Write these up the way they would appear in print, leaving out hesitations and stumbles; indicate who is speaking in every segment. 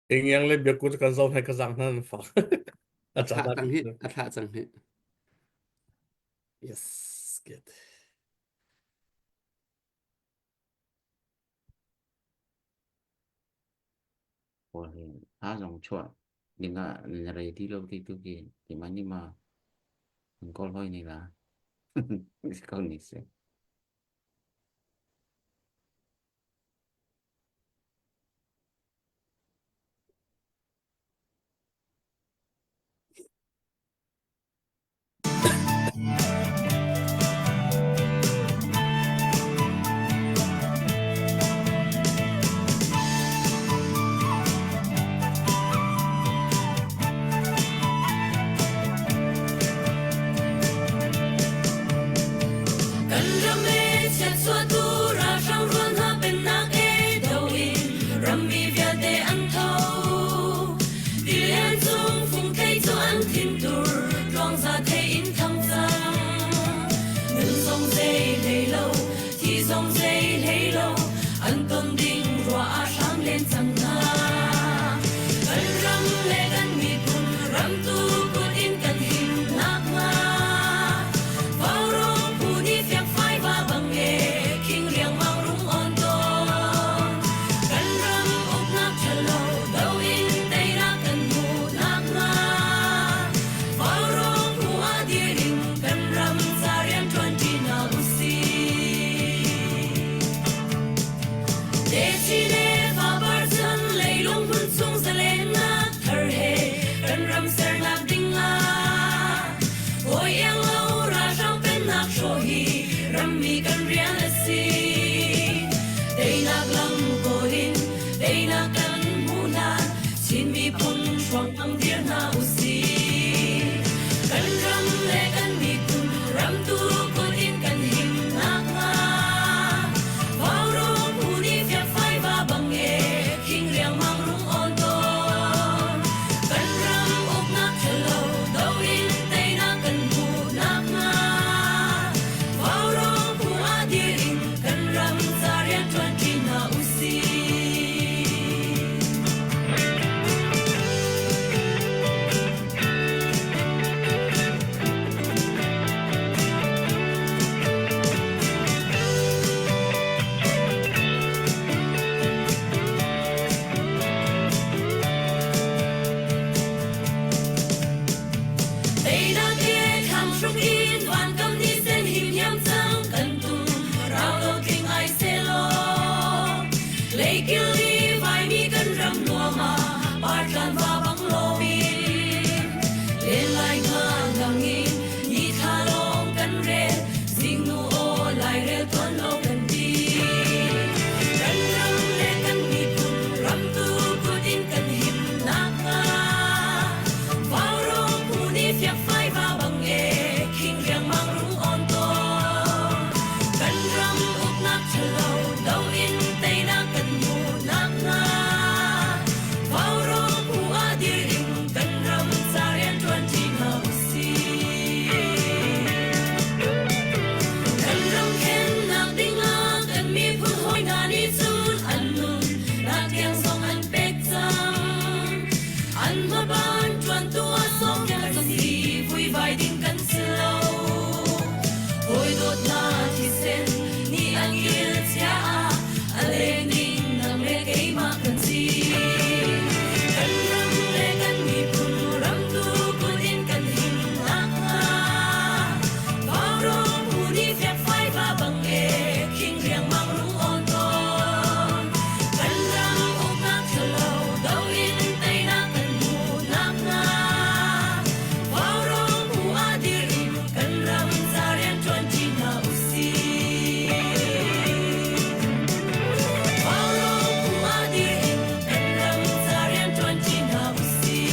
Speaker 1: Ingiang le biakku cu kan zoh hna ka zang hna nan fak.
Speaker 2: A thlah cang hi, a thlah cang hi.
Speaker 1: Yes, good.
Speaker 3: Pawl hi hla zong chuah dingah na rei ti lo ti tu khi keimah nih ma an kawl hoi ne la. Ko ni si.
Speaker 4: Kan ram e chiatchuahtu ralhrang rual hna pennak e do in rammi vialte an tho. Tilian cung fungthei cu an thintur tluangza thei in thang cang. Nun zong zei hlei lo, thi zong zei hlei lo, an ton ding ruah ah hram len cang hna. Kan ram le kan miphun ramtu kut in kan him nakhnga Vaurawng phu nih fiangfai va bang e khing riangmang rung on tawn. Kan ram uknak ṭhalo do in teinak kan hmuh nakhnga Vaurawng phu ah dir in kan ram ca rian ṭuanṭi hna usih. Techi le fapar cun leilung hmun chung zalennak thar he kan ram sernak ding ah hawi iang lo ralhrang pennak hrawh hi rammi kan rian a si. Teinak lam kawl in teinak kan hmuh hlan Chin miphun hruang dir hna usih. Kan ram le kan miphun ramtu kut in kan him nakhnga Vaurawng phu nih fiakfai va bang e khing riangmang rung awn tawn. Kan ram uknak ṭhalo do in teinak kan hmuh nakhnga Vaurawng phu ah dir in kan ram ca rian ṭuanṭi hna usih. Teinak he thlang hruk in vankam ni sen him hiam cang kan tum rau lo tling ai selaw Leikil i vaimi kan ram nuam ah partlan va bang loin len lai nga nang in ni thla lawng kan rel zingnu aw lairel tuan lo kan ti kan ram le kan miphun ram tu kut in kan him nakhnga Vaurawng phu nih fiakfai va bang e khing riangmang rung on tawn kan ram uknak ṭhalo do in teinak kan hmuh nakhnga Vaurawng phu ah dir in kan ram ca rian ṭuan ṭi hna usih. Kan ram khennak dingah kan miphun hawi hna nih cun an nun nak tiang zong an pek cang. An hmaban ṭuantu ah sawm kan si vuivai ding kan si lo. Hawi dawtnak thisen nih an kil chia ah a leng ding nang le keimah kan si. Kan ram le kan miphun ramtu kut in kan him nakhnga Vaurawng phu nih fiakfai va bang e khing riangmang rung awn tawn. Kan ram uknak ṭhalo do in teinak kan hmuh nakhnga Vaurawng phu ah dir in kan ram ca rian ṭuan ṭi hna usih. Vaurawng phu ah dir in kan ram ca rian ṭuan ṭi hna usih.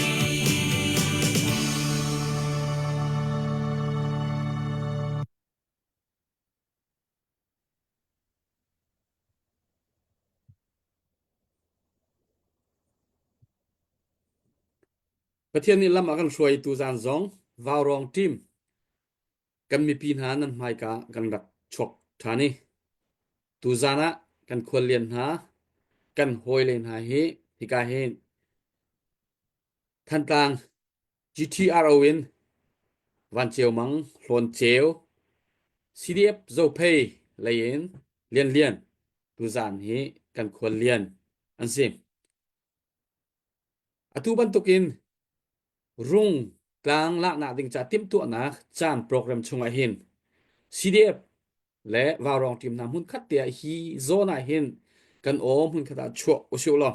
Speaker 2: Pathian nih lam a kan hruaitu zan zong vaurawng team kan mipi hna nan hmaika kan rak chuak ṭhan i tuzan ah kan khuallian hna kan hawile hna hi hika hin. Thantlang GTRO in Van Ceu Mang Hlawn Ceu CDF Zophei lei in Lian Lian tuzaan hi kan khual lian an si. Atu bantukin rung tlang laknak ding ca timhtuahnak caan program chungah hin CDF le Vaurawng team hna hmun khat te ah hi zawn ah hin kan aw hmun khat ah chuah usih law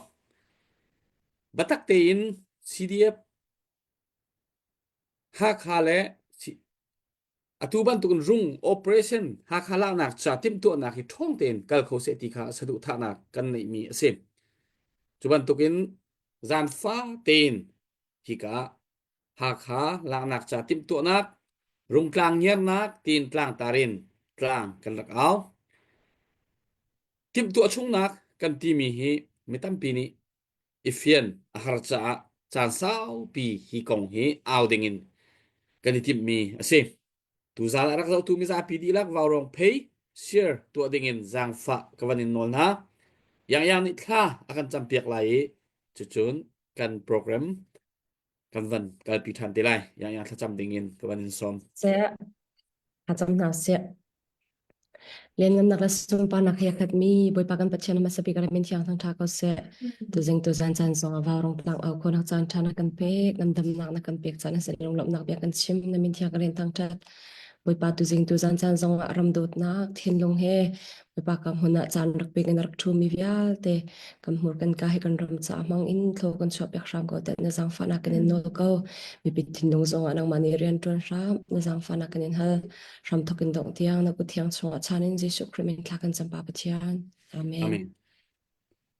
Speaker 2: biatak tein CDF Hakha le atu bantukin rung operation Hakha laknak ca timhtuahnak hi ṭhawng tein kal kho seh ti kha saduhthahnak kan neihmi a si. Cu bantukin zaanfa tein hika Hakha laknak ca timhtuahnak Rungtlang ngiarnak tiin tlangtar in tlang kan rak au. Timhtuah chungnak kan timi hi mi tampi nih i fian a har caah caan saupi hi kong hi au dingin kan i timhmi a si. Tuzaan a rak zohtu mizapi dihlak vaurawng phei share tuah dingin zaangfah ka van in nawl hna. Yang Yang nih thla a kan campiak lai i cucun kan program kan van kalpi ṭhan te lai. Yang Yang thlacam dingin ka van in sawm.
Speaker 5: Seh, thlacam hna seh. Lianngannak le sunparnak he a khatmi Bawipa kan Pathian hmasa bik a min thiang thangṭha ko seh. Tuzing tuzan caan zong ah vaurawng tlang au khawhnak caan ṭha na kan pek, nan damnak na kan pek caan a si lunglawmhnak bia kan chim, na min thiang kan in thangṭhat. Bawipa tuzing tuzan caan zong ah ram dawtnak thinlung he Bawipa ka hmun ah caan rak pek in rak ṭhumi vialte kan hmur kan ka he kan ram caah hmang in thlo kan chuah piak hram ko tiah na zaangfahnak kan in nawl ko. Mipi thinlung zong ah nangmah nih rian ṭuan hram, na zaangfahnak kan in hal. Hramthawk in dongh tiang na kut thiang chungah chan in Jesuh Khrih min thla kan cam Pa Pathian. Amen.
Speaker 2: Amen.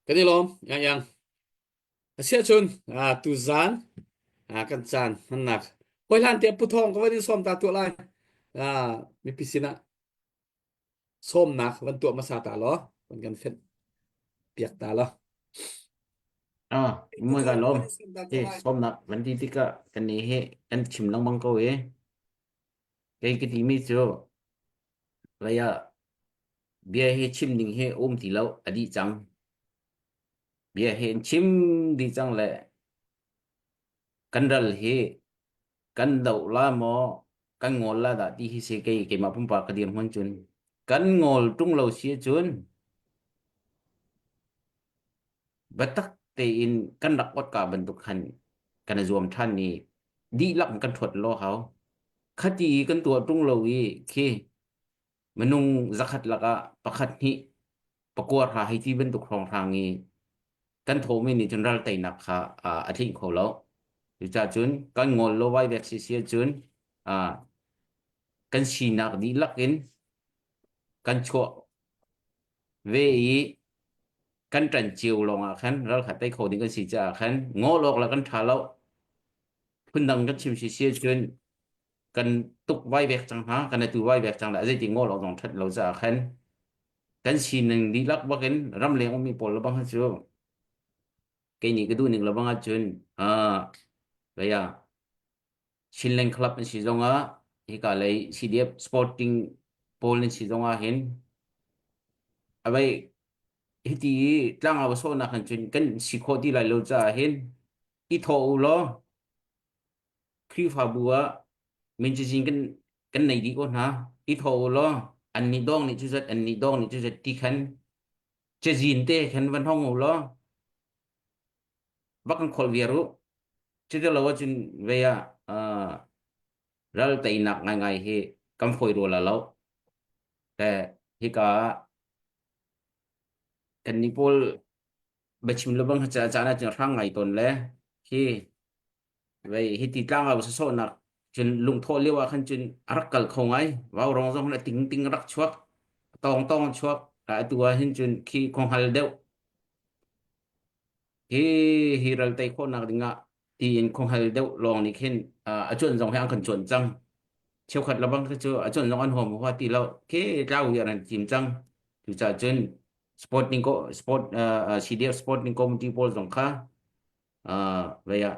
Speaker 2: Kan i lawm, yang yang. Asiahcun tuzaan kan caan hmannak hoi hlan te Pu Thawng ka van in sawm ta tuah lai. Mipi sinah sawmnak van tuah hmasa ta law van kan fenh piak ta law.
Speaker 3: Ah, mui ka lawm. Hi sawmnak van ti tikah kan ni hi kan chim lengmang ko i Kei ka timi cu lei ah bia hi chim ding hi um ti lo a dih cang. Bia hi an chim dih cang le kan ral hi kan doh la maw kan ngawl la dah ti hi si kei keimah pumpak ka dirhmun cun kan ngawl ṭung lo si ahcun biatak tein kan rak awtka bantuk khan kan i zuam ṭhan i dihlak in kan ṭhuat law hau. Khati i kan tuah ṭung lo i khi minung zakhat lakah pakhat hnih pakua hra hei ti bantuk hrawnghrang i kan thawhmi nih cun ral teinak kha a tlinh kho lo. Cucaah cun kan ngol lo vai vek si si ahcun kan sinak dihlak in kan chuah ve i kan ṭan cio lawngah khan ral kha tei kho ding kan si caah khan ngol awk le kan ṭha lo. Phundang kan chim si si ahcun kan tuk vai vek cang hna, kan atu vai vek cang le zeiti ngol awk zong ṭhat lo caah khan kan sining dihlak bakin ramleng ummi pawl le bang cu kei nih ka duh ning le bang ahcun ah vei ah Chinland Club an si zongah hika lei CDF Sporting pawl an si zongah hin avei hiti i tlangau sawhnak hin cun kan si khawh ti lai lo caah hin i thawh u law Khrihfabu ah min cazin kan kan nei dih ko hna i thawh u law an nih dawng nih cu zat an nih dawng nih cu zat ti khan cazin te khan van hong u law va kan kholh viar u cuti lo ahcun vei ah uh, ral teinak ngaingai hi kan fawi rua la lo te hika ah kan nih pawl biachim lo bang ca caan ah cun hrang ngai tawn le hi vei hi ti tlang au sawsawhnak cun lungthawh lio ah khan cun a rak kal kho ngai vau rong zong a ting ting rak chuak tong tong chuak atu ah hin cun khi khonghal deuh hi hi ral tei khawhnak dingah tiin khonghal deuh lawng nih khin a cuan zong hi an kan cuan cang cheukhat labang cu a cuan zong an huam hua ti lo khi tlau hi an cim cang cucaah cun sporting ko sport CDF sporting committee pawl zong kha vei ah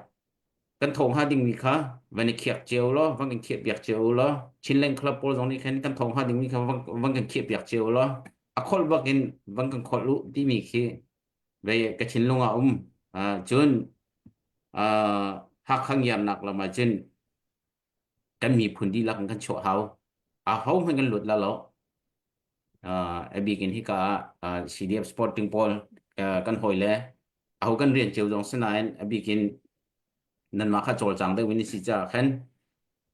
Speaker 3: kan thawng hnga dingmi kha van i khiak cio law van kan khiah piak cio law Chinland Club pawl zong nih khan kan thawng hnga dingmi kha van kan khiah piak cio law a kholh bak in van kan kholh u timi khi vei ka thinlung ah um cun. Hakha ngiarnak lam ah cun kan miphun dihlak in kan chuah hau. Aho hmanh kan lut la lo. A bik in hika ah CDF Sporting pawl kan hawi le aho kan rian cio zong si nain a bik in nanmah kha cawlcang deuh in si caah khan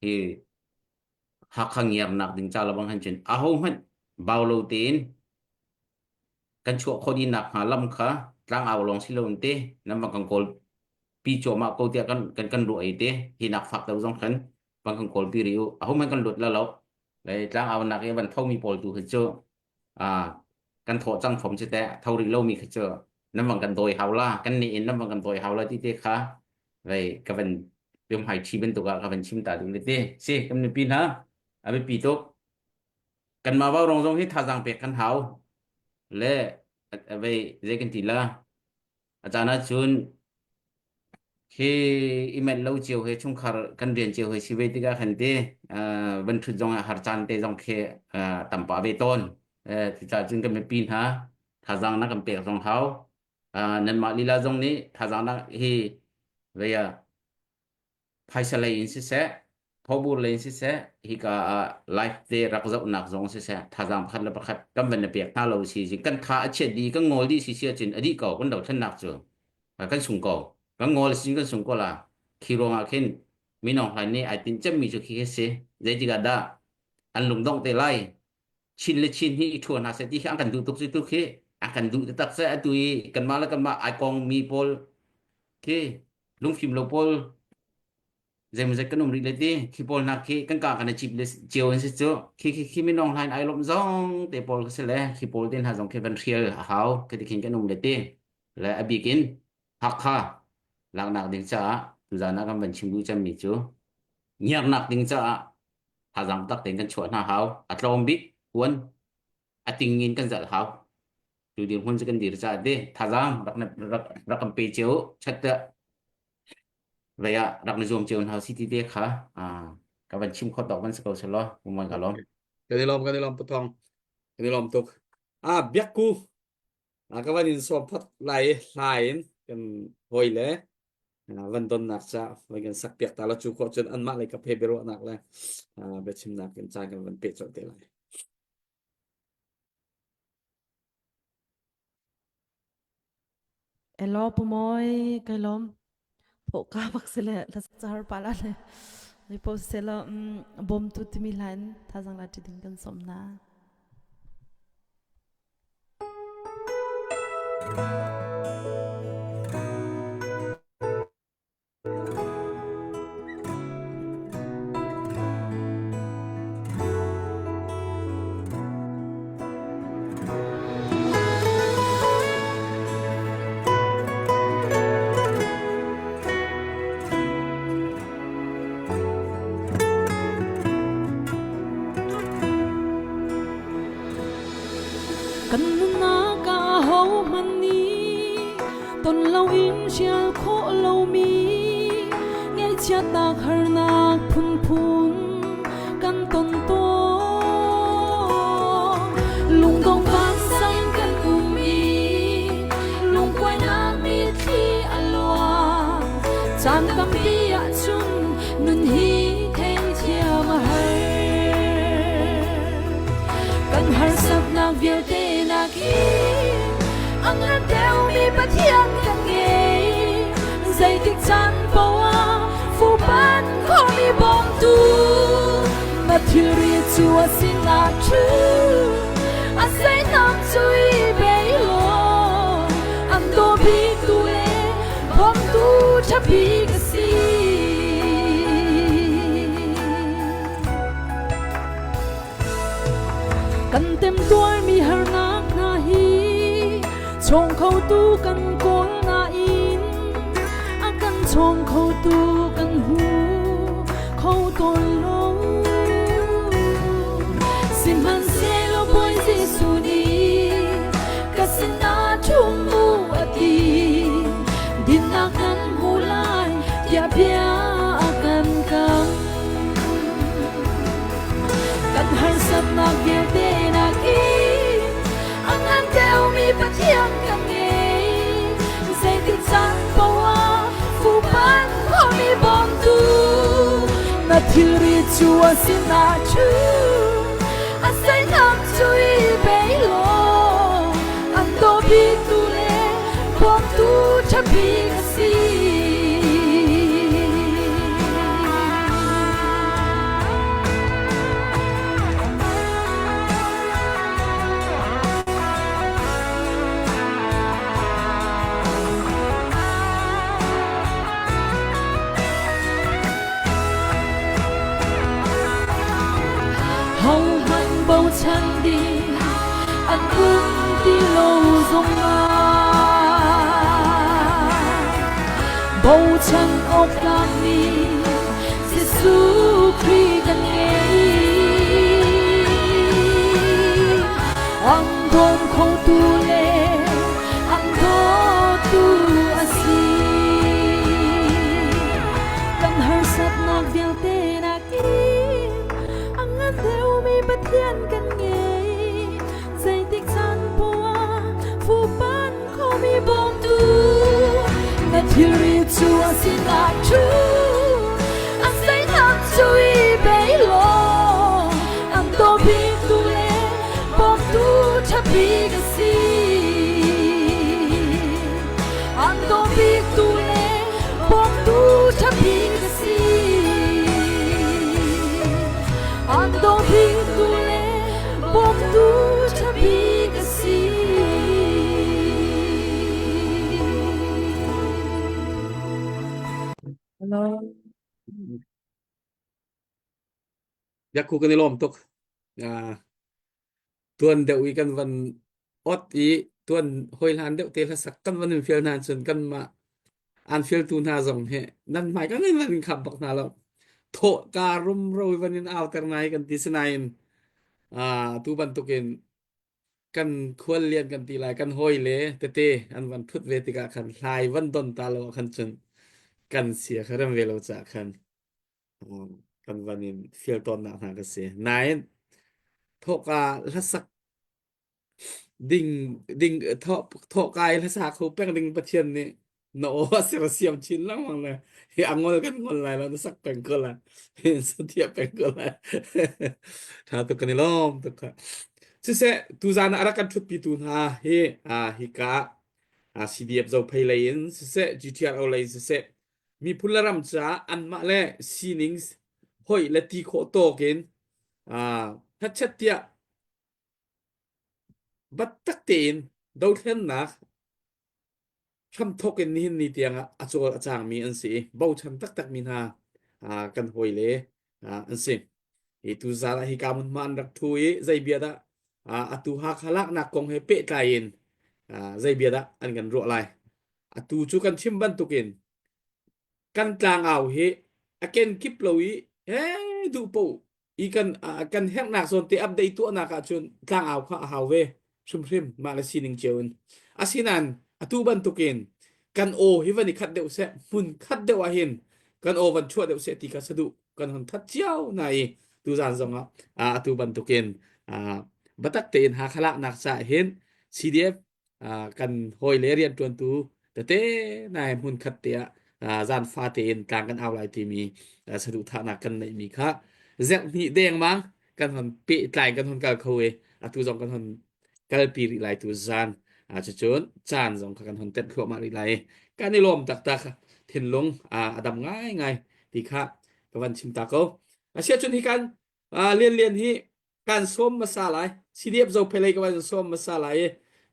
Speaker 3: hi Hakha ngiarnak ding ca lebang han cun aho hmanh bau lo tein kan chuah khawh dih nak hnga lam kha tlangau lawng si lo in te nan van kan kawl pi cuahmah ko tiah kan kan kan ruah i te hi nak fak deuh zong khan van kan kawl pi rih u aho hmanh kan lut la lo le tlangau nak i van thomi pawl tu khi cu a kan thawh cang fom si teh tho rih lomi khi cu nan van kan dawi hau la kan nih in nan van kan dawi hau la ti te kha vei ka van biamhai ṭhi bantuk ah ka van chim ta duh le te si kan mipi hna a biapi tuk kanmah vaurawng zong hi thazaang pek kan hau le vei zei kan ti la a caan ah cun khi i menh lo cio he chungkhar kan rian cio he si ve tikah khan te van ṭhut zong ah har caan te zong khi tam pah ve tawn. Cucaah cun kan mipi hna thazaang na kan pek zong hau. Nanmah lila zong nih thazaang na hi vei ah phaisa lei in siseh, thawbur lei in siseh, hika ah live te rak zohnak zong siseh, thazaang pakhat le pakhat kan van i pek hna lo si si kan tha a chiat dih, kan ngol dih si si ahcun a dih ko kan dothlennak cu. Kan sung ko. Kan ngol sin kan sung ko la. Khi ruangah khin Min Aung Hlaing nih ai tinh cemmi cu khi khi si. Zeitik ah dah an lungdongh te lai? Chin le Chin hi i ṭhua hna seh ti khi an kan duh tuk cu tu khi an kan duh taktak seh atu i kanmah le kanmah ai kong mi pawl khi lungfim lo pawl zeimawzat kan um rih le ti khi pawl hna khi kan ka kan i cip le cio an si cu khi khi khi minong hlain ai lawmh zong te pawl khi si le khi pawl te hna zong khi van hrial a hau khi ti khin kan um le ti le a bik in Hakha laknak ding caah tuzan ah kan van chim duh cemmi cu ngiarnak ding caah thazaang tak tein kan chuah hna hau a tlawm bik kuan a ting in kan zalh hau tu dirhmun cu kan dir caah te thazaang rak rak rak kan pe cio chat vei ah rak na zuam cio hna si ti te kha ka van chim khawt dok van si ko selaw umon ka lawm
Speaker 2: Kan i lawm kan i lawm pathong kan i lawm tuk. Ah biakku ka van in sawm phot lai i hla in kan hawi le van donnak ca van kan sak piak ta la cu khawh cun anmah lei ka phe biaruahnak le biachimnak in caan kan van peh colh te lai.
Speaker 4: Elo pumoy kai lom pho ka bak sele la char pala le ripo selo bom tu timi hlain thazang la ti ding kan som na. Kan nunnak ah ahohmanh nih ton loin hrial khawh lomi ngaihchiatnak harnak phunphun kan ton tawn. Lungdong vansang kan um i lungkuainak mitthli a luang. Caan tampi ahcun nun hi theithiam a har. Kan harsatnak vialte nakin a ngan deuhmi Pathian kan ngei. Zeitik caan paoh ah fuhpanh khomi bawmtu na thilri cu a sinah ṭhu. A seihnam cu i bei law an daw biktu le bawmtu ṭha bik a si. Kan temtuarmi harnak hna hi chawng khotu kan kawl nain a kan chawng khotu kan hmu kho tawn lo. Sihmanhsehlaw Bawi Jesuh nih ka sinah ṭhum u a ti. Dinnak nan hmu lai tiah bia a kan kam. Kan harsatnak vialte nakin a ngan deuhmi Pathian kan ngei. Zeitik caan paoh ah fuhpanh khomi. thilri cu a sinah ṭhu a seinak cu i bei law an dawbitu le bawmtu ṭha bik a si. Hohmanh bochan ding an um ti lo zongah bochan awk tlakmi Jesuh Khrih kan ngei. An bawm khotu le an dawtu a si. Kan harsatnak vialte nakin a ngan deuhmi Pathian kan ngei. Zeitik caan poah fuhpanh khomi bawmtu na thilri cu a sinah ṭhu a seinak cu i bei law an dawbiktu le bawmtu ṭha bik a si an dawbiktu le bawmtu ṭha bik a si an dawbiktu le bawmtu ṭha bik a si.
Speaker 5: Hello.
Speaker 2: Biakku kan i lawm tuk. Uh, tuan deuh i kan van ot i tuan hoi hlan deuh te hlasak kan van in fial hna cun kan mah an fialtu hna zong he nan hmai kan in van in khap bak hna lo. Thawh ka rumro i van in auter nai kan ti sinain uh, tu bantukin kan khuallian kan ti lai kan hawile tete an van thut ve tikah khan hlai van don ta lo khan cun kan sia kha rem ve lo ca khan kan van in fial tawnnak hna ka si nain thoka hlasak ding ding thoka i hlasa kho peng ding pathian nih na aw a sersiam chin lengmang le hi a ngol kan ngol lai lo na sak peng ko lai sa thiah peng ko lai tha tuk kan i lawm tuk kha siseh tuzan ah a rak kan thutpi tu hna hi a hika a CDF Zophei lei in siseh GTRO lei in siseh miphun le ram caah anmah le sining hoih le ti khawh tawk in a hnachet tiah battak tein dothlennak hramthawk in nihin ni tiangah a cawl a cangmi an si i bochan taktakmi hna kan hawile an si. Hi tuzaan ah hika hmunhma an rak ṭhu i zei bia dah atu Hakha laknak kong he pehtlai in zei bia dah an kan ruah lai. Atu cu kan chim bantukin kan tlangau hi a kenkip lo i he duh paoh i kan kan herhnak zawn te update tuahnak ahcun tlangau kha a hau ve hrimhrim mah le sining cio in asinain atu bantukin kan aw hi van i khat deuh seh hmun khat deuh ah hin kan aw van chuah deuh seh ti kha saduh kan hon that cio na i tuzan zong ah atu bantukin batak tein Hakha laknak caah hin CDF kan hawile rianṭuantu tete nai hmun khat te ah zan fa tein tlang kan au lai timi saduhthahnak kan neihmi kha zerhnih dengmang kan hon pehtlai kan hon kal kho i atu zong kan hon kalpi rih lai tu zan cucun caan zong kha kan hon tenh thluahmah rih lai kan i lawm taktak thinlung a dam ngaingai ti kha ka van chim ta ko asiahcun hi kan Lian Lian hi kan sawm hmasa lai CDF Zophelei ka van sawm hmasa lai i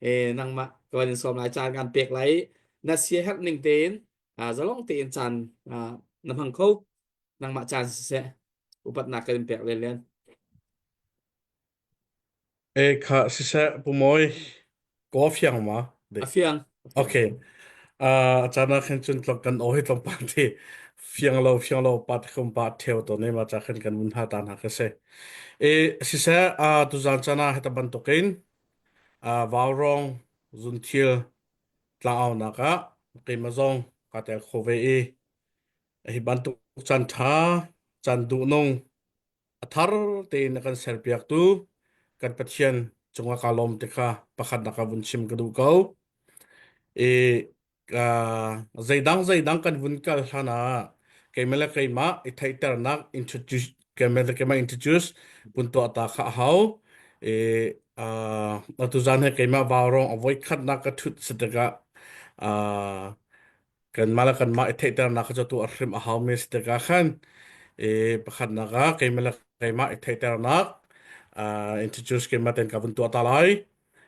Speaker 2: eh, nangmah ka van in sawm lai caan kan pek lai i na sia herh ning tein zalong tein caan na hmang kho nangmah caan siseh upatnak kan in pek Lian Lian
Speaker 1: E kha siseh Pu Mawi ko fiang ma
Speaker 2: a fiang
Speaker 1: Okay. Uh, caan ah khin cun tlok kan aw hi tlawmpal ti fiang lo fiang lo pat khum pa theu to ne ma cha khin kan mun ha ta na ka se. E siseh uh, tuzan caan ah heta bantukin uh, vaurong zunthil tlangau nak ah keima zong ka tel kho ve i hi bantuk caan tha caan duh nung a thar tein a kan serpiaktu kan Pathian cungah kaa lawm ti kha pakhatnak ah vun chim ka duh ko. I uh, zeidang zeidang kan vun kal hlan ah Keimah le keimah i theihternak introduce keimah le keimah introduce pun tuah ta kha a hau. I uh, atu zan he keimah vaurong a voi khatnak ka thut si tikah uh, kanmah le kanmah i theihternak kha cu tu a hrim a haumi si tikah khan i pakhatnak ah keimah le keimah i theihternak uh, introduce keimah ten ka vun tuah ta lai.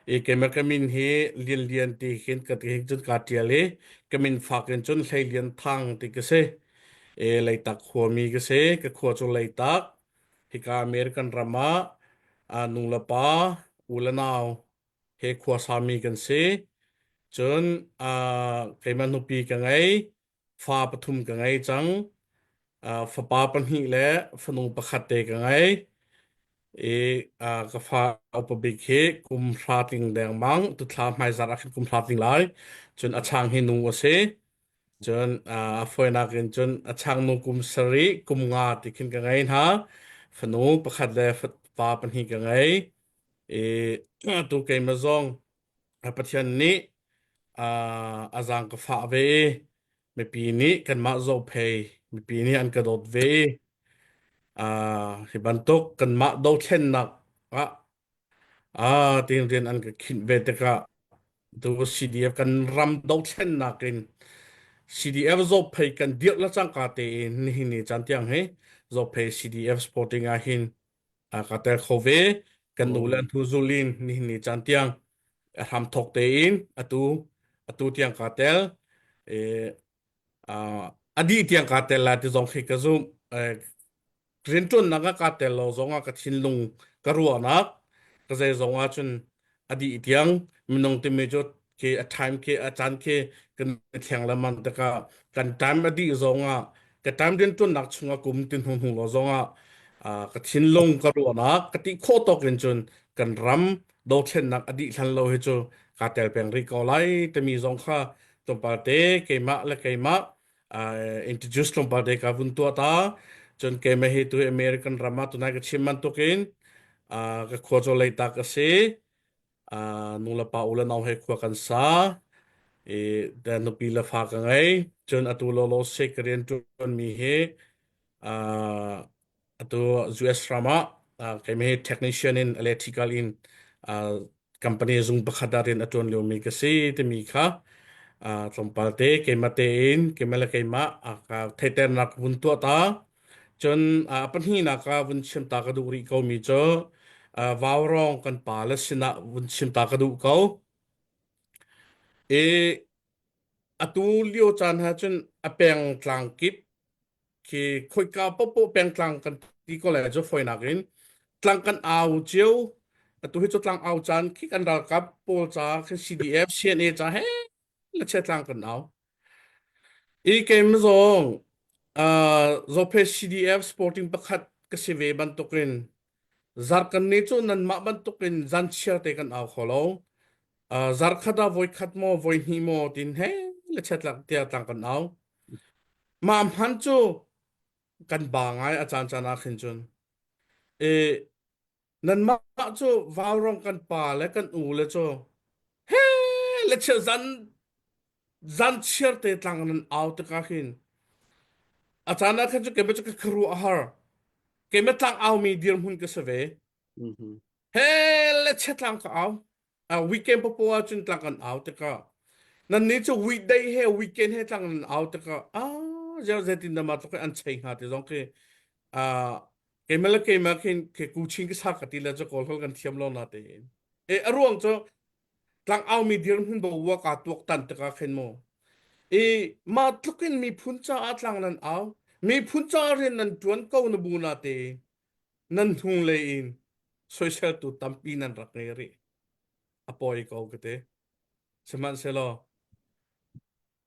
Speaker 1: I keimah ka min hi Lian Lian ti hin ka ti hin cun kaa ṭial i ka min fak in cun Hlei Lian Thang ti ka si. I Leitak khuami ka si. Ka khua cu Leitak. Hika American ram ah uh, nu le pa, u le nau he khua sami kan si. Cun uh, keimah nupi ka ngei. Fa pathum ka ngei cang. Uh, fapa pahnih le fanu pakhat te ka ngei. I uh, ka fa upa bik hi kum hra tling dengmang tuthla hmaizarh ah khin kum hra tling lai. Cun a chang hi nu a si. Cun uh, a fawinak in cun a chang nu kum sarih kum nga ti khin ka ngei hna. Fanu pakhat le fa pahnih ka ngei. I tu keimah zong Pathian nih a zaang ka fah ve i mipi nih kanmah zophei mipi nih an ka dawt ve i hi bantuk kanmah dothlennak ah ah tiin rian an ka khinh ve tikah tu CDF kan ram dothlennak in CDF zophei kan dirh le cangka tein nihin ni caan tiang hi zophei CDF supporting ah hin a ka tel kho ve kan nu le an thu zulin nihin ni caan tiang a hram thok tein atu atu tiang ka tel e a dih tiang ka tel la ti zong khi ka zum rianṭuannak ah ka tel lo zong ah ka thinlung ka ruahnak ka zei zong ah cun a dih tiang minung timi cu khi a time khi a caan khi kan thleng lengmang tikah kan time a dih zong ah ka time rianṭuannak chungah kum ti hnu hnu lo zong ah ka thinlung ka ruahnak ka ti khawh tawk in cun kan ram dothlennak a dih hlan lo hi cu kaa tel peng rih ko lai timi zong kha tlawmpal te keimah le keimah introduce tlawmpal te ka vun tuah ta cun keimah hi tu American ram ah tunai ka chim bantukin ka khua cu Leitak a si nu le pa u le nau he khua kan sa i nupi le fa ka ngei cun atu lolo se ka rian ṭuan mi hi atu US ram ah keimah hi technician in electrical in company zung pakhat ah rian a ṭuan liomi ka si timi kha tlawmpal te keimah tein keimah le keimah ka theihternak vun tuah ta Cun a pahnihnak ah vun chim ta ka duh rih komi cu vaurawng kan pa le sinah vun chim ta ka duh ko. I atu lio caan ha cun a pengtlang kip khi khoika popo pengtlang kan ti ko lai cu foinak in tlang kan au cio atu hi cu tlang au caan khi kan ralkap pawl ca khi CDF CNA ca he la chia tlang kan au I keim zong Zophe CDF sporting pakhat ka si ve bantukin zarkan ni cu nanmah bantukin zanchiar te kan au kho lo. Zarkhat ah voikhat maw voihnih maw tin he le chatlak tia tlang kan au. Mah hman cu kan ba ngai a caan caan ah khin cun. E, nanmah cu vaurong kan pa le kan u le cu he le chia zan zan chiar te tlang nan au tikah hin a caan ah khan cu keimah cu ka kharu a har keimah tlang au mi dirhmun ka si ve he le chia tlang ka au a weekend popo ah cun tlang kan au tikah nan ni cu weekday he weekend he tlang nan au tikah ah zeu zeitin dah ma tluk an chei hnga ti zong khi keimah le keimah khin ke kuchin ka sa ka ti le cu kawl hol kan thiam lo na tein e a ruang cu tlang au mi dirhmun bo wa ka tuak tan tikah khin mu i ma tlukin miphun caah tlang nan au miphun caah rian nan tuan ko na bu na te nan hnung lei in soiseltu tampi nan rak ngei rih a poi ko ka te sihmanhsehlaw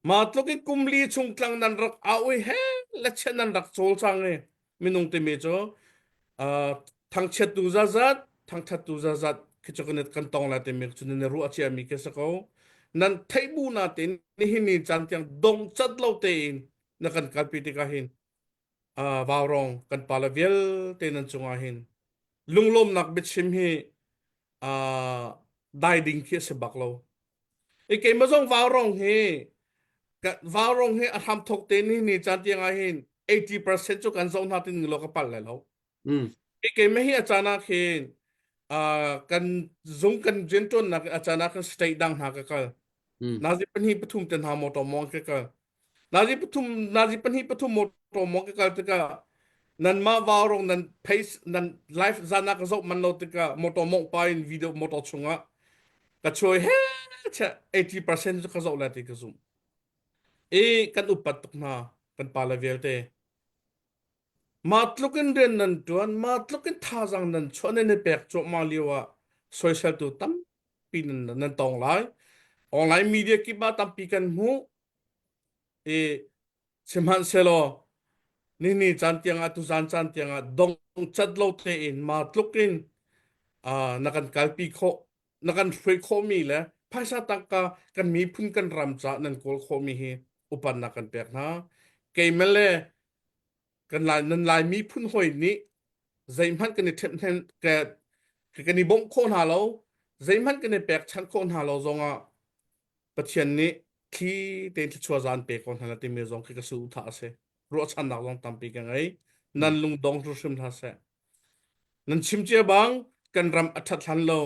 Speaker 1: Mah tluk in kum li chung tlang nan rak au i he le chiat nan rak cawlcang i minung timi cu uh, thangchiattu zazat thangthattu zazat khi cu kan kan tong lai timi cu nan i ruah ciami khi si ko nan theih bu na tein nihin ni caan tiang dong cat lo tein na kan kalpi tikah hin uh, vaurong kan pala vialte nan cungah hin lunglawmnak biachim hi uh, dai ding khi a si bak lo I keimah zong vaurong hi vaurong hi a hramthok te ni ni caan tiang ah hin 80% cu kan zoh hna tin lo ka palh lai lo.
Speaker 2: Mm.
Speaker 1: Keimah hi a caan ah khin uh, kan zung kan rianṭuannak a caan ah khan state dang hna ka kal.
Speaker 2: Mm.
Speaker 1: Nazi pahnih pathum te hna motor mong ka kal. Nazi pathum nazi pahnih pathum motor mong ka kal tikah nanmah vaurong nan face nan life zan ah ka zoh man lo tikah motor mong pa in video motor chungah ka chuai he che 80% cu ka zoh lai ti ka zum. I kan upat tuk hna kan pa le vialte. Mah tluk in rian nan ṭuan, mah tluk in thazaang nan chuah nan i pek cuahmah lio ah soiseltu tampi nan, nan tong lai. Online media kip ah tampi kan hmuh. I sihmanhsehlaw nini caan tiangah tuzaan caan tiangah dong cat lo tein mah tluk in uh, na kan kalpi khawh, na kan hruai khawhmi le phaisa tangka kan miphun kan ram caah nan kawl khawhmi hi upatnak kan pek hna. Keimah le kan lai nan lai miphun hawi nih zeihmanh kan i ṭhemhnem kan i bawmh khawh hna lo zeihmanh kan i pekchanh khawh hna lo zongah Pathian nih thli tein thluachuah zaan pe ko hna la timi zong khi ka su tha a si ruahchannak zong tampi ka ngei nan lungdong hrimhrim hlah seh nan chim cia bang kan ram a ṭhat hlan lo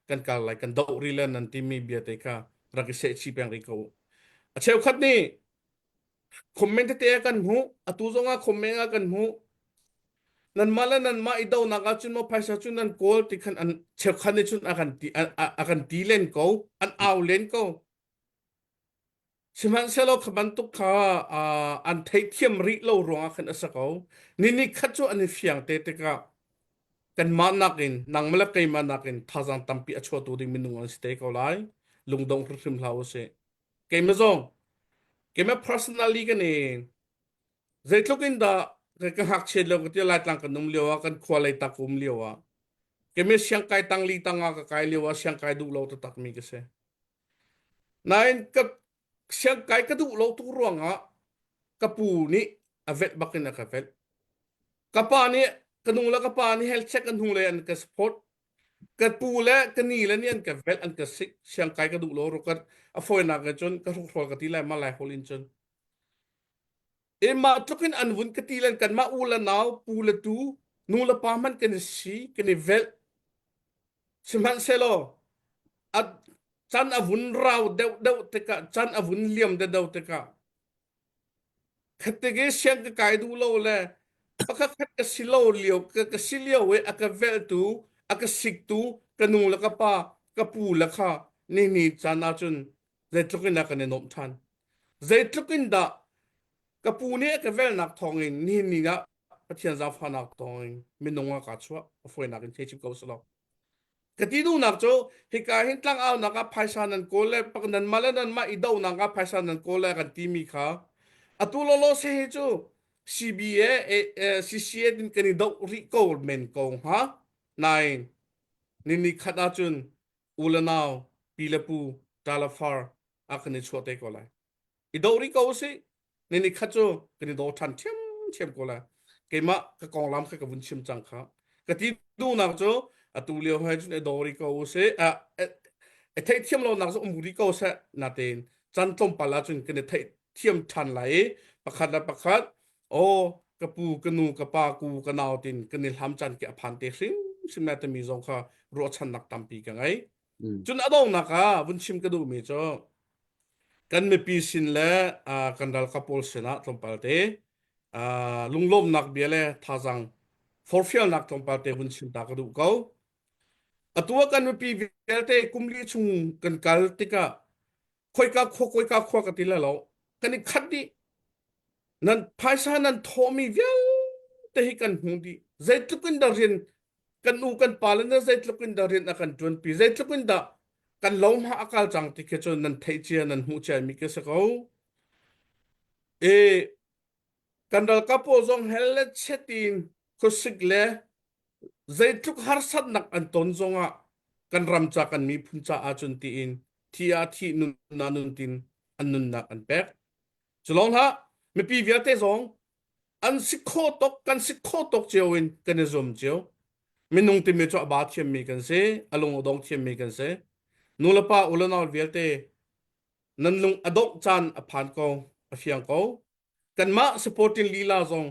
Speaker 1: kan kal lai kan doh ri le nan timi bia te kha rak i seh chih peng rih ko a cheukhat nih Comment tete ah kan hmuh. Atu zong ah comment ah kan hmuh. Nanmah le nanmah i donak ahcun maw phaisa cu nan kawl ti khan an cheukhat nih cun a kan ti a, a, a kan ti len ko. An au len ko. Sihmanhsehlaw kha bantuk kha uh, an theihthiam rih lo ruangah khan a si ko. Ni ni khat cu an i fiang te tikah kanmah nakin nangmah le keimah nakin thazaang tampi a chuahtu ding minung an si te ko lai. Lungdong hrimhrim hlah u sih. Keimah zong keimah personally kan i zeitluk in dah ka ngakchiat lio ka ti Laitlang kan um lio ah kan khua lei tak um lio ah keimah siangkai tangli tangah ka kai lio ah siangkai duh lo taktak mi ka si. Nain ka siangkai ka duh lo tuk ruangah ka pu nih a velh bak in a ka velh. Ka pa nih ka nu le ka pa nih health check an hnu lei an ka support. Ka pu le ka ni le nih an ka velh an ka sik siangkai ka duh lo rukat a fawinak in cun ka hrukhrawl ka ti lai ma lai hol in cun. E mah tluk in an vun ka ti len kanmah u le nau pu le tu nu le pa hmanh kan i si kan i velh sihmanhsehlaw a can a vun rau deuh deuh tikah can a vun liam deuh deuh tikah Khatte siang ka kai duh lo le pakhat khat ka si lo lio ka, ka si lio i a ka velhtu a ka siktu ka nu le ka pa ka pu le kha ni ni caan ahcun zeitluk in dah kan i nuamh ṭhan zeitluk in dah ka pu nih a ka velhnak thawngin nihin ni ah Pathian zaangfahnak thawngin minung ah kaa chuah a fawinak in thei chim ko selaw Ka ti duhnak cu hika hin tlangaunak ah phaisa nan kawl le nanmah le nanmah i dohnak ah phaisa nan kawl le kan timi kha atu lawlaw se hi cu CBA CCA din kan i doh rih ko men ko hnga nain ni ni khat ahcun u le nau pi le pu ṭa le far a kan i chuah te ko lai. I do rih ko usih. Ni ni khat cu kan i daw ṭhan ṭhiamṭhiam ko lai. Keimah ka konglam kha ka vun chim cang kha. Ka ti duhnak cu atu lio he cun i daw rih ko usih. A theihthiam lonak cu um rih ko seh. Natein can tlawmpal ahcun kan i theihthiam ṭhan lai i pakhat le pakhat aw ka pu ka nu ka pa ku ka nau tin kan i hlam caan ki a phan te hrimhrim lai timi zong kha ruahchannak tampi ka ngei. Cun a donghnak ah vun chim ka duhmi cu kan mipi sin le kan ralkap pawl sinah tlawmpal te lunglawmnak bia le thazaang forfialnak tlawmpal te vun chim ta ka duh ko. Atu ah kan mipi vialte kumli chung kan kal tikah khoika khua khoika khua ka ti lai lo kan i khat dih nan phaisa nan thawhmi vialte hi kan hmu dih zeitluk in dah rian kan u kan pa le na zeitluk in dah rian a kan ṭuanpi zeitluk in dah kan lo hma a kal cang ti khi cu nan theih cia nan hmuh cia mi khi si ko e kan ralkap pawl zong hel le chetin khuasik le zeitluk harsatnak an ton zongah kan ram ca kan miphun ca ahcun tiin thi ah thi nun ah nun tin an nunnak an pek cu lawng hlah mipi vialte zong an si kho tok kan si kho tok cio in kan i zuam cio minung timi cu a ba thiammi kan si a lung a dong thiammi kan si nu le pa u le nau vialte nan lung a dongh caan a phan ko a fiang ko. Kanmah supporting lila zong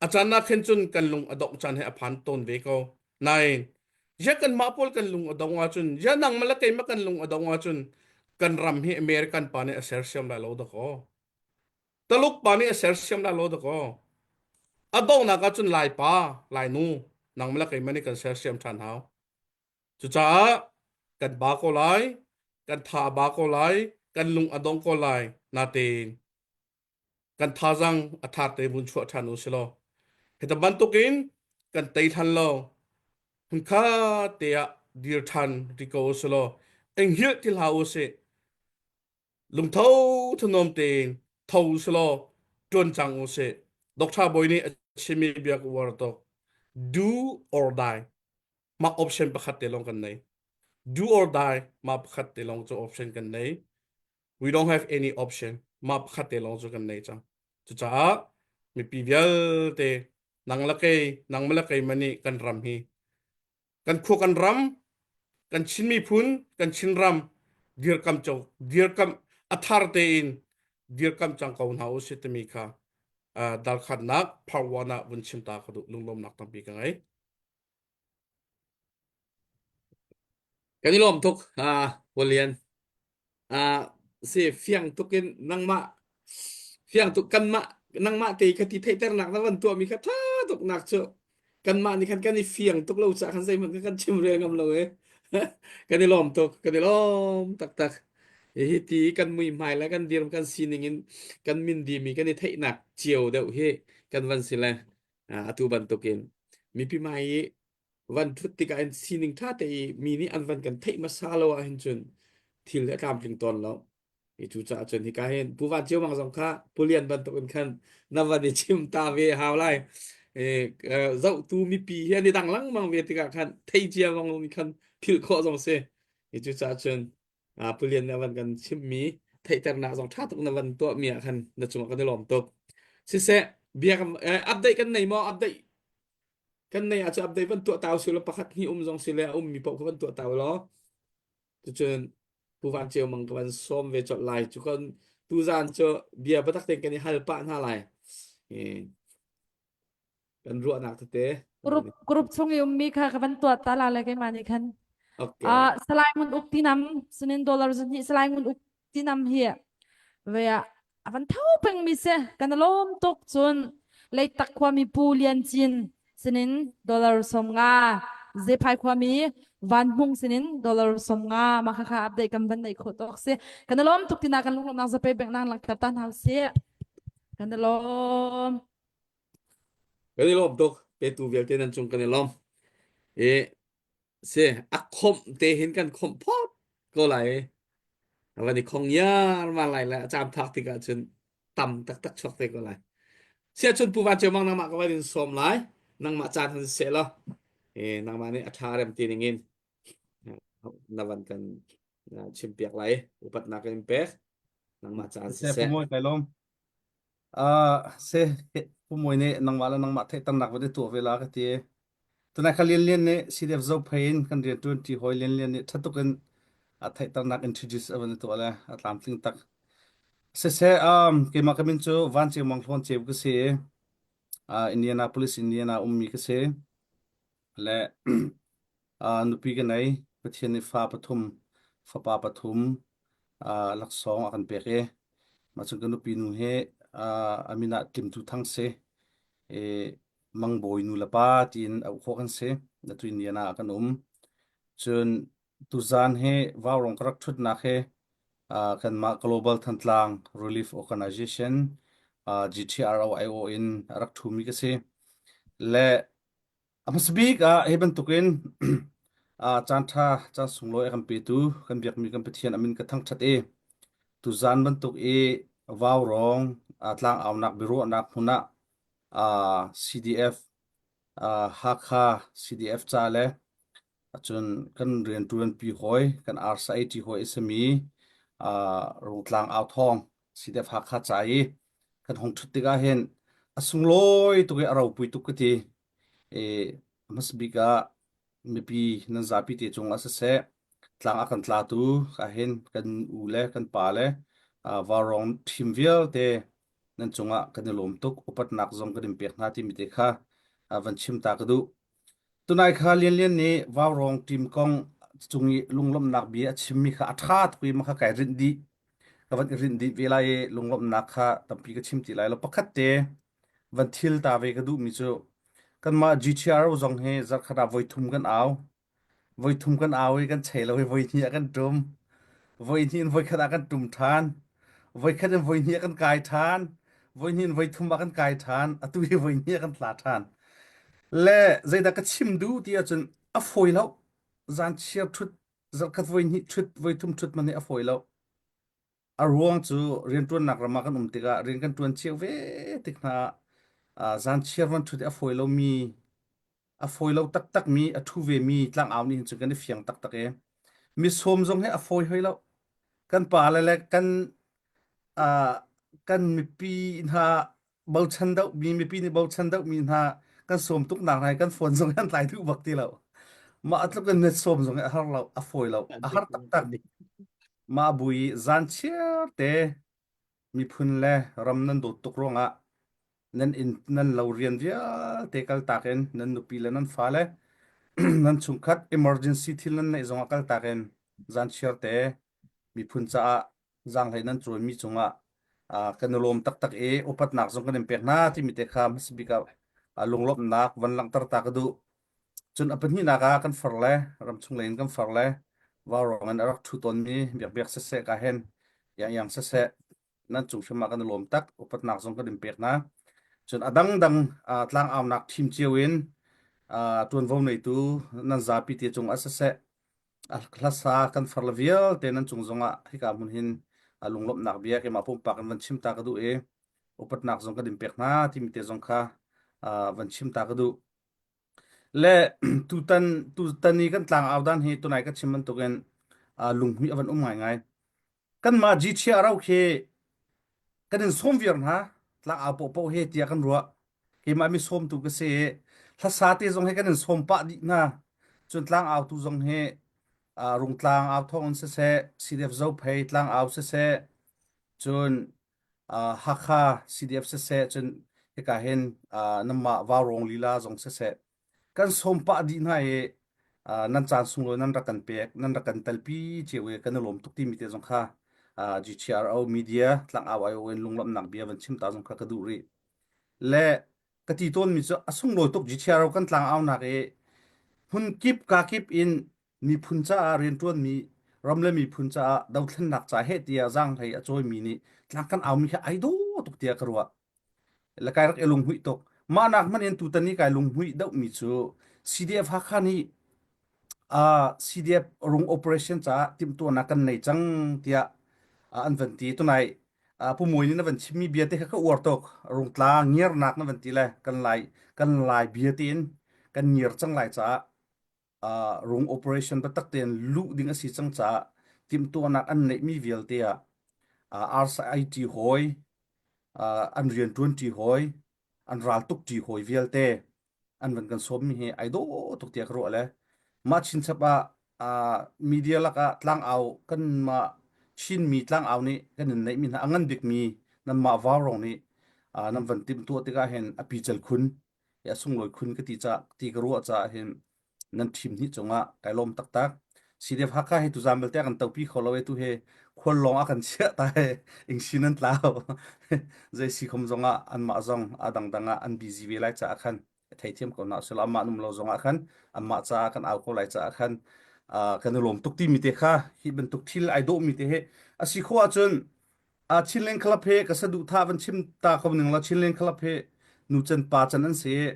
Speaker 1: a caan ah khin cun kan lung a dongh caan he a phan tawn ve ko. Nain, ya kanmah pawl kan lung a dong ahcun, ya nangmah le keimah kan lung a dong ahcun kan ram hi American pa nih a sersiam lai lo dakaw. Taluk pa nih a sersiam lai lo dakaw. A donghnak ahcun Lai pa, Lai nu, nangmah le keimah nih kan sersiam ṭhan hau. Cucaah kan ba ko lai, kan tha a ba ko lai, kan lung a dong ko lai. Natein kan thazaang a thar te vun chuah ṭhan u si law hita bantukin kan tei than lo hmunkha te ah dir ṭhan ri ko u si law enghilh ti hlah u sih lungtho thanuam tein tho u si law ṭuan cang u sih Dr. Bawi nih a chimmi bia ka uar tuk do or die mah option pakhat te lawng kan nei do or die mah pakhat te lawng cu option kan nei we don't have any option mah pakhat te lawng cu kan nei cang cucaah mipi vialte nang le kei nang le kei mani kan ram hi kan khua kan ram kan Chin miphun kan Chin ram dirkam cho dirkam a thar tein dirkam cang ko hna u si timi kha dalkhatnak part 1 ah vun chim ta ka duh lunglawmnak tampi ka ngei
Speaker 2: Kan i lawm tuk, uh, William. Uh, si fiang tuk in nangmah fiang tuk kanmah nangmah te kha ti theihternak na van tuahmi kha tha tuk nak cu kanmah nih khan kan i fiang tuk lo caah khan zeihmanh khan kan chim rel ngam lo e kan i lawm tuk kan i lawm taktak hi ti kan muihmai le kan dirhmun kan sining in kan min dimi kan i theihnak cio deuh hi kan van si le atu bantukin mipi hmai i van ṭhut tikah in sining ṭha te i mi nih an van kan theih hmasa lo ahhin cun thil a tlamtling tawn lo. I cucaah cun hika hin Pu Van Ceu Mang zong kha Pu Lian bantukin khan na van i chim ta ve hau lai. E, zohtu mipi hi an i dang lengmang ve tikah khan thei cia bang khan philh khawh zong si. I cucaah cun Pu Lian nih a van kan chimmi theihternak zong ṭha tuk na van tuahmi ah khan na cungah kan i lawm tuk. Siseh, bia kan update kan nei maw? Update kan nei ahcun update van tuah tau si law pakhat hnih um zong si le a ummi paoh kha van tuah tau law cucun Pu Van Ceu Mang ka van sawm ve colh lai. Cu kan tuzaan cu bia biatak tein kan i hal pah hna lai. Kan ruahnak tete.
Speaker 6: Group group chung i ummi kha ka van tuah ta la le keimah nih khan.
Speaker 2: Okay.
Speaker 6: Uh, Salai Ngun Uk tinam sinin dollar zahnih Salai Ngun Uk tinam hi ve ah a van tho peng mi si kan lawm tuk cun Leitak khuami Pu Lian Cin sinin dollar 50 Zephai khuami Van Hmung sinin dollar 50 mah kha kha update kan van nei khawh tok si kan lawm tuk tina kan lunglawmnak zape bank nang langhter ta hna si kan lawm
Speaker 2: Kan i lawm tuk. Petu vialte nan cung kan i lawm. I si a khomh te hin kan khomh phot ko lai. A van i khong iar ma lai le a caan phak tikah cun tam taktak chuak te ko lai. Sia cun Pu Van Ceu Mang nangmah ka van in sawm lai. Nangmah caan han seh law. E, nangmah nih a ṭha rem ti ning in na van kan chimpiak lai. Upatnak in pek. Nangmah caan
Speaker 7: Seh
Speaker 2: siseh.
Speaker 7: Pu Mawi kai lawm. Uh, se Pu Mawi nih nangmah le nangmah theihternak van i tuah ve la ka ti. Tunai kha Lian Lian nih CDF Zophei in kan rian ṭuan ṭi hawi Lian Lian nih ṭha tuk in a theihternak introduce a van i tuah le a tlamtling tak. Siseh, um, keimah ka min cu Van Ceu Mang Hlawn Ceu ka si i uh, Indianapolis, Indiana ummi ka si. Le uh, nupi ka nei. Pathian nih fa pathum, fapa pathum uh, laksawng a kan pek i mah cun ka nupi nu hi uh, a min ah Kim Tu Thang si. I Mangbawi nu le pa tiin auh khawh kan si. Atu Indiana ah kan um. Cun tuzaan hi Vaurawng ka rak ṭhutnak hi uh, kanmah Global Thantlang Relief Organization uh, GTRO IO in a rak ṭhumi ka si. Le A hmasa bik ah hi bantukin uh, caanṭha caan sunglawi a kan petu kan biakmi kan Pathian a min ka thangṭhat i tuzaan bantuk i vaurawng uh, tlangaunak biaruahnak hmun ah uh, CDF uh, Hakha CDF ca le cun kan rianṭuanpi hawi kan arsa eiṭi hawi a simi uh, Rungtlang Authawng CDF Hakha ca i kan hung ṭhut tikah hin a sunglawi tuk i a ropui tuk ka ti. I a hmasa bik ah mipi nan zapi te cungah siseh tlang a kan tlatu ah hin kan u le kan pa le uh, vaurawng ṭhim vialte. Nan cungah kan i lawm tuk. Upatnak zong kan in pek hna timi te kha van chim ta ka duh. Tunai kha Lian Lian nih Vaurawng team kong cung i lunglawmhnak bia a chimmi kha a ṭha tuk i mah kha kai rinh dih. Ka van i rinh dih ve lai i lunglawmhnak kha tampi ka chim ti lai lo. Pakhat te van thil ta ve ka duhmi cu kanmah GTRO zong hi zarhkhat ah voithum kan au. Voithum kan au i kan chei lo i voihnih ah kan ṭum. Voihnih in voikhat ah kan ṭum ṭhan. Voikhat in voihnih ah kan kai ṭhan. Voihnih in voithum ah kan kai ṭhan. Atu hi voihnih ah kan tla ṭhan. Le zeidah ka chim duh ti ahcun a fawi lo. Zan chiar ṭhut, zarhkhat voihnih ṭhut, voithum ṭhut man hi a fawi lo. A ruang cu rianṭuannak ram ah kan um tikah rian kan ṭuan cio ve tik hna ah zan chiar van ṭhut hi a fawi lomi a fawi lo taktakmi a ṭhu vemi tlangau nih hin cun kan i fiang taktak i misawm zong hi a fawi hoi lo. Kan pale le kan uh, kan mipi hna bochan deuhmi mipi nih bochan deuhmi hna kan sawm tuk nak hna kan phone zong an tlai duh bak ti lo. Mah tluk in net sawm zong hi a har lo, a fawi lo, a har taktak. Mah bu i zan chiar te miphun le ram nan dawt tuk ruangah nan inn nan lo rian vialte kaltak in nan nupi le nan fale nan chungkhat emergency thil nan neih zongah kaltak in zanchiar te miphun caah zaanghlei nan cawimi cungah kan i lawm taktak i upatnak zong kan in pek hna timi te kha hmasa bik ah lunglawmhnak van langhter ta ka duh. Cun a pahnihnak ah kan far le ramchung lei in kan far le vaurawng in a rak ṭhu tawnmi biakbiak siseh ka hen yang yang siseh nan cung hrim ah kan i lawm tak upatnak zong kan in pek hna cun a dangdang tlang aunak thim cio in ṭuanvo neitu nan zapi te cung ah siseh a hlasa kan far le vialte nan cung zongah hika hmun hin lunglawmhnak bia keimah pumpak in van chim ta ka duh i upatnak zong kan in pek hna timi te zong kha van chim ta ka duh Le tutan tutan i kan tlang au dan hi tunai ka chim bantukin uh, lunghmuih a van um ngaingai. Kanmah GTRO khi kan in sawm viar hna tlang au pohpoh he tiah kan ruah. Keimah mi sawmtu ka si i hlasa te zong hi kan in sawm pah dih hna. Cun tlang autu zong hi uh, Rungtlang au thawng in siseh, CDF Zophei tlang au siseh, cun Hakha CDF siseh cun hika hin nanmah Vaurawng lila zong siseh kan sawm pah dih hna i nan caan sunglawi nan rak kan pek nan rak kan telpi cio i kan i lawm tuk timi te zong kha GTRO media tlangau IO in lunglawmhnak bia van chim ta zong kha ka duh rih. Le ka ti tawnmi cu a sunglawi tuk GTRO kan tlangaunak i hmun kip ka kip in miphun caah rianṭuanmi ram le miphun caah dothlennak ca heh tiah zaanghlei a cawimi nih tlang kan aumi khi ai dawh tuk tiah ka ruah. Le kai rak i lunghmuih tuk. Mah nak hmanh in tutan i kai lunghmuih deuhmi cu CDF Hakha nih uh, CDF rung operation caah timhtuahnak kan nei cang tiah uh, an van ti. Tunai uh, Pu Mawi nih na van chimmi bia te kha ka uar tuk. Rungtla ngirnak na van ti le kan lai kan lai bia tiin kan ngir cang lai caah uh, rung operation biatak tein luh ding a si cang caah timhtuahnak an neihmi vialte ah uh, RCIT hawi uh, an rian ṭuanṭi hawi an raltuk ṭi hawi vialte an van kan sawmmi hi ai dawh tuk tiah ka ruah le mah chinchap ah uh, media lakah tlangau kanmah Chinmi tlangau nih kan in neihmi hna a ngan bikmi nanmah vaurong nih uh, nan van timhtuah tikah hin a pical khun a sunglawi khun ka ti ca ti ka ruah caah hin nan ṭhim hnih cungah kai lawm taktak. CDF Hakha hi tuzaan belte a kan topi kho lo e tu he khual lawng a kan chiah ta he ingsi nan tlau zei si khom zongah anmah zong a dangdang ah an busy ve lai caah khan theithiam ko na sila amah num lo zongah khan anmah caah kan au ko lai caah khan kan i lawm tuk timi te kha hi bantuk thil ai dawh mi te he a si kho ahcun A Chinland Club he ka saduhthah van chim ta ko ning law Chinland Club he nu can pa can an si.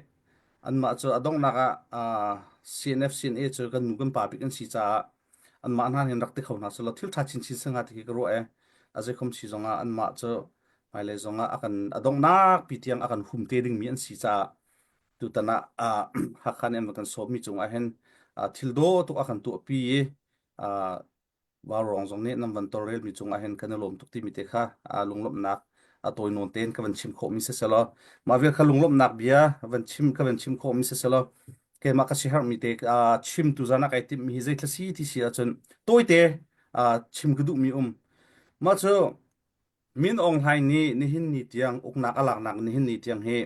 Speaker 7: Anmah cu a donghnak ah CNF CNA cu kan nu kan pa bik an si caah anmah hna hin rak ti kho hna selaw thil ṭha chinchin singa ti khi ka ruah e. A zeikhom si zongah anmah cu hmailei zongah a kan a donghnak pi tiang a kan hum te dingmi an si caah tutan ah Hakha nih an van kan sawmmi cungah hin thil dawh tuk a kan tuahpi i Vaurawng zong nih nan van tawlrelmi cungah hin kan i lawm tuk timi te kha lunglawmhnak a tawi nawn tein ka van chim khawhmi si selaw mah vial kha lunglawmhnak bia van chim ka van chim khawhmi si selaw keimah ka siherhmi te chim tu zan ah kai timhmi hi zeithla si ti si ahcun tawite chim ka duhmi um mah cu. Min Aung Hlaing nih nihin ni tiang uknak a laknak nihin ni tiang hi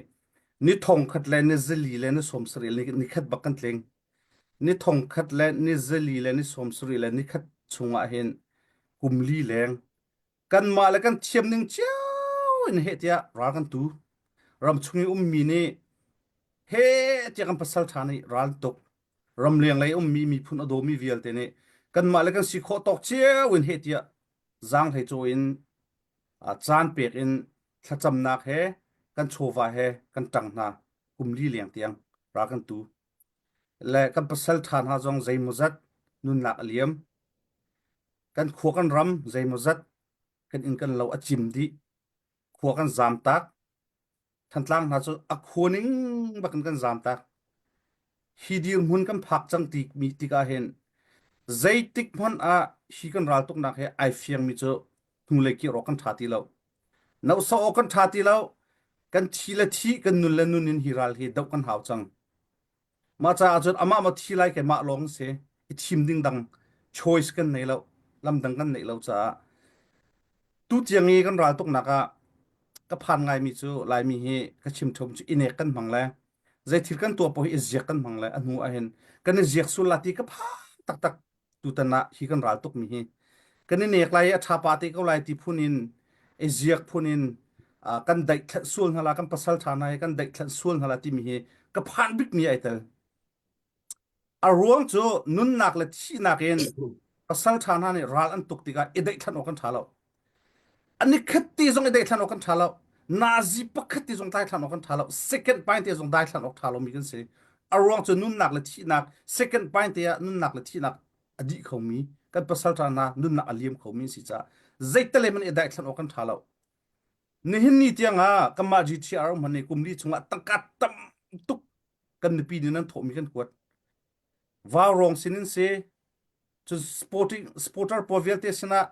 Speaker 7: ni thong khat le ni zali le ni 70 le ni khat bak kan tling. Ni thong khat le ni zali le ni 70 le ni khat chungah hin kum li leng kanmah le kan thiam ning cio in heh tiah ral kan tu. Ram chung i ummi nih he tiah kan pasal ṭha nih ral tuk. Ramleng lei ummi miphun a dawmi vialte nih kanmah le kan si khawh tawk cio in heh tiah zaanghlei caw in caan pek in thlacamnak he kan chawva he kan ṭang hna kum li leng tiang ra kan tu le kan pasal ṭha hna zong zeimawzat nunnak a liam kan khua kan ram zeimawzat kan inn kan lo a cim dih khua kan zaam tak Thantlang hna cu a khua ning bak in kan zaam tak hi dirhmun kan phak cang ti mi tikah hin zeitik hmanh ah hi kan raltuknak he ai fiangmi cu hnulei kir awk kan ṭha ti lo. Nohsawh awk kan ṭha ti lo. Kan thi le thi, kan nun le nun in hi ral hi doh kan hau cang. Mah caah cun amah maw thi lai keimah lawng si i thim ding dang choice kan nei lo. Lam dang kan neih lo caah tu tiang i kan raltuknak ah ka phan ngaimi cu Laimi hi ka chim ṭhum cu i nek kan hmang le Zeithil kan tuah paoh hi i ziak kan hmang le a hnu ahhin kan i ziak sul la ti ka phang taktak tutan ah hi kan ral tukmi hi kan i nek lai i a ṭha pa te ko lai ti phun in i ziak phun in kan daihtlanh sual hna la kan pasal ṭha hna hi kan daihtlanh sual hna la timi hi ka phan bikmi ai tel. A ruang cu nunnak le thihnak in pasal ṭha hna nih ral an tuk tikah i daihtlanh awk kan ṭha lo. An i khat ti zong i daihthlan awk kan ṭha lo. Nazi pakhat ti zong daithlan awk kan ṭha lo. Second pine te zong daithlan awk ṭha lomi kan si. A ruang cu nunnak le thihnak second pine te ah nunnak le thihnak a dih khomi kan pasal ṭha hna nunnak a liam khomi si caah zeitale man i daithlan awk kan ṭha lo. Nihin ni tiang ah kanmah GTR hman nih kum li chungah tangka tam tuk kan nupi nih nan thawhmi kan kuat. Vaurawng sin in si, Cun sporting sporter pawl vialte sinah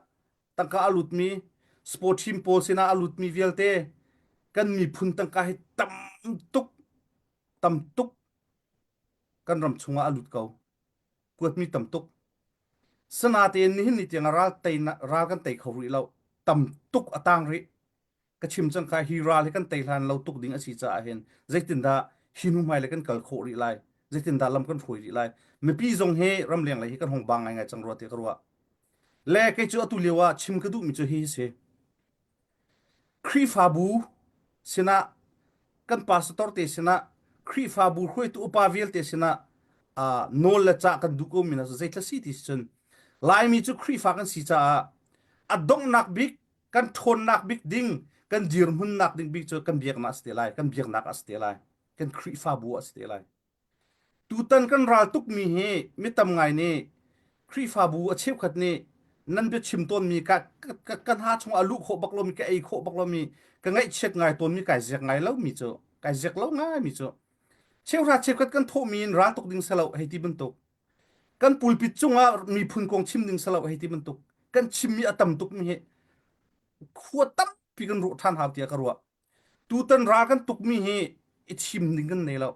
Speaker 7: tangka a lutmi sport team pawl sinah a lutmi vialte kan miphun tangka hi tam tuk tam tuk kan ram chungah a lut ko kuatmi tam tuk sanatein nihin ni tiang ral tei ral kan tei kho rih lo tam tuk a tang rih ka chim cang kha hi ral hi kan tei hlan lo tuk ding a si caah hin zeitindah hi hnu hmai le kan kal khawh rih lai zeitindah lam kan hruai rih lai mipi zong hi ramleng lei hi kan hong bang ngaingai cang rua ti ka ruah le kei cu atu lio ah chim ka duhmi cu hi si Khrihfabu sinah kan pastor te sinah Khrihfabu hruaitu upa vialte sinah uh, nawl le cah kan duh ko mi na zeithla si ti cun Laimi cu Khrihfa kan si caah a donghnak bik kan ṭhawnnak bik ding kan dirhmunnak ding bik cu kan biaknak a si te lai kan biaknak a si te lai kan Khrihfabu a si te lai tutan kan ral tukmi hi mi tam ngai nih Khrihfabu a cheukhat nih nan biachim tawnmi ka ka ka hna chung a luh khawh bak lomi ka ei khawh bak lomi ka ngaihchiat ngai tawnmi kai ziak ngai lomi cu kai ziak lo ngai mi cu cheuhra cheukhat kan thawhmi in ral tuk ding selo hei ti bantuk Kan pulpit cungah miphun kong chim ding salo hei ti bantuk kan chimmi a tam tuk mi hi khua tampi kan ruah ṭhan hau tiah ka ruah. Tutan ral kan tukmi hi i chim ding kan nei lo.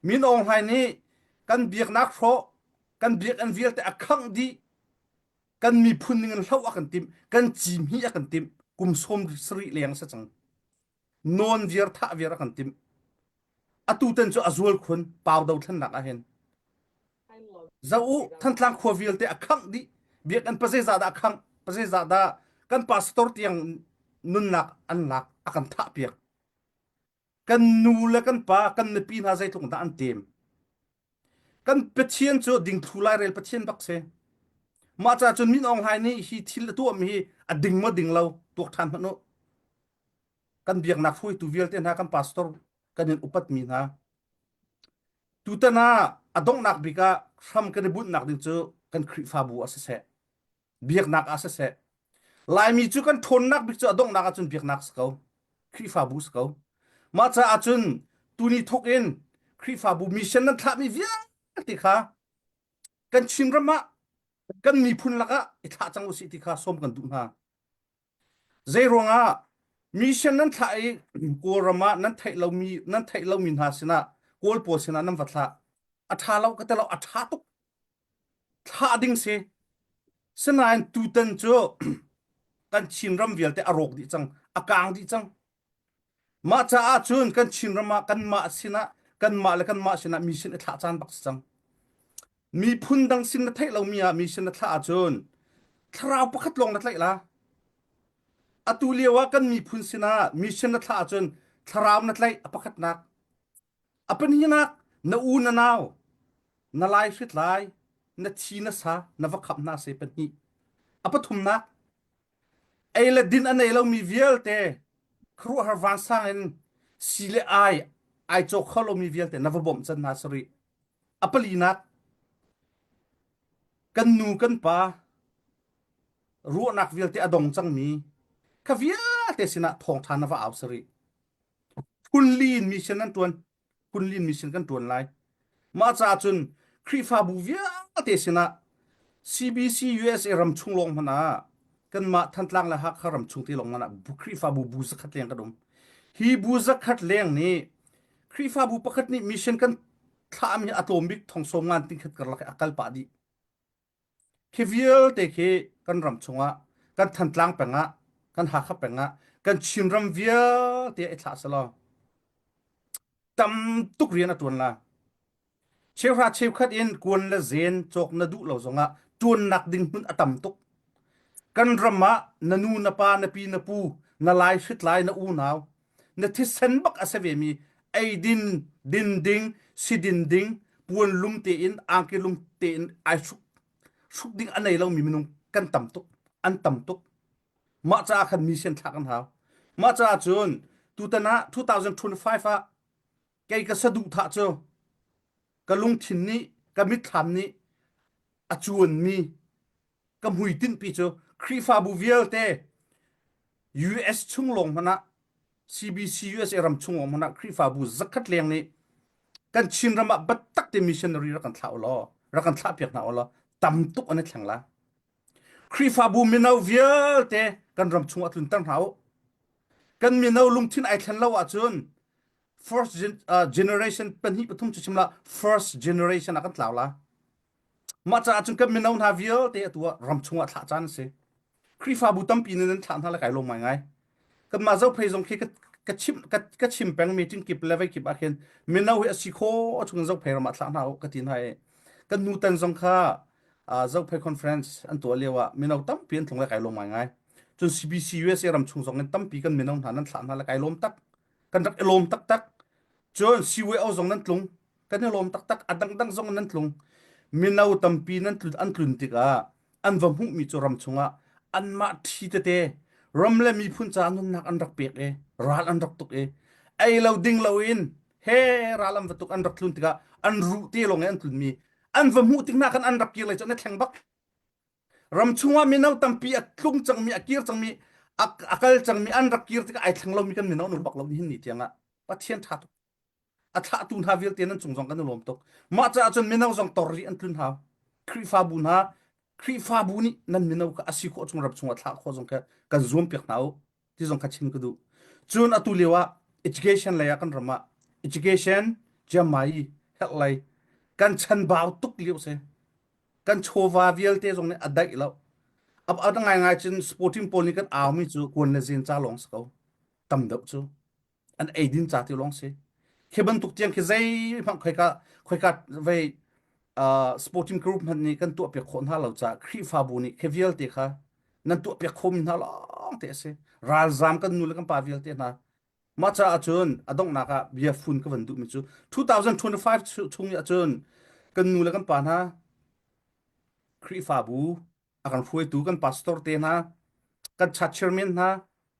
Speaker 7: Min Aung Hlaing nih kan biaknak hrawh, kan biakinn vialte a khangh dih, kan miphun ning in hloh a kan timh, kan cim hi a kan timh, kum 70 leng si cang. Nawn viar thah viar a kan timh. Atu tan cu a zual khun pau dothlennak ah hin. Zo u Thantlang khua vialte a khangh dih. Biakinn pazeizah dah a khangh, pazeizah dah kan pastor tiang nunnak an lak a kan thah piak. Kan nu le kan pa, kan nupi hna zeitluk dah an tem. Kan Pathian cu dingthlu lairel Pathian bak si. Mah ca cun Min Aung Hlaing nih hi thil a tuahmi hi a ding maw ding lo tuak ṭhan hmanh u. Kan biaknak hruaitu vialte hna kan pastor kan in upatmi hna tutan ah a donghnak bik ah hram kan i bunhnak ding cu kan Khrihfabu ah siseh biaknak ah siseh Laimi cu kan ṭhawnnak bik cu a donghnak ahcun biaknak si ko Khrihfabu si ko mah caah cun tuni thawk in Khrihfabu mission nan thlahmi vialte kha kan Chinram ah kan miphun lakah i thlah cang usih ti kha sawm kan duh hna Zeiruangah mission nan thlah i Kawlram ah nan theih lomi nan theih lomi hna sinah Kawl pawl sinah nan va thlah. A ṭha lo ka ti lo, a ṭha tuk. Thlah ding si. Sinain tutan cu Kan Chinram vialte a rawk dih cang, a kaang dih cang. Mah caah cun kan Chinram ah kanmah sinah kanmah le kanmah sinah mi sin i thlah caan bak si cang. Miphun dang sin na theih lomi ah mi sin na thlah ahcun thlarau pakhat lawng na tlaih la. Atu lio ah kan miphun sinah mi sin na thlah ahcun thlarau na tlaih a pakhatnak. A pahnihnak na u na nau na lai hritlai na thi na sa na va khap hna se pahnih. A pathumnak ei le din a nei lomi vialte khuaruahhar vansang in si le ai ai caw kho lomi vialte na va bawmh can hna sarih. A palinak kan nu kan pa ruahnak vialte a dong cangmi kha vialte sinah thawngṭha na va au sarih. Phunli in mission nan ṭuan. Phunli in mission kan ṭuan lai. Mah caah cun Khrihfabu vialte sinah CBC USA ram chung lawng hmanh ah kanmah Thantlang le Hakha ram chung te lawng hmanh ah Khrihfabu bu zakhat leng kan um. Hi bu zakhat leng nih Khrihfabu pakhat nih mission kan thlahmi a tlawm bik thong sawm ngan tingkhat karlak a kal pah dih. Khi vialte khi kan ram chungah kan Thantlang peng ah kan Hakha peng ah kan Chinram vialte i thlah selaw tam tuk rian a tuan la. Cheuhra cheukhat in kuan le zen cawk na duh lo zongah tuannak ding hmun a tam tuk. Kan ram ah na nu na pa na pi na pu na lai hritlai na unau na thisen bak a si vemi eidin din ding sidin ding puan lum tein angki lum tein ai hruk hruk ding a nei lomi minung kan tam tuk an tam tuk mah caah khan mission thlak an hau mah caah cun tutan ah 2025 ah kei ka saduhthah cu ka lungthin nih ka mitthlam nih a cuanmi ka hmuitinhpi cu Khrihfabu vialte US chung lawng hmanh ah CBC USA ram chung lawng hmanh ah Khrihfabu zakhat leng nih kan Chinram ah biatak te missionary rak kan thlah u law rak kan thlah piak hna u law tam tuk an i thleng la Khrihfabu mino vialte kan ram chung ah tlunter hna u kan mino lungthin ai thlen lo ahcun first generation pahnih pathum cu chim la first generation ah kan tlau la Mah caah cun kan mino hna vialte atu ah ram chungah thlah caan a si. Khrihfabu tampi nih nan thlah hna le kai lawm ngaingai. Kanmah Zophei zong khi ka, ka chim ka, ka chim peng meeting kip le vei kip ah khin mino hi a si kho chung in Zophei ram ah thlah hna u ka ti hna i kan nu tan zong kha uh, Zophei conference an tuah lio ah mino tampi an tlung le kai lawm ngaingai. Cun CBC USA ram chung zong in tampi kan mino hna nan thlah hna le kai lawm tak. Kan rak i lawm taktak. Cun CYO zong nan tlung. Kan i lawm taktak. A dangdang zong nan tlung. Mino tampi nan tlun an tlun tikah an va hmuhmi cu ram chungah anmah ṭhi tete ram le miphun caah nunnak an rak pek i ral an rak tuk i ei lo ding loin he ral an va tuk an rak tlun tikah an ruh te lawng i an tlunmi an va hmuh tik hna khan an rak kir lai cu an i thleng bak. Ram chungah mino tampi a tlung cangmi a kir cangmi a, a kal cangmi an rak kir tikah ai thleng lomi kan mino an um bak lo nihin ni tiangah Pathian ṭha tuk a thlahtu hna vialte nan cung zong kan i lawm tuk mah caah cun mino zong tor rih an tlun hau Khrihfabu hna Khrihfabu nih nan mino kha a si khawh chung ram chungah thlah khawh zong kha kan zuam piak hna u ti zong kha chim ka duh cun atu lio ah education lei ah kan ram ah education chiamai herh lei kan chanbau tuk lio si kan chawva vialte zong nih a daih lo a ngai ngai cun sporting pawl nih kan aumi cu kuan le zen ca lawng si ko tam deuh cu an eidin ca ti lawng si khi bantuk tiang khi zeihmanh khoika khoika vei uh, sporting group hmanh nih kan tuah piak khawh hna lo ca Khrihfabu nih khi vialte kha nan tuah piak khomi hna lawng te a si ralzam kan nu le kan pa vialte hna mah caah cun a donghnak ah bia fun ka van duhmi cu 2025 chung ah cun kan nu le kan pa hna Khrihfabu a kan hruaitu kan pastor te hna kan church chairman hna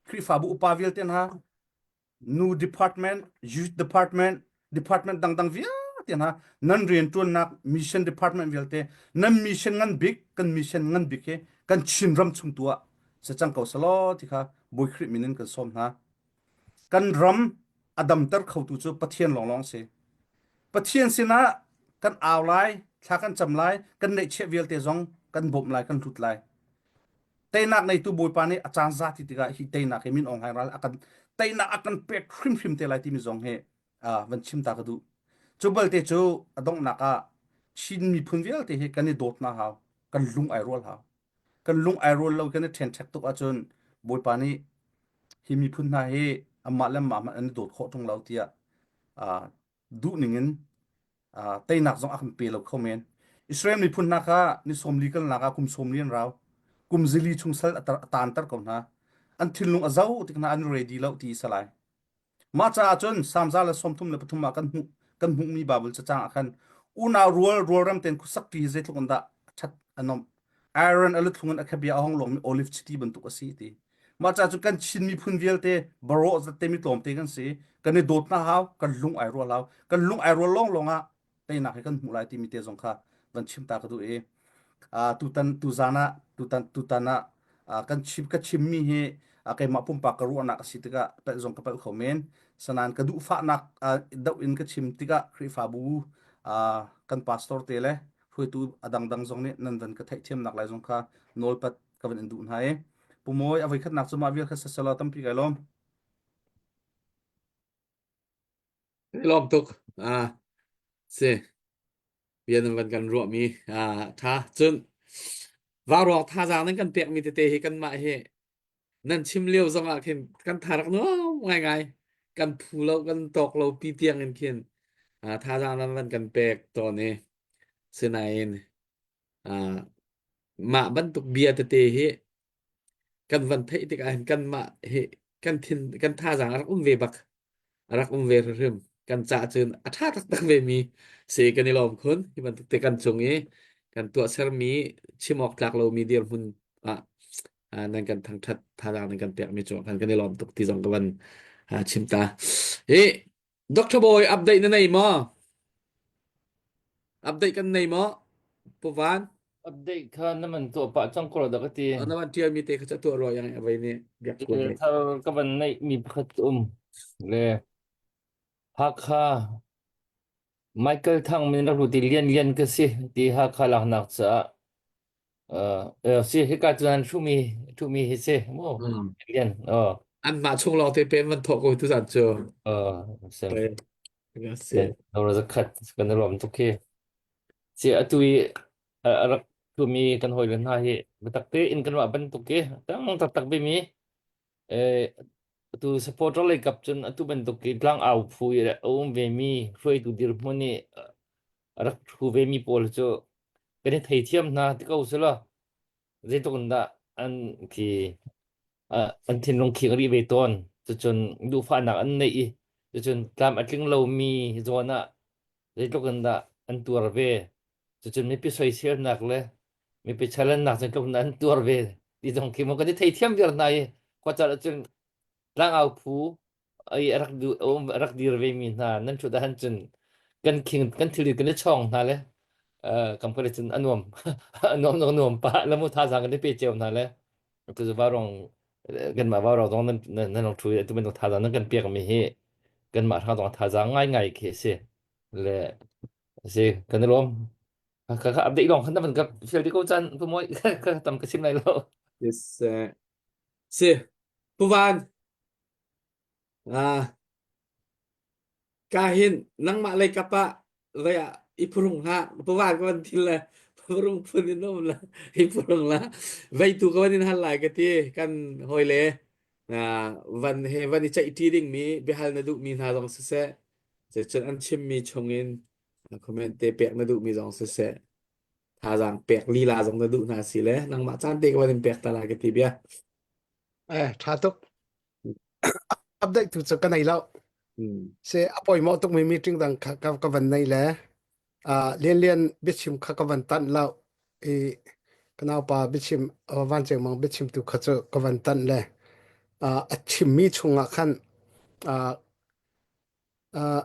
Speaker 7: Khrihfabu upa vialte hna nu department youth department department dangdang vialte hna nan rianṭuannak mission department vialte nan mission ngan bik kan mission ngan bik hi kan Chin ram chung tu ah se cang ko selaw ti kha Bawi Khrih min in kan sawm hna kan ram a damter khotu cu Pathian lawnglawng si Pathian sinah kan au lai thla kan cam lai kan neihchiah vialte zong kan bawmh lai kan hlut lai teinak neitu Bawipa nih a caan za ti tikah hi teinak hi min Aung Hlaing ral a kan teinak a kan pek hrimhrim te lai timi zong hi uh, van chim ta ka duh. Cu balte cu a donghnak ah Chin miphun vialte hi kan i dawt na hau, kan lung ai rual hau. Kan lung ai rual lo kan i ṭhenṭhek tuk ahcun Bawipa nih hi miphun hna hi amah le amah hmanh an i dawt khawh ṭung lo tiah uh, duh ning in uh, teinak zong a kan pe lo kho men. Israel miphun hna kha ni 40 kalnak ah kum 40 an rau. Kum zili chung sal a taanter ko hna. An thinlung a zo tik hna an ready lo ti salai. Mah caah cun Salm 133 ah kan hmuh kan hmuhmi Baibal cacang ah khan unau rual rualrem tein khuasak ṭi hi zeitluk in dah a ṭhat a nuamh. Aaron a luthlung in a khabia a hong lawngmi olive chiti bantuk a si ti. Mah caah cun kan Chin miphun vialte barawh zatte mi tlawmte kan si. Kan i dawt hna hau, kan lung ai rual hau. Kan lung ai rual lawnglawng ah teinak hi kan hmuh lai timi te zong kha van chim ta ka duh i tutan tuzan ah tutan tutan ah kan chim ka chimmi hi keimah pumpak ka ruahnak a si tikah pelh zong ka pelh kho men sanan ka duhfahnak doh in ka chim tikah Khrihfabu kan pastor te le hruaitu a dangdang zong nih nan van ka theihthiamnak lai zong kha nawlpat ka van in duh hna i Pumawi a voikhatnak cu mah vial kha sasala tampi kai lawm.
Speaker 2: Lawm tuk. Ah, si. Bia nan van kan ruahmi ah tha. Cun vauruang thazaang nan kan pekmi tete hi kanmah hi nan chim lio zong ah khin kan tha rak nuam ngaingai. Kan phu lo, kan tawk lo pi tiang in khin ah thazaang nan van kan pek tawn i sinain ah mah bantuk bia tete hi kan van theih tikah hin kanmah hi kan thin kan thazaang a rak um ve bak a rak um ve hrimhrim kan cah cun a ṭha taktak ve mi si kan i lawm khun hi bantuk te kan cung i kan tuahsermi chim awk tlak lomi dirhmun ah ah, nan kan thangṭhat thazaang nan kan pekmi cung ah khan kan i lawm tuk ti zong ka van ah, chim ta hi Dr. Boy update na nei maw Update kan nei maw? Pu Van?
Speaker 8: Update kha na man tuah pah cang ko dah ka ti.
Speaker 2: Na van tial mi te kha ca tuah rua yang avei nih biak kun
Speaker 8: Thil thar ka van neih mi pakhat um le Hakha Michael Thang min rak ti lian lian ka si ti Hakha laknak caah uh, si hika cu nan thumi thumi hi si mu lian oh
Speaker 2: an mah chung lawng te pen van thawk ko tu zan cu
Speaker 8: uh sem
Speaker 2: si
Speaker 8: no ra khat kan rom tuk khi si atu i a rak thumi kan hoi le hna hi biatak te in kan wa bantuk ki tang tak tak bi mi eh atu supporter lei kap cun atu bantuk ki tlang au phu i a um ve mi hruaitu dirhmun i a rak thu ve mi pawl cu kan i theithiam hna ti ko sila zeitluk in dah an khi an thinlung khing rih ve tawn cucun duhfahnak an neih i cucun tlam a tling lomi zawn ah zeitluk in dah an tuar ve cucun mipi soiselnak le mipi chalannak zeitluk in an tuar ve ti zong khi mo kan i theithiam viar hna i khuacal ahcun tlangau phu ai a rak du a rak dir ve mi hna nan thut ahhan cun kan khing kan thil kan i chawng hna le kam ka cun a nuam a nuam zong nuam pa la mu thazaang kan i pe cio hna le tu zu rong kan mah rong zong nan nan rong thu tu bantuk thazaang nan kan pek mi hi kan mah hrang zong thazaang ngai ngai khi si le si kan i lawm ka ka update long khan na van ka fial di ko chan pu moi ka tam ka sim lai lo
Speaker 2: yes si pu van Ah, ka hin nangmah lei kap ah vei ah i phurung hlah pavan ka van thil le phurung phun in um la i phurung la vei tu ka van in hal lai ka ti kan hawi le van he van i ceih ṭi ding mi biahal na duh mi hna zong siseh cun an chim mi chung in comment te pek na duh mi zong siseh thazaang pek lila zong na duh hna si le nangmah caan te ka van in pek ta lai ka ti bia
Speaker 9: Eh, ṭha tuk. Update tu cu ka nei lo. Se a poimawh tukmi meeting dang kha ka, ka van nei le uh, Lian Lian biachim kha ka van tanh lo i ka naupa biachim uh, Van Ceng Mang biachim tu kha cu ka van tanh le uh, a chimmi chungah khan uh, uh,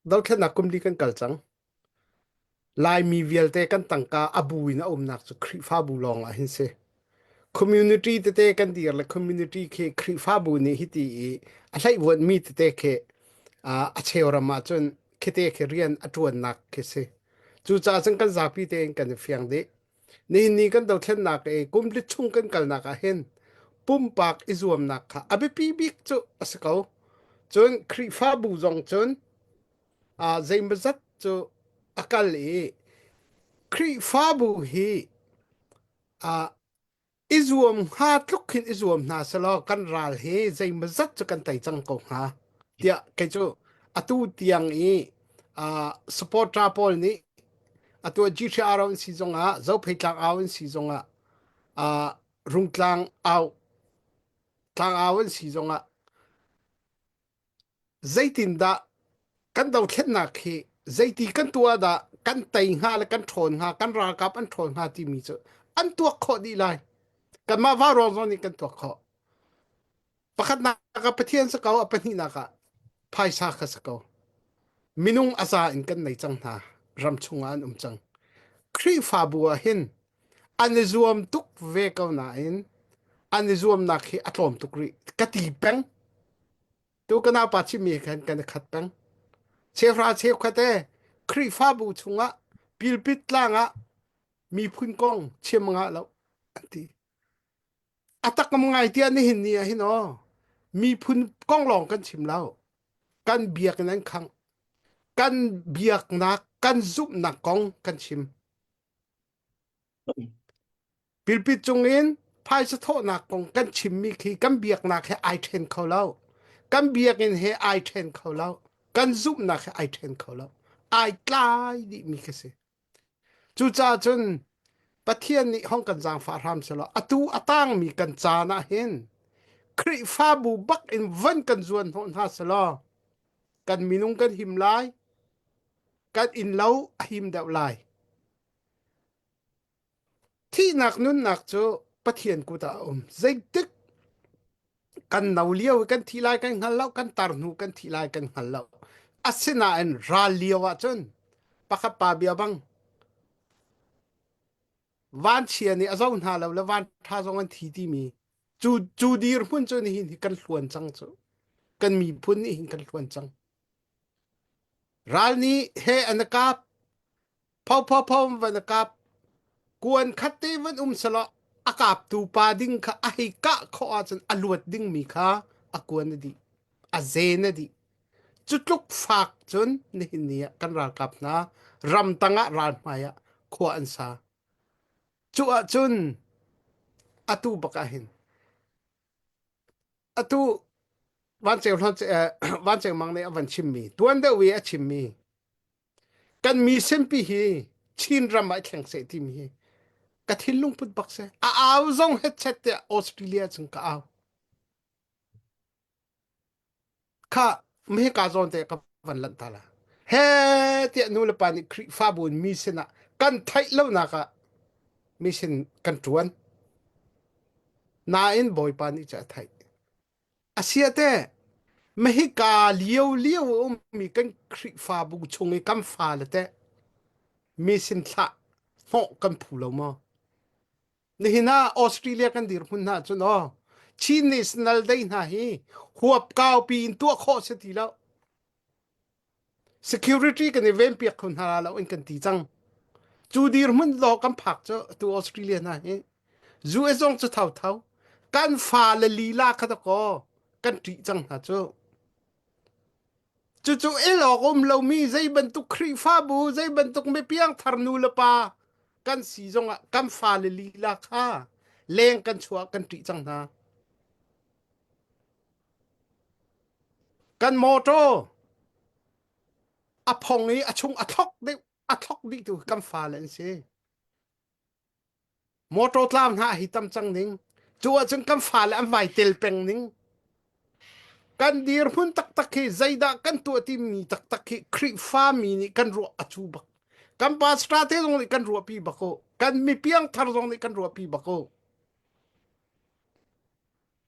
Speaker 9: Dothlennak kum li kan kal cang. Laimi vialte kan tangka a bu in a umnak cu Khrihfabu lawng ah hin si. Community tete kan dir le community khi Khrihfabu nih hiti i a hleihvuanhmi tete khi a cheu ram ahcun khite khi rian a ṭuannak khi si. Cucaah cun kan zapi tein kan i fiang dih. Nihin ni kan dothlennak i kum li chung kan kalnak ah hin pumpak i zuamnak kha a biapi bik cu a si ko. Cun Khrihfabu zong cun uh, zeimawzat cu a kal i Khrihfabu hi uh, I zuam hnga tluk khin i zuam hna selaw kan ral hi zeimawzat cu kan tei cang ko hnga tiah kei cu atu tiang i uh, supporter pawl nih atu GTR an si zongah Zophei tlang au an si zongah uh, Rungtlang au tlang au an si zongah Zeitindah kan dothlennak hi zeiti kan tuah dah kan tei hnga le kan ṭhawn hnga, kan ralkap an ṭhawn hnga timi cu an tuak khawh dih lai. Kanmah vauruang zong nih kan tuak khawh. Pakhatnak ah Pathian si ko, a pahnihnak ah phaisa kha si ko. Minung a za in kan nei cang hna. Ram chungah an um cang. Khrihfabu ah hin an i zuam tuk ve ko nain an i zuamnak hi a tlawm tuk rih. Ka ti peng. Tu ka naupa chimmi khan kan i khat peng. Cheuhra cheukhat e Khrihfabu chungah pilpit tlang ah miphun kong chim ngah lo an ti. A tak ngai tiah nihin ni ah hin aw miphun kong lawng kan chim lo. Kan biakinn an khangh. Kan biaknak, kan zumhnak kong kan chim. Pilpit cungin phaisa thawhnak kong kan chimmi khi kan biaknak he ai ṭhen kho lo. Kan biakinn he ai ṭhen kho lo. Kan zumhnak he ai ṭhen kho lo. Ai tlai dihmi khi si. Cucaah cun Pathian nih hong kan zaangfah hram selaw atu a tangmi kan caan ah hin Khrihfabu bak in van kan zuan hnawh hna selaw kan minung kan him lai, kan innlo a him deuh lai. Thihnak nunnak cu Pathian kut ah a um. Zeitik kan no lio i kan thi lai kan hngal lo, kan tar hnu kan thi lai kan hngal lo. Asinain ral lio ahcun pakhat pa bia bang vanchia nih a zo hna lo le van ṭha zong an thi timi cu cu dirhmun cu nihin hi kan hluan cang cu. Kan miphun nih hin kan hluan cang. Ral nih he an kap Phophophom van a kap. Kuan khat te van um selaw a kaptu pa ding kha a hei kah khawh ahcun a luat dingmi kha a kuan a dih. A zen a dih. Cu tluk fak cun nihin ni ah kan ralkap hna ramtang ah ral hmai ah khua an sa. Cu ahcun atu bak ah hin atu Vancung Vancung Mang nih a van chimmi tuan deuh i a chimmi Kan mi senpi hi Chin ram ah i thleng seh timi hi ka thinlung put bak si. A au zong hetchet tiah Australia chung ka au. Kha mehka zawn te ka van lanh ta la. He tiah nu le pa nih Khrihfabu in mi sinah kan theih lonak ah mi sin kan ṭuan. Nain Bawipa nih cu a theih. Asiate mahika lio lio a ummi kan Khrihfabu chung i kan fale teh mi sin thlah hnawh kan phu lo maw? Nihin ah Australia kan dirhmun hna cun aw Chin National Day hna hi huap kaupi in tuah khawh si ti lo. Security kan i venpiak kho hna lo in kan ti cang. Cu dirhmun law kan phak cu tu Australia hna hi US zong cu thauthau kan fale lila kha dakaw kan ṭih cang hna cu. Cucu el awk um lomi zei bantuk Khrihfabu zei bantuk mipiangthar nu le pa kan si zongah kan fale lila kha leng kan chuah kan ṭih cang hna. Kan mawṭaw a phong i a chung a thlok deuh a thlok dih tu kan fale an si. Mawṭaw tlau hna hi tam cang ning. Cu ahcun kan fale an vai tel peng ning. Kan dirhmun taktak hi zeidah kan tuah timi taktak hi Khrihfami nih kan ruah a cu bak. Kan pastor te zong nih kan ruahpi bak u. Kan mipiang thar zong nih kan ruahpi bak u.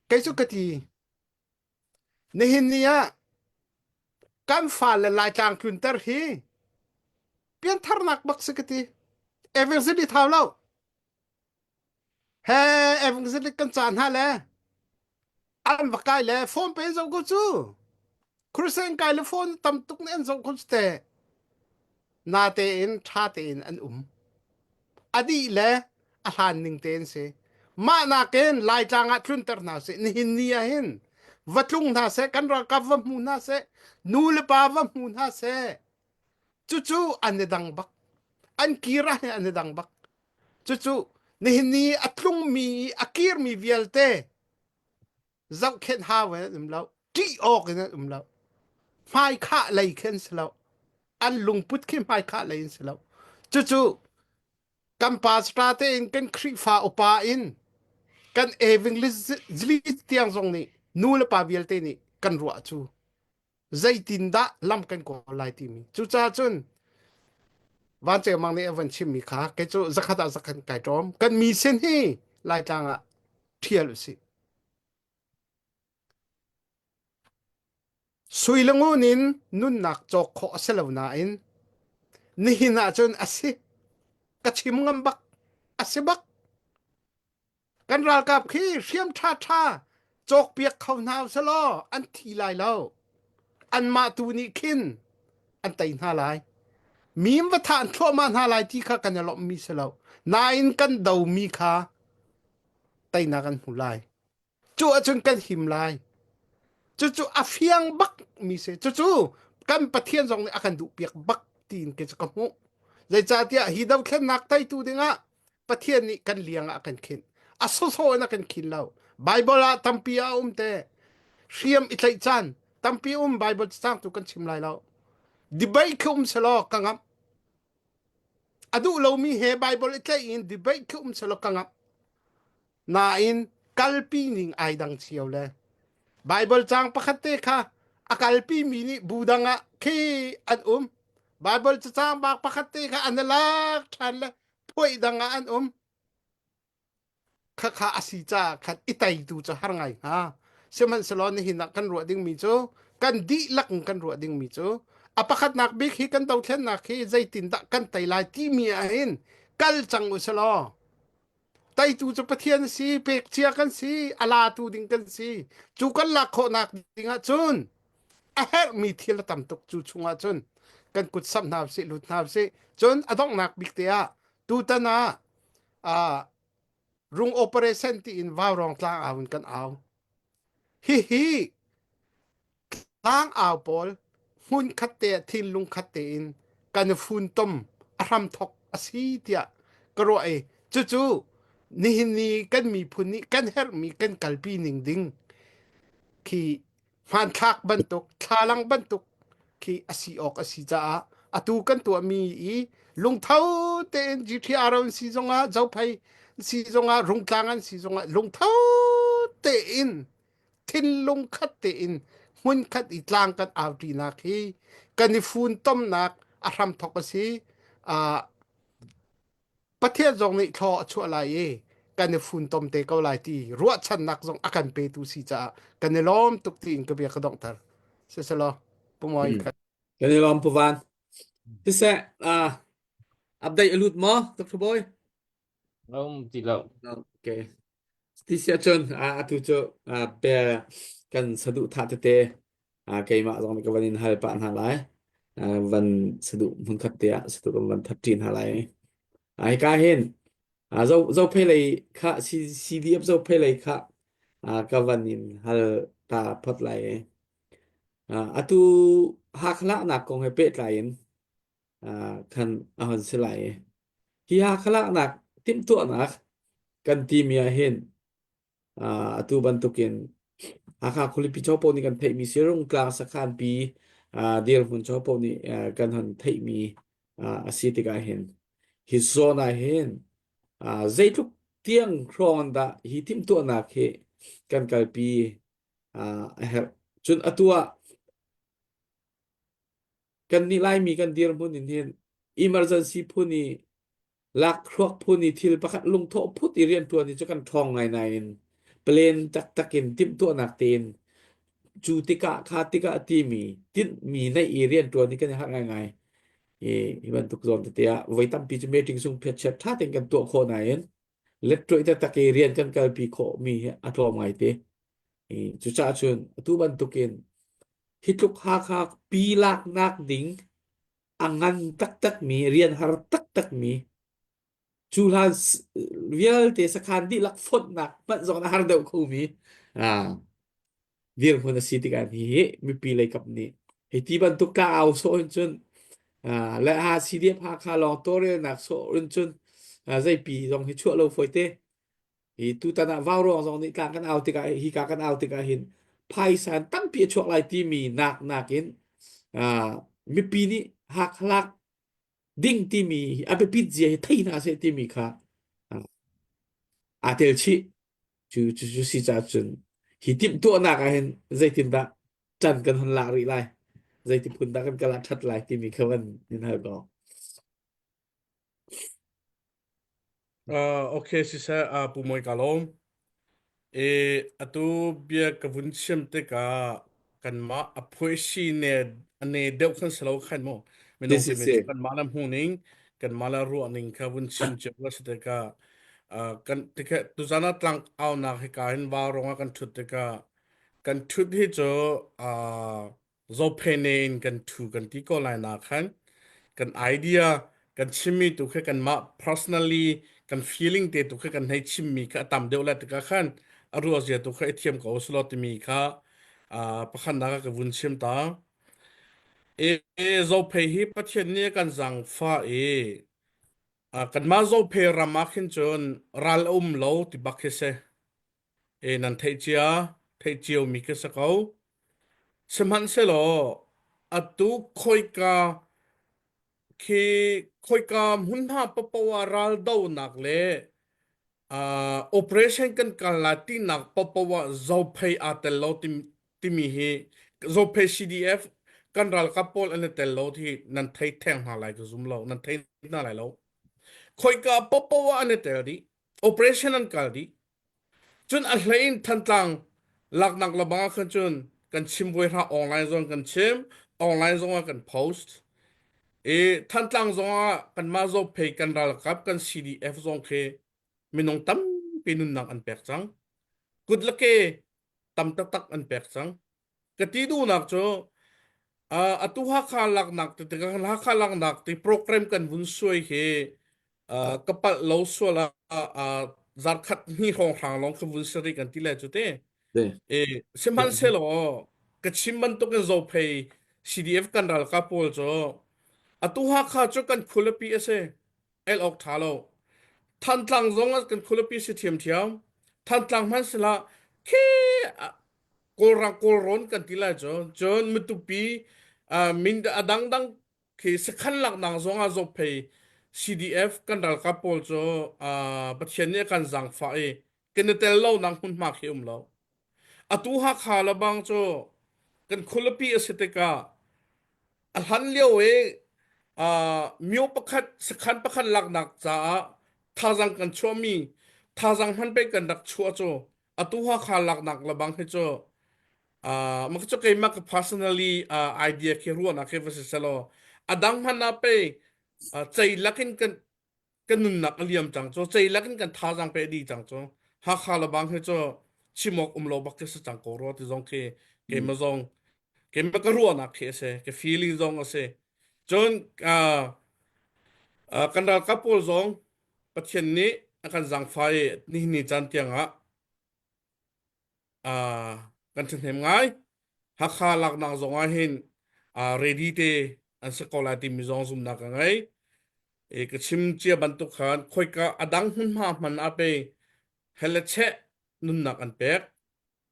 Speaker 9: Kei cu ka ti. Nihin ni ah kan fale Laitlang tlunter hi piantharnak bak si ka ti. Evangelist thau lo. He evangelist kan ca hna le an va kai le phone pe zoh ko cu. Christian kai le phone tam tuk nih an zoh ko cu te. Natein ṭha tein an um. A dih le a hlan ning tein si. Mah nakin Laitlang ah tlunter hna sih. Nihin ni ah hin va tlung hna seh, kan ralkap va hmu hna seh, nu le pa va hmu hna seh. Cucu an i dang bak. An kir ah hin an i dang bak. Cucu Nihin ni a tlungmi i a kirmi vialte zohkhenh hau in an um lo. Ṭih awk in an um lo. Hmaikhah lei khi an si lo. An lungput khi hmaikhah lei an si lo. Cucu kan pastor tein kan Khrihfa upa in kan evangelist tiang zong nih nu le pa vialte nih kan ruah cu zeitindah lam kan kawl lai timi cucaah cun Van Ceu Mang nih a van chimmi kha kei cu zakhat ah zakhat kai ṭawm kan mi sin hi Laitlang ah ṭhial usih Sui le ngun in nunnak cawk khawh a si lo nain nihin ah cun a si ka chim ngam bak a si bak Kan ralkap khi hriam ṭhaṭha cawkpiak kho hna usalaw an thi lai lo. Anmah tu nih khin an tei hna lai. Mim va thah an thluahmah hna lai ti kha kan i lawmhmi si lo. Nain kan domi kha teinak an hmu lai. Cu ahcun kan him lai. Cucu a fiang bak mi si. Cucu kan Pathian zong nih a kan duhpiak bak tiin kei cu ka hmuh. Zeicahtiah hi dothlennak teitu dingah Pathian nih kan liang ah a kan khinh. A sawsawh in a kan khin lo. Bible ah tampi a um te. Hriam i tlaih caan tampi um Bible cacang tu kan chim lai lo. Debate khi um selaw ka ngamh. A duh lomi he Bible i tlaih in debate khi um selaw ka ngamh. Nain kalpi ning ai dang cio le Bible caang pakhat te kha a kalpi mi nih bu dang ah khi an um. Bible cacaang bak pakhat te kha an i lak ṭhan le phuaih dang ah an um. Khakha a si caah khan i teitu cu har ngai hnga. Sihmanhsehlaw nihin ah kan ruah dingmi cu kan dihlak in kan ruah dingmi cu a pakhatnak bik hi kan dothlennak hi zeitindah kan tei lai timi ah hin kal cang u selaw Teitu cu Pathian a si, pekcia kan si, a latu ding kan si. Cu kan lak khawhnak ding ahcun a herhmi thil a tam tuk cu chungah cun kan kut samh hna usih, lut hna usih. Cun a donghnak bik te ah tutan ah uh, rung operation tiin vaurawng tlang au in kan au. Hihi Tlangau pawl hmunkhat te ah thinlung khat tein kan i funtom a hramthawk a si tiah ka ruah i cucu nihin ni kan miphun nih kan herhmi kan kalpi ning ding khi hmanthlak bantuk thlalang bantuk khi a si awk a si caah atu kan tuahmi i lungtho tein GTR an si zongah Zophei si zongah Rungtlang an si zongah lungtho tein thinlung khat tein hmunkhat i tlang kan auṭinak hi kan i funtomnak a hramthawk a si. Uh, Pathian zong nih thlaw a chuah lai i kan i funtom te ko lai ti ruahchannak zong a kan petu si caah kan i lawm tuk tiin ka bia ka donghter. Siselaw, Pu Mawi
Speaker 2: Hmm. Kan i lawm Pu Van. Siseh, uh, update a lut maw, Dr. Boy?
Speaker 8: Um ti lo.
Speaker 2: Okay. Ti si ahcun atu cu pe kan saduhthah tete keimah zong nih ka van in hal pah hna lai. Van saduh hmunkhat te ah saduh kan van that ṭi hna lai. Hika hin zo zophei lei kha CDF zophei lei kha ka van in hal ta phot lai. Atu Hakha kong he pehtlai in khan a hon si lai. Hi Hakha laknak timhtuahnak kan timi ah hin atu bantukin Hakha khualipi copo nih kan theihmi si Rungtlang sakhanpi dirhmun copo nih kan hon theihmi a si tikah hin hi zawn ah hin zeitluk tiang hrawng dah hi timhtuahnak hi kan kalpi a herh. Cun atu ah Kannih Laimi kan dirhmun in hin emergency phun i lakhruak phun i thil pakhat lungthawh phut i rianṭuan hi cu kan ṭhawng ngai nain plan taktak in timhtuahnak tein cu tikah kha tikah timi tinhmi neih i rianṭuan hi kan i harh ngaingai. Hi, hi bantuk zawn tete ah voi tampi cu meeting sung phiatchiat ṭha tein kan tuah khawh nain letṭuai taktak i rian kan kalpi khawhmi hi a tlawm ngaite. I cucaah cun atu bantukin hi tluk Hakha pi laknak ding a ngan taktakmi rian har taktakmi cu hlan vialte sakhan dihlak fonhnak hmanh zong a har deuh khomi ah dirhmun a si tikah hi mipi lei kap nih hi ti bantuk ka au sawh in cun le ha CDF Hakha lawng tawlrelnak sawh in cun.
Speaker 10: Zeipi zong hi chuah lo fawi te. Hi tutan ah vauruang zong nih tlang kan au tikah hi ka kan au tikah hin phaisa tampi a chuak lai timi nak nakin mipi nih hak lak ding timi a biapit zia hi thei hna seh timi kha aa tel chih. Cu cu cu si caah cun hi timhtuahnak ah hin zeitindah ṭan kan hun lak rih lai, zeiti phun dah kan kal ah ṭhat lai timi kha van in hal ko.
Speaker 1: Uh, okay, siseh, uh, Pu Mawi ka lawm. E, atu bia ka vun chim tikah kanmah a phuaisi ne ne deuh khan si lo khan mu.
Speaker 10: Si
Speaker 1: Minung
Speaker 10: si
Speaker 1: timi
Speaker 10: si.
Speaker 1: cu kanmah le hmuh ning, kanmah le ruah ning kha vun chim cio la si tikah uh, kan tikha tuzan ah tlang aunak hika hin vaurawng ah kan ṭhut tikah kan ṭhut hi cu uh, zophene in kan ṭhu kan ti ko lai na khan kan idea kan chimmi tu kha kanmah personally kan feeling te tu kha kan hei chimmi kha a tam deuh lai tikah khan a ruah zia tu kha i thiam ko selaw timi kha uh, pakhatnak ah ka vun chim ta. E, e zophei hi Pathian nih a kan zaangfah i uh, kanmah zophei ram ah khin cun ral a um lo ti bak khi si. E nan theih cia, theih cio mi khi si ko. Sihmanhsehlaw atu khoika khi khoika hmunhma paohpaoh ah raldohnak le uh, operation kan kal lai tinak paohpaoh ah zophei aa tel lo timi hi zophei CDF kan ralkap pawl an i tel lo ti nan thei theng hna lai ka zum lo nan thei hna lai lo khoika paohpaoh ah an i tel dih operation an kal dih Cun a hlei in Thantlang laknak lebang ah khan cun kan chim voi hna online zong kan chim, online zong ah kan post. I Thantlang zong ah kanmah Zophei kan ralkap kan CDF zong khi minung tampi nunnak an pek cang. Kut le ke tam taktak an pek cang. Ka ti duhnak cu uh, atu Hakha laknak ti tikah Hakha laknak ti program kan vun suai hi uh, ka palh lo sual ah uh, zarkhat hni hrawng hrang lawng ka vun sari kan ti le cu te.
Speaker 2: De.
Speaker 1: E, sihmanhsehlaw ka chim bantukin Zophei CDF kan ralkap pawl cu atu Hakha cu kan khualipi a si. El awk ṭha lo. Thantlang zong ah kan khualipi si ṭhiamṭhiam. Thantlang hmanh sila khi Kawlrang Kawlrawn kan ti lai cu. Cun Matupi uh, min a dangdang khi sakhan laknak zong ah Zophei CDF kan ralkap pawl cu uh, Pathian nih a kan zaangfah i kan i tel lonak hmunhma khi um lo. Atu Hakha le bang cu kan khualipi a si tikah a hlan lio i uh, myo pakhat sakhan pakhat laknak caah thazang kan chuahmi thazang hman pe kan rak chuah cu atu Hakha laknak lebang hi cu uh, mah cu keimah ka personally uh, idea khi ruahnak khi va si selaw a dang hmanh ah pe uh, cei lakin kan kan nunnak a liam cang cu cei lakin kan thazang pe di cang cu Hakha lebang hi cu chimok um lo bak khi si cang ko rua ti zong khi keimah zong keimah ka ruahnak khi a si ka feeling zong a si cun uh, uh, kan ralkap pawl zong Pathian nih a kan zaangfah i nihin ni caan tiangah uh, kan ṭhahnem ngai. Hakha laknak zong ah hin uh, ready te an si ko lai timi zong zumhnak ka ngei. E, ka chim cia bantuk khan khoika a dang hmunhma hman ah pe hele cheh nunnak an pek.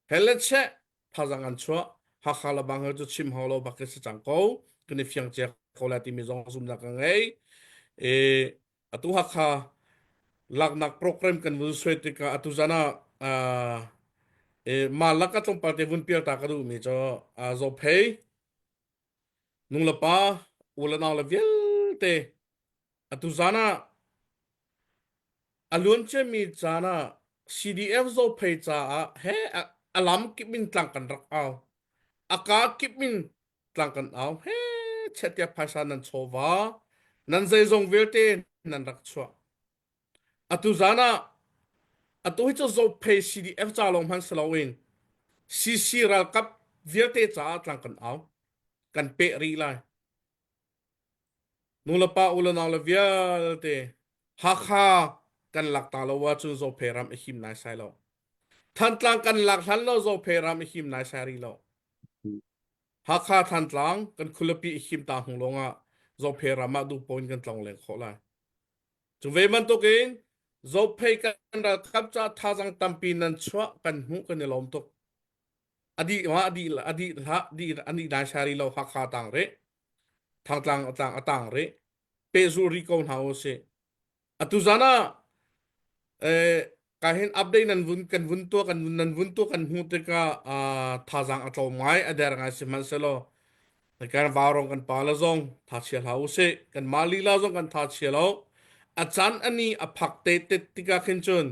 Speaker 1: Hele cheh thazang an chuah. Hakha le Bangel cu chim hau lo bak khi si cang ko. Kan i fiang cia ko lai timi zong zumhnak ka ngei. E, atu Hakha laknak program kan vun suai tikah atu zan ah uh, e, ma lak ka tlawmpal te vun pial ta ka duhmi cu uh, Zophei nung le pa u le nau le vialte atu zan ah a luan ciami caan ah CDF Zophei caah he a lam kip in tlang kan rak au a ka kip in tlang kan au he chet tiah phaisa nan chawva nan zeizong vialte nan rak chuah atu zan ah atu hi cu Zophei CDF ca lawng hman si loin CC ralkap vialte caah tlang kan au kan peh rih lai Nulepa u le nau le vialte Hakha kan lak ta lo ahcun Zophei ram a him naisai lo. Thantlang kan lak hlan lo Zophei ram a him naisai rih lo. Hakha Thantlang kan khualipi a him ta hnu lawngah Zophei ram ah duh paoh in kan tlong leng khawh lai. Cu ve bantukin Zophei kan ralkap ca thazaang tampi nan chuah kan hmuh kan i lawm tuk. A dih ma a dih a dih hlah dih an dih dai shari lo Hakha tang rih. Thangtlang tlang a tang rih. Pehzul rih ko hna u sih. Atu zan ah eh ka hin update nan vun kan vun tuah kan nan vun tuah kan hmuh tikah ah thazaang a tlawm ngai a der ngai sihmanhsehlaw kan vaurong kan pa le zong tha chia hlah u sih kan mah lila zong kan tha chia lo a caan ani a phak te te tikah khin cun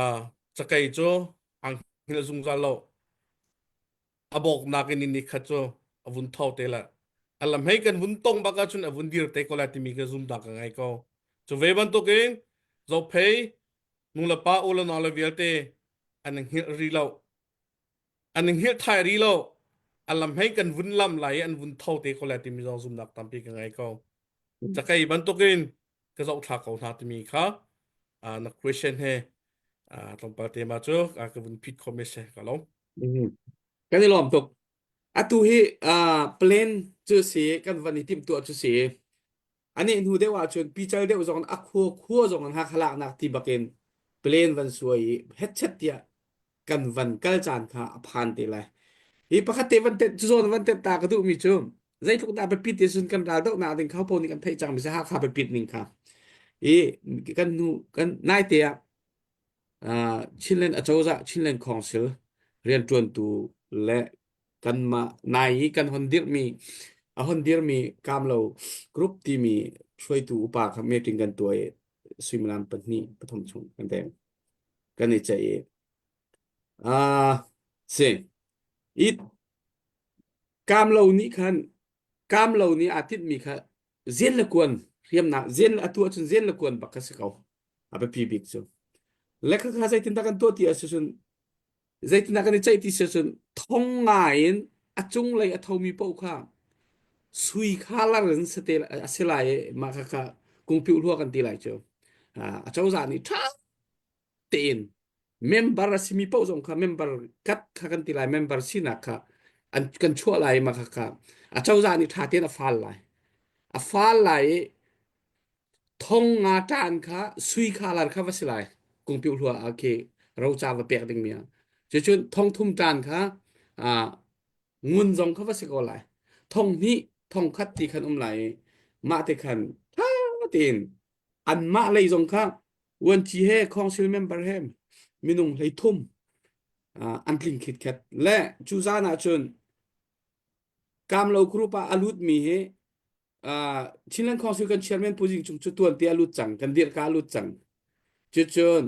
Speaker 1: ah cakei cu ang hngilh zungzal lo a bawknak in ni khat cu a vun tho te la a lam hei kan vun tong bak ahcun a vun dir te ko lai timi ka zumnak ka ngei ko cu ve bantukin zophei nu le pa u le nau le vialte an hngilh ri lo an hngilh thai ri lo a lam hei kan vun lam lai i an vun tho te ko lai timi zong zumnak tampi ka ngei ko cakei bantukin ka zohthla ko hna timi kha na question he tlawmpal te ma cu ka vun phit kho me se ka lo
Speaker 2: Kan i lawm tuk. Atu hi uh, plan cu si kan van i timhtuah cu si. Ani hnu deuh ahcun pical deuh zong a khua khua zong in Hakha laknak ti bakin plan van suai i hetchet tiah kan van kal caan kha a phan te lai. Hi pakhat te van tet cu zawn van tet ta ka duhmi cu zeitluk dah biapit ti cun kan ral dohnak ding kha po nih kan theih cangmi si Hakha biapit ning kha. I kan hnu kan nai te ah Chinland acozah Chinland Council rianṭuantu le kanmah nai i kan hon dirhmi a hon dirmi Kamlo Group timi hruaitu upa kha meeting kan tuah i suimilam pahnih pathum chung kan deng kan i ceih i ah si i Kamlo nih khan Kamlo nih aa tinhmi kha zen le kuan hriamnak zen atu ahcun zen le kuan bak kha si ko a biapi bik cu le kha kha zeitindah kan tuah ti ahcun zeitindah kan i ceih ti si ahcun thong nga in a cunglei a thomi paoh kha sui kha lar in sate a si lai i mah kha kha kungpiu hlua kan ti lai cu a cozah nih ṭha tein member a simi paoh zong kha member kat kha kan ti lai member sinak kha an kan chuah lai mah kha kha a cozah nih ṭha tein a fal lai a fal lai i thong nga ṭan kha sui kha lar kha va si lai kungpiu hlua ah khi roca va pek ding mi ah cucun thong thum ṭan kha ah ngun zong kha va si ko lai thong hnih thong khat ti khan um lai i mah te khan ṭha tein anmah lei zong kha uanci he council member he minung 33 an tling khitkhet le cu zan ah cun Kamlo group ah a lutmi hi Chinland Council kan chairman Pu Jing Cung cu tuan te a lut cang kan dirh ka a lut cang cucun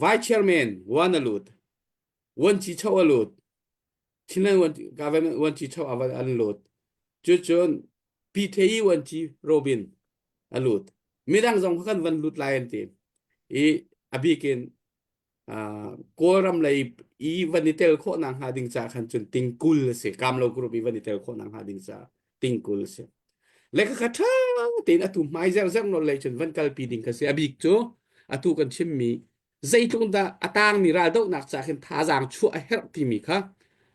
Speaker 2: vice chairman wan a lut Vuanci cho a lut. Chinland government vuanci cho a an lut. Cucun PTE vuanci Robin a lut. Midang zong kha kan van lut lai an ti. I a bikin Kawlram lei i van i tel khawh nak hnga ding ca khan cun tingkul a si. Kamlo group i van i tel khawh nak hnga ding ca tingkul a si. Le kha kha ṭha tein atu hmai zerzer nawl lei cun van kalpi ding kha si. A bik cu atu kan chimmi zeitluk dah a tangmi raldohnak ca khin thazaang chuah a herh timi kha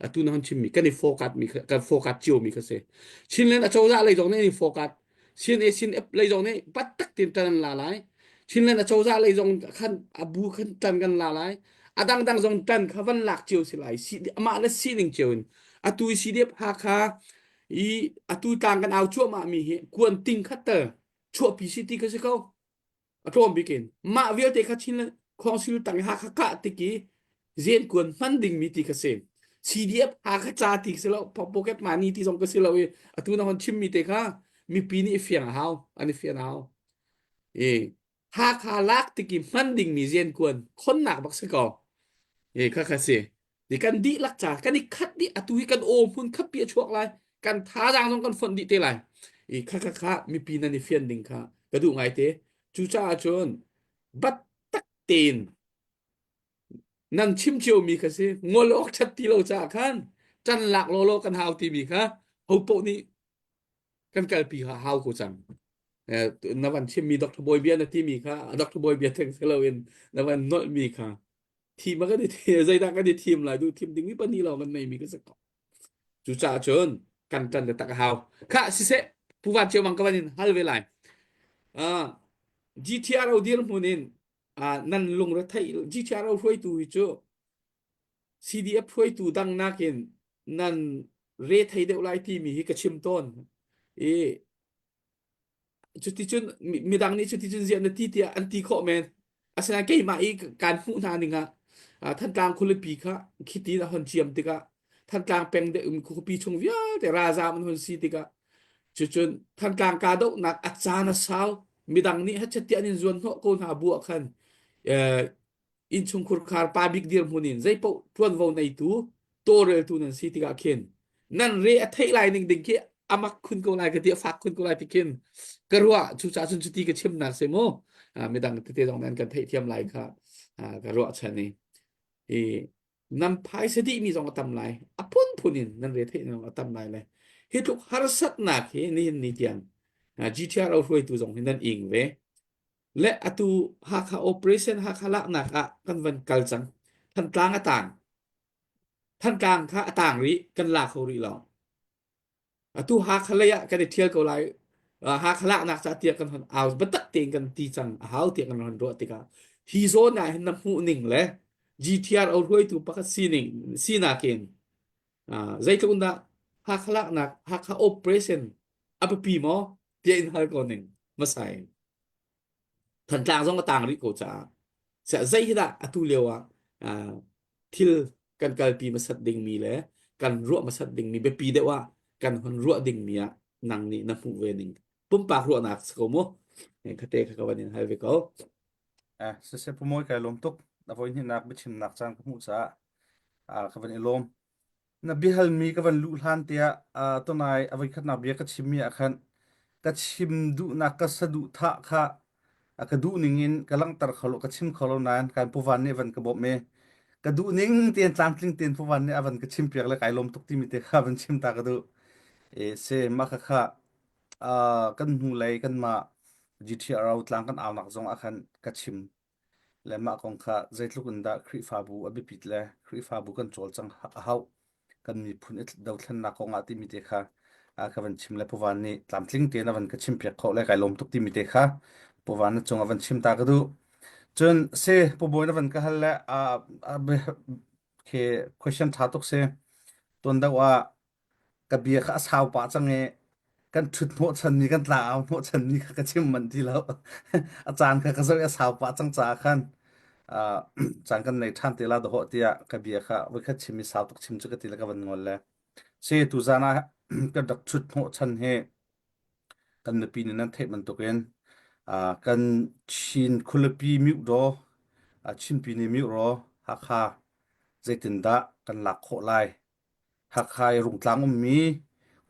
Speaker 2: atu na hon chimmi kan i fokat mi kan fokat cio mi kha si Chinland acozah lei zong nih an i fokat CNA CNF lei zong nih pat tak tin tan an la lai Chinland acozah lei zong khan abu khan tan kan la lai a dangdang zong tan kha van lak cio si lai si amah le sining cio in atu i CDF Hakha i atu tlang kan au cuahmah mi hi kuan ting khat tel chuahpi si ti kha si ko a tlawm bik in mah vialte kha Chin Council tang Hakha kah tik i zen kuan hman ding mi ti kha si CDF Hakha ca ti si lo pocket money ti zong ka si lo i atu na hon chim mi te kha mipi nih i fiang a hau an i fian a hau i Hakha lak tik i hman ding mi zen kuan khonnak bak si ko e kha kha si Ti kan dihlak ca kan i khat dih atu hi kan aw hmun khapi a chuak lai kan thazaang zong kan fonh dih te lai i kha kha kha mipi nan i fian ding kha ka duh ngai te cucaah cun bat tak tein nan chim cio mi kha si ngol awk that ti lo caah khan ṭan lak lawlaw kan hau timi kha ho poh nih kan kalpi kha hau ko cang na van chimmi Dr. Bawi bia na timi kha Dr. Bawi bia theng si loin na van nolhmi kha thim a kan i zeidah kan i thim lai duh thim ding mi pahnih lawng kan neimi ka si ko cucaah cun kan ṭan le tak a hau kha siseh Pu Van Ceu Mang ka van in hal ve lai.
Speaker 10: Uh, GTRO dirhmun in uh, nan lungre theih GTRO hruaitu hi cu CDF hruaitu dang nakin nan re thei deuh lai timi hi ka chim tawn. I cuticun midang nih cuticun ziah na ti tiah an ti khawh men asinain keimah i kaan hmuh hna ning ah Thantlang khualipi kha khiti a hon ciam tikah Thantlang peng de um khuapi chung vialte ralzaam an hon si tikah cucun Thantlang kahdohnak a caan a sau midang nih hachet tiah an in zuan hnawh ko hna bu ah khan innchungkhur khar pa bik dirhmun in zeipaoh ṭuanvo neitu tawlreltu nan si tikah khin nan re a theih lai ning ding khi amak khun ko lai ka ti a fak khun ko lai ti khin ka ruah cucaah cun cuti ka chimnak si mu midang tete zong nan kan theihthiam lai kha ka ruah chan i i nan phaisa dihmi zong a tam lai a phunphun in nan re theih zong a tam lai le hi tluk harsatnak hi nihin ni tiang GTRO hruaitu zong hi nan ing ve Le atu Hakha operation Hakha laknak ah kan van kal cang. Thantlang a tang. Thantlang kha a tang rih, kan la kho rih lo. Atu Hakha lei ah kan i ṭhial ko lai. Hakha laknak ca tiah kan hon au biatak tein kan ti cang a hau tiah kan hon ruah tikah hi zawn ah hin na hmuh ning le GTRO hruaitu pakhat sining sinak in zeitluk in dah Hakha laknak Hakha operation a biapi maw tiah in hal ko ning hmasa in. Thantlang zong a tang rih ko caah zei hi dah atu lio ah thil kan kalpi hmasat dingmi le kan ruah hmasat dingmi biapi deuh ah kan hun ruah dingmi ah nang nih na hmuh ve ning pumpak ruahnak si ko mu khate kha ka van in hal ve ko
Speaker 7: Eh, siseh Pu Mawi kai lawm tuk. A voi hnihnak biachimnak caan ka hmuh caah ah ka van i lawm. Na biahalmi ka van luh hlan tiah uh, tunai a voikhatnak bia ka chimmi ah khan ka chim duhnak ka saduhthah kha a ka duh ning in ka langhter kho lo ka chim kho lo nain kan Pu Van nih van ka bawmh i ka duh ning tein tlamtling tein Pu Van nih a van ka chimpiak le kai lawm tuk timi te kha van chim ta ka duh. E se mah kha kha uh, kan hnulei kanmah GTRO tlang kan aunak zong ah khan ka chim le mah kong kha zeitluk in dah Khrihfabu a biapit le Khrihfabu kan cawlcang a hauh kan miphun i dothlennak kong ah timi te kha ka van chim le Puvan nih tlamtling tein a van ka chimpiak khawh le kai lawm tuk timi te kha Puvan na cung a van chim ta ka duh. Cun se Pubawi na van ka hal le khi question tha tuk si. Tuan deuh ah ka bia kha a sau pah cang i kan ṭhut hnawhchanmi kan tla au hnawhchanmi kha ka chim manh ti lo a caan kha ka zoh i a sau pah cang caah khan uh, caan kan nei ṭhan te la dawh tiah ka bia kha voikhat chim i sau tuk chim cu ka ti le ka van ngol le si tu zan ah kan rak ṭhut hnawhchan hi kan nupi nih nan theih bantukin uh, kan Chin khualipi Myodaw uh, Chinpi nih Myoraw Hakha zeitindah kan lak khawh lai Hakha i Rungtlang ummi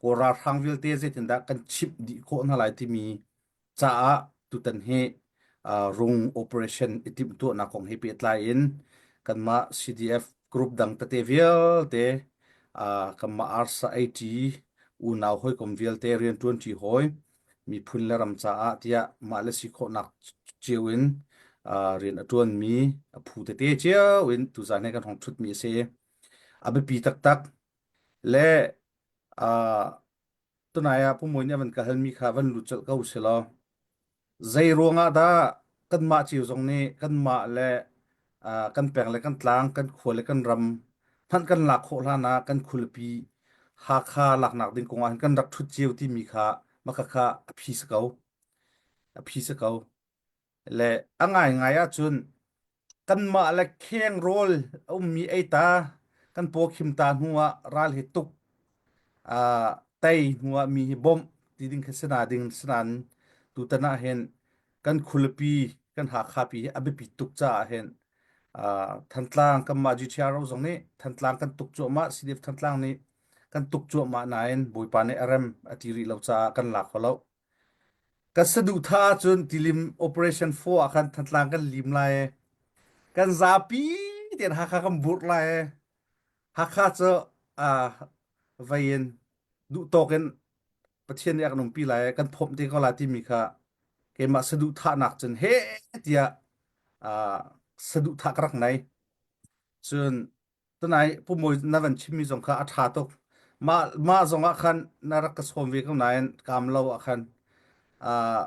Speaker 7: Kawl ralhrang vialte zeitindah kan chimh dih khawh hna lai timi caah tutan hi uh, rung operation i timhtuahnak kong he pehtlai in kanmah CDF group dang tete vialte uh, kanmah ARSA AT unau hawikom vialte rianṭuanṭi hawi miphun le ram caah tiah mah le si khawhnak cio in uh, rian a ṭuanmi a phu tete cio in tuzan he kan hong ṭhutmi a si. A biapi taktak le uh, tunai ah Pu Mawi nih a van ka halmi kha van lut colh ko silaw zei ruangah dah kanmah cio zong nih kanmah le uh, kan peng le kan tlang kan khua le kan ram hmanh kan lak khawh hlan ah kan khualipi Hakha laknak ding kong ah hin kan rak ṭhut cio timi kha maka kha a phi si ko a phi si ko Le a ngaingai ahcun kanmah le kheng rawl a ummi ei ta kan paw khim ta hnu ah ral hi tuk uh, tei hnu ah mi hi bawmh ti ding khi sina ding sinain tutan ah hin kan khualipi kan Hakha pi hi a biapi tuk caah hin uh, Thantlang kanmah GTRO zong nih Thantlang kan tuk cuahmah CDF Thantlang nih kan tuk cuahmah nain Bawipa nih a rem a ti rih lo caah kan la kho lo. Ka saduhthah ahcun tilim operation 4 ah khan Thantlang kan lim lai i kan zapi tein Hakha kan burh lai i Hakha cu uh, vei in duhtawk in Pathian nih a kan umpi lai i kan phomh te ko lai timi kha keimah saduhthahnak cun he tiah uh, saduhthah ka rak nei. Cun Tunai Pu Mawi na van chimmi zong kha a ṭha tuk. Mah mah zong ah khan na rak ka sawm ve ko nain kaam lo ah khan uh,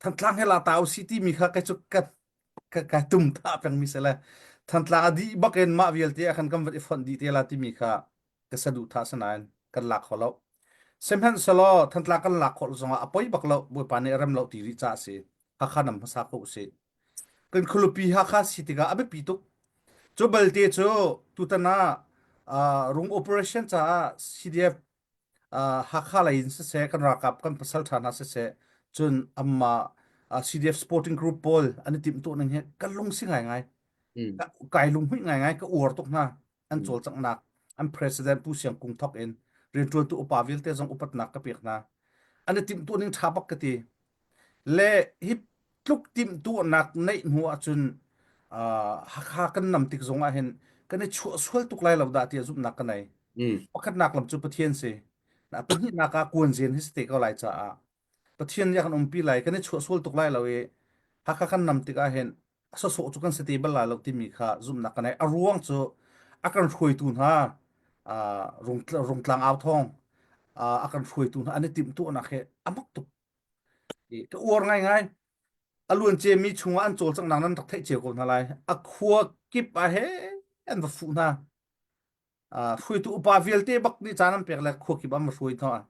Speaker 7: Thantlang he la ta usih timi kha kei cu ka ka ka tum tha pengmi si le Thantlang a dih bak in mah vialte ah khan kan van i fonh dih te la timi kha ka saduhthah si nain kan lak kho lo. Sihmanhsehlaw Thantlang kan lak khawh zongah a poi bak lo Bawipa nih rem lo ti rih ca a si. Hakha nam hmasa ko usih. Kan khualipi Hakha si tikah a biapi tuk. Cu balte cu tutan ah uh, rung operation caah CDF uh, Hakha lei in siseh kan ralkap kan pasal ṭha hna siseh cun amma uh, CDF sporting group pawl an i timhtuah ning hi ka lungsi ngaingai.
Speaker 2: Mm.
Speaker 7: Ka, kai lunghmuih ngaingai ka uar tuk hna. An
Speaker 2: Mm.
Speaker 7: cawlcanghnak an president Pu Siang Kung thok in rianṭuantu upa vialte zong upatnak ka pek hna. An i timhtuah ning ṭha bak ka ti. Le hi tluk timhtuahnak neih hnu ahcun uh, Hakha kan nam tik zong ah hin kan i chuah sual tuk lai lo dah tiah zumhnak ka nei.
Speaker 2: Mm.
Speaker 7: Pakhatnak lam cu Pathian si. Na pahnihnak ah kuanzen hi si te ko lai caah Pathian nih a kan umpi lai kan i chuah sual tuk lai lo i Hakha kan nam tik ah hin a sawsawh cu kan si te bal lai lo timi kha zumhnak ka nei. A ruang cu a kan hruaitu hna uh, rungtlang au thawng uh, a kan hruaitu hna an i timhtuahnak hi a mak tuk. Ka uar ngaingai. A luan ciami chungah an cawlcanghnak nan rak theih cio ko hna lai. A khua kip ah he an va fuh hna. Uh, hruaitu upa vialte bak nih caan an pek le khua kip an va hruai hna.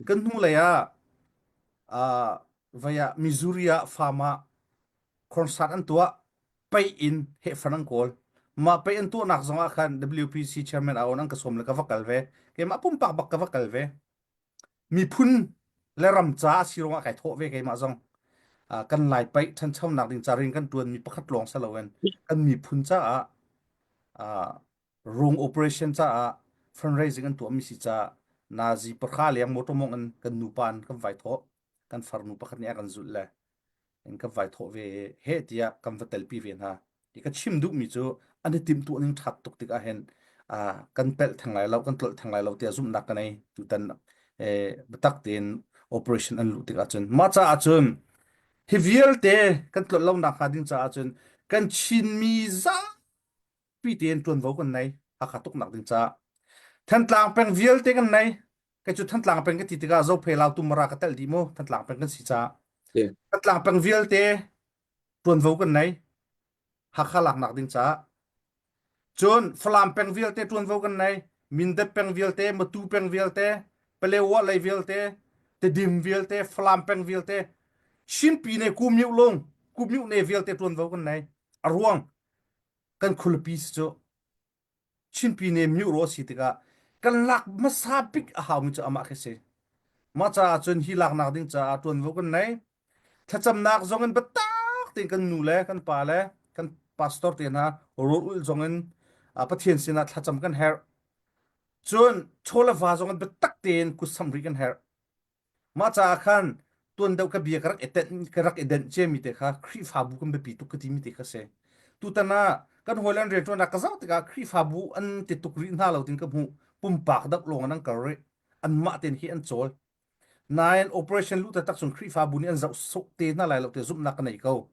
Speaker 7: Kan hnu lei ah uh, vai ah Missouri ah farm ah concert an tuah pei in hehfan an kawl. Mah pei an tuahnak zong ah khan WPC chairman aon an ka sawm le ka va kal ve. Keimah pumpak bak ka va kal ve. Miphun le ram ca a si ruangah kai thawh ve keimah zong. Uh, kan Lai paih ṭhanchonak ding ca rian kan ṭuanmi pakhat lawng si loin kan miphun caah uh, rung operation caah fundraising an tuahmi si caah nazi pahra leng motor mong in kan nupa in kan vai thawh kan farnu pakhat nih a kan zulh le in kan vai thawh ve i heh tiah kan va telpi ve hna. Ti ka chim duhmi cu an i timhtuah ning ṭhat tuk tikah hin ah kan pelh theng lai lo, kan tlolh theng lai lo tiah zumhnak ka nei. Tutan eh, biatak tein operation an luh tikah cun mah caah cun hi vialte kan tlolh lo nak hnga ding caah cun kan Chinmi zapi tein ṭuanvo kan nei Hakha tuknak ding caah. Thantlang peng vialte kan nei. Kei cu Thantlang peng ka ti tikah Zophei Lautu Mara ka telh dih mu Thantlang peng kan si caah.
Speaker 2: Yeah.
Speaker 7: Thantlang peng vialte ṭuanvo kan nei Hakha laknak ding caah. Cun Falam peng vialte ṭuanvo kan nei Mindat peng vialte Matu peng vialte Palewa lei vialte Tedim vialte Falam peng vialte Chinpi ne Kumyuh lung Kumyuh ne vialte ṭuanvo kan nei a ruang kan khualipi si cu Chinpi ne myuh a si tikah kan lak hmasa bik a haumi cu amah khi si. Mah caah cun hi laknak ding caah ṭuanvo kan nei. Thlacamnak zong in biatak tein kan nu le kan pa le kan pastor te hna rawl ulh zong in Pathian sinah thlacam kan herh. Cun chaw le va zong in biatak tein kut samh rih kan herh. Mah caah khan tuan deuh ka bia ka rak i tenh ka rak i denh ciami te kha Khrihfabu kan biapi tuk ka timi te kha si. Tutan ah kan hawilan rianṭuannak ka zoh tikah Khrihfabu an ti tuk rih hna lo tin ka hmuh. Pumpak deuh lawng in an kal rih. Anmah tein hi an cawl. Nain operation luh taktak cun Khrihfabu nih an zoh sawh te hna lai lo ti zumhnak ka nei ko.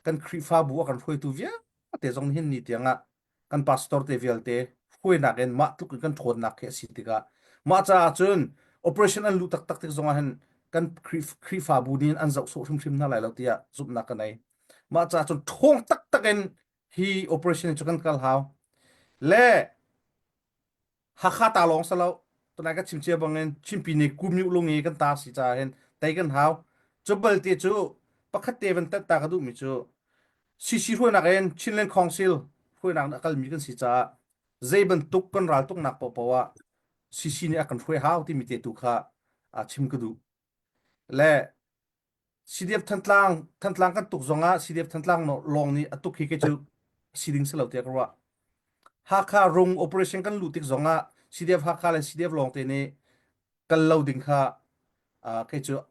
Speaker 7: Kan Khrihfabu a kan hruaitu vialte zong nihin ni tiangah kan pastor te vialte hruainak in mah tluk in kan ṭhawnnak khi a si tikah mah caah cun operation an luh taktak tik zongah hin kan Khrihfabu nih an zoh sawh hrimhrim hna lai lo tiah zumhnak ka nei. Mah caah cun ṭhawng taktak in hi operation cu kan kal hau. Le Hakha ta lawng si lo tunai ka chim cia bangin Chinpi nih Kumyu lung i kan ta si caah hin tei kan hau. Cu balte cu pakhat te van tet ta ka duhmi cu CC hruainak in Chinland Council hruainak in a kalmi kan si caah zei bantuk kan ral tuknak paohpaoh ah CC nih a kan hruai hau timi te tu kha chim ka duh. Le CDF Thantlang Thantlang kan tuk zongah CDF Thantlang lawng nih a tuk hi kei cu si ding si lo tiah ka ruah. Hakha rung operation kan luh tik zongah CDF Hakha le CDF lawng te nih kal lo ding kha uh, kei cu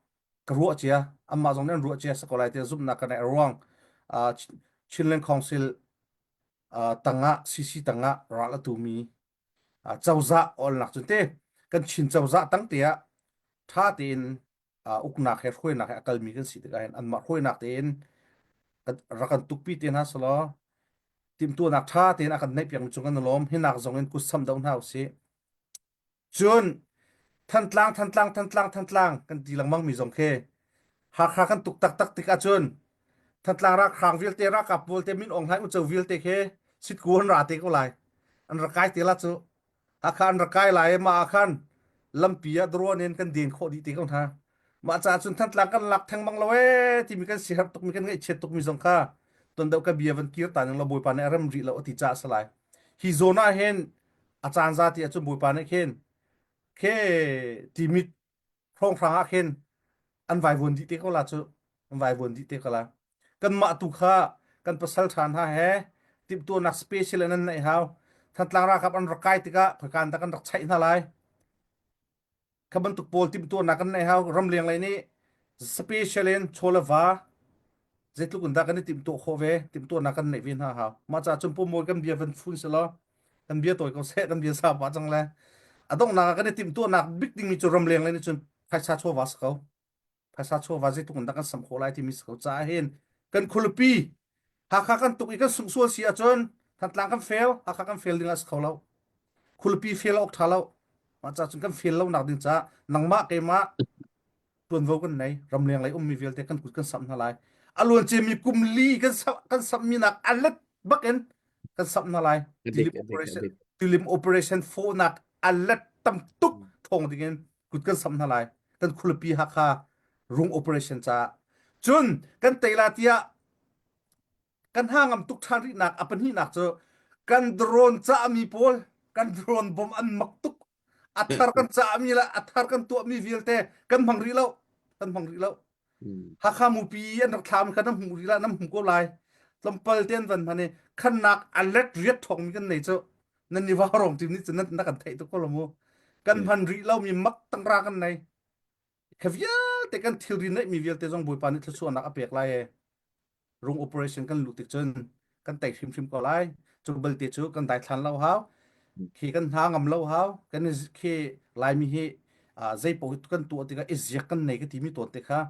Speaker 7: ka ruah cia anmah zong nih an ruah cia si ko lai tiah zumhnak ka neih a ruang uh, Chinland Council uh, tangah CC tangah ral a tumi uh, cozah olnak cun te kan Chin cozah tang te ah tha tein uh, uknak he hruainak he a kalmi kan si tikah hin anmah hruainak tein rak kan tukpi te hna selaw timhtuahnak tha tein a kan neih piakmi cung kan i lawm hinak zong in kut sam do hna usih cun Thantlang Thantlang Thantlang Thantlang kan ti lengmang mi zong khi. Hakha kan tuk taktak tik ahcun Thantlang ralhrang vialte ralkap vialte Min Aung Hlaing uco vialte khi sitku an ra te ko lai. An ra kai te la cu. Hakha an ra kai lai i mah ah khan lampi ah drone in kan den khawh dih te ko hna. Mah caah cun Thantlang kan lak thengmang lo ee timi kan siaherh tukmi kan ngaihchiat tukmi zong kha ton deuh ka bia van kir ta ning law Bawipa nih a rem rih lo a ti caah a si lai. Hi zawn ah hin a caan za ti ahcun Bawipa nih khin khe timit hrawnghrang ah khin an vaivuan dih te ko la cu an vaivuan dih te ko la kanmah tu kha kan pasal ṭha hna he timhtuahnak special in an neih hau Thantlang ralkap an rak kai tikah khoikan dah kan rak chaih hna lai kha bantuk pawl timhtuahnak kan neih hau ramleng lei nih special in chaw le va zeitluk in dah kan i timhtuah khawh ve timhtuahnak kan neih ve hna hau mah caah cun pumawi kan bia van fun selaw kan bia tawi ko seh kan bia sa pah cang le a donghnak ah kan i timhtuahnak bik dingmi cu ramleng lei nih cun phaisa chawva si ko phaisa chawva zeitluk in dah kan sam khawh lai timi si ko caah hin kan khualipi Hakha kan tuk i kan sungh sual si ahcun Thantlang kan fail Hakha kan fail ding ah si kho lo khualipi fail awk ṭha lo mah caah cun kan fail lo nak ding caah nangmah keimah tuanvo kan nei ramleng lei ummi vialte kan kut kan samh hna lai a luan ciami kum li kan samh kan samhmi nak a let bak in kan samh hna lai tilim operation tilim operation fawhnak a let tam tuk thawng ding in kut kan samh hna lai kan khualipi Hakha rung operation caah cun kan tei la tiah kan ha ngam tuk ṭhan rihnak a pahnihnak cu kan drone cahmi pawl kan drone bom an mak tuk a thar kan cahmi le a thar kan tuahmi vialte kan hmang rih lo kan hmang rih lo Hakha mupi an rak thlam kha nan hmu rih la nan hmu ko lai tlawmpal te an van hman i khannak a let riat thawngmi kan nei cu nan ni vaurawng tim nih cun nan na kan theih tuk ko lo mu kan hman rih lo mi mak tangra kan nei kha vialte kan thilri neihmi vialte zong Bawipa nih thluachuahnak a pek lai e rung operation kan luh tik cun kan tei hrimhrim ko lai cu balte cu kan daithlan lo hau khi kan hna ngam lo hau kan khi laimi hi zei paoh kan tuah tikah i ziak kan nei ka timi tawn te kha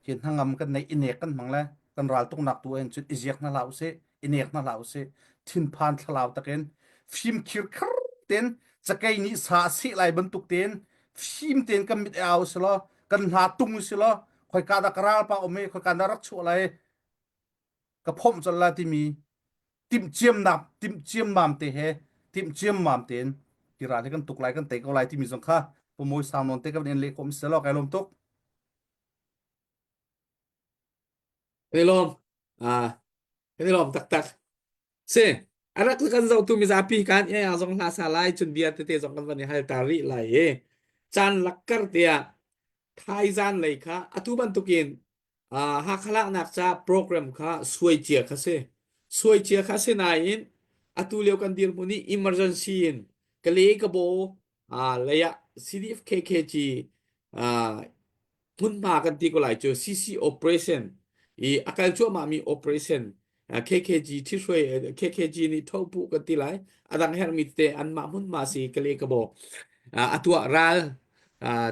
Speaker 7: khi hnangam kan nei i nek kan hmang le kan ral tuknak tu en cun i ziak hna hlah usih i nek hna hlah usih thinphan thlalau takin fim khir khar ten cakei nih sa seh lai bantuk ten fim ten kan mit au selaw kan hna tung selaw khoika dah ka ral pa um i khoika dah rak chuah lai ka phomh colh la timi timhciamnak timhciammam te he timhciammam tein ti ral hi kan tuk lai kan tei ko lai timi zong kha pumawi sang nawn te kan in leh khawh mi selaw kai lawm tuk
Speaker 2: Kan i lawm. Ah, kan i lawm taktak. Si, a rak kan zohtu mizapi kan i zong hla sa lai cun bia tete zong kan van i hal ta rih lai i caan lakkar tiah thaizan lei kha atu bantukin uh, Hakha laknak ca program kha suai cia kha si. Suai cia kha si nain atu lio kan dirhmun i emergency in Kale Kabo uh, leiah CDF KKG uh, hmunhma kan ti ko lai cu CC operation i a kal cuahmah mi operation KKG ṭhihruai KKG nih thopu kan ti lai a dang herhmi tete anmah hmunhma si kale ka bo a tuah ral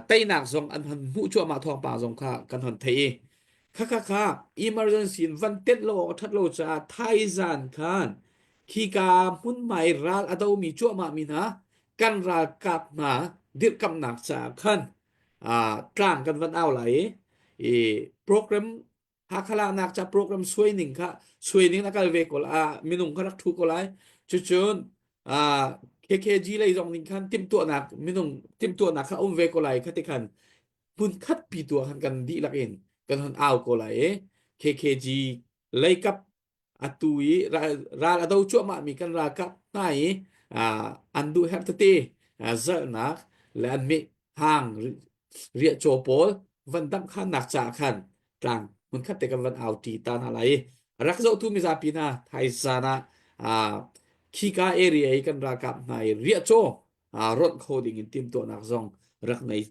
Speaker 2: teinak zong an hon hmuh cuahmah thawngpang zong kha kan hon thei i kha kha kha emergency in van tet lo awk that lo caah thaizan khan khika hmunhma i ral a domi cuahmah mi hna kan ralkap hna dirhkamhnak caah khan tlang kan van au lai i program Hakha laknak ca program suai ning kha suai ning na kal ve ko la minung kha rak thu ko lai cucun KKG lei zong ning khan timhtuahnak minung timhtuahnak kha um ve ko lai kha ti khan hmun khat pi tu khan kan dihlak in kan hon au ko lai i KKG lei kap atu i ral a do cuahmah mi kan ralkap hna i an duh herh tete zalhnak le an meh hang riahcaw pawl van damh khannak caah khan tlang hmunkhat te kan van au ṭi ta hna lai i rak zohtu mizapi hna thaizan ah khika area i kan ralkap hna i riahcaw ronh kho ding in timhtuahnak zong rak nei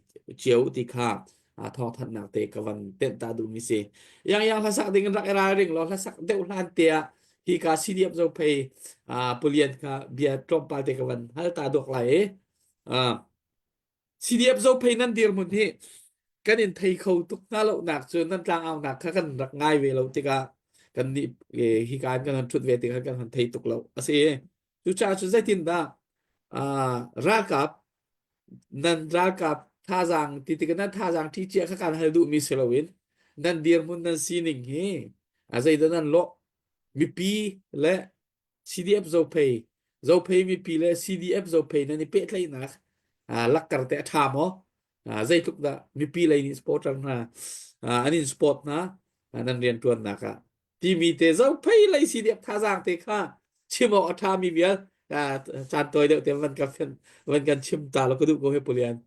Speaker 2: cio ti kha thawngthanhnak te ka van tenh ta duhmi si. Yang yang hlasak ding in rak i ralring law hlasak deuh hlan te ah hi ka CDF zo phei pulian kha bia tlawmpal te ka van hal ta duak lai i CDF zo phei nan dirhmun hi kan in thei kho tuk hna lo nak cu nan tlangau nak kha kan rak ngai ve lo tikah kan nih hi ka kan han thut ve tikah kan han thei tuk lo asi Cucaah cun zeitindah uh, ralkap nan ralkap thazaang ti tikah nan thazaang ṭhi cia kha kan hal duhmi si loin
Speaker 10: Nan dirhmun nan sining hi a zeidah nan lawh? Mipi le CDF Zophei Zophei mipi le CDF Zophei nan i pehtlaihnak lakkar te a ṭha maw? Zeitluk dah mipi lei nih supporter hna an in support hna nan rianṭuannak ah timi te Zophei lei CDF thazaang te kha chim awk a ṭhami vial caan tawi deuh te van kan van kan chim ta lo ka duh ko he Pulian.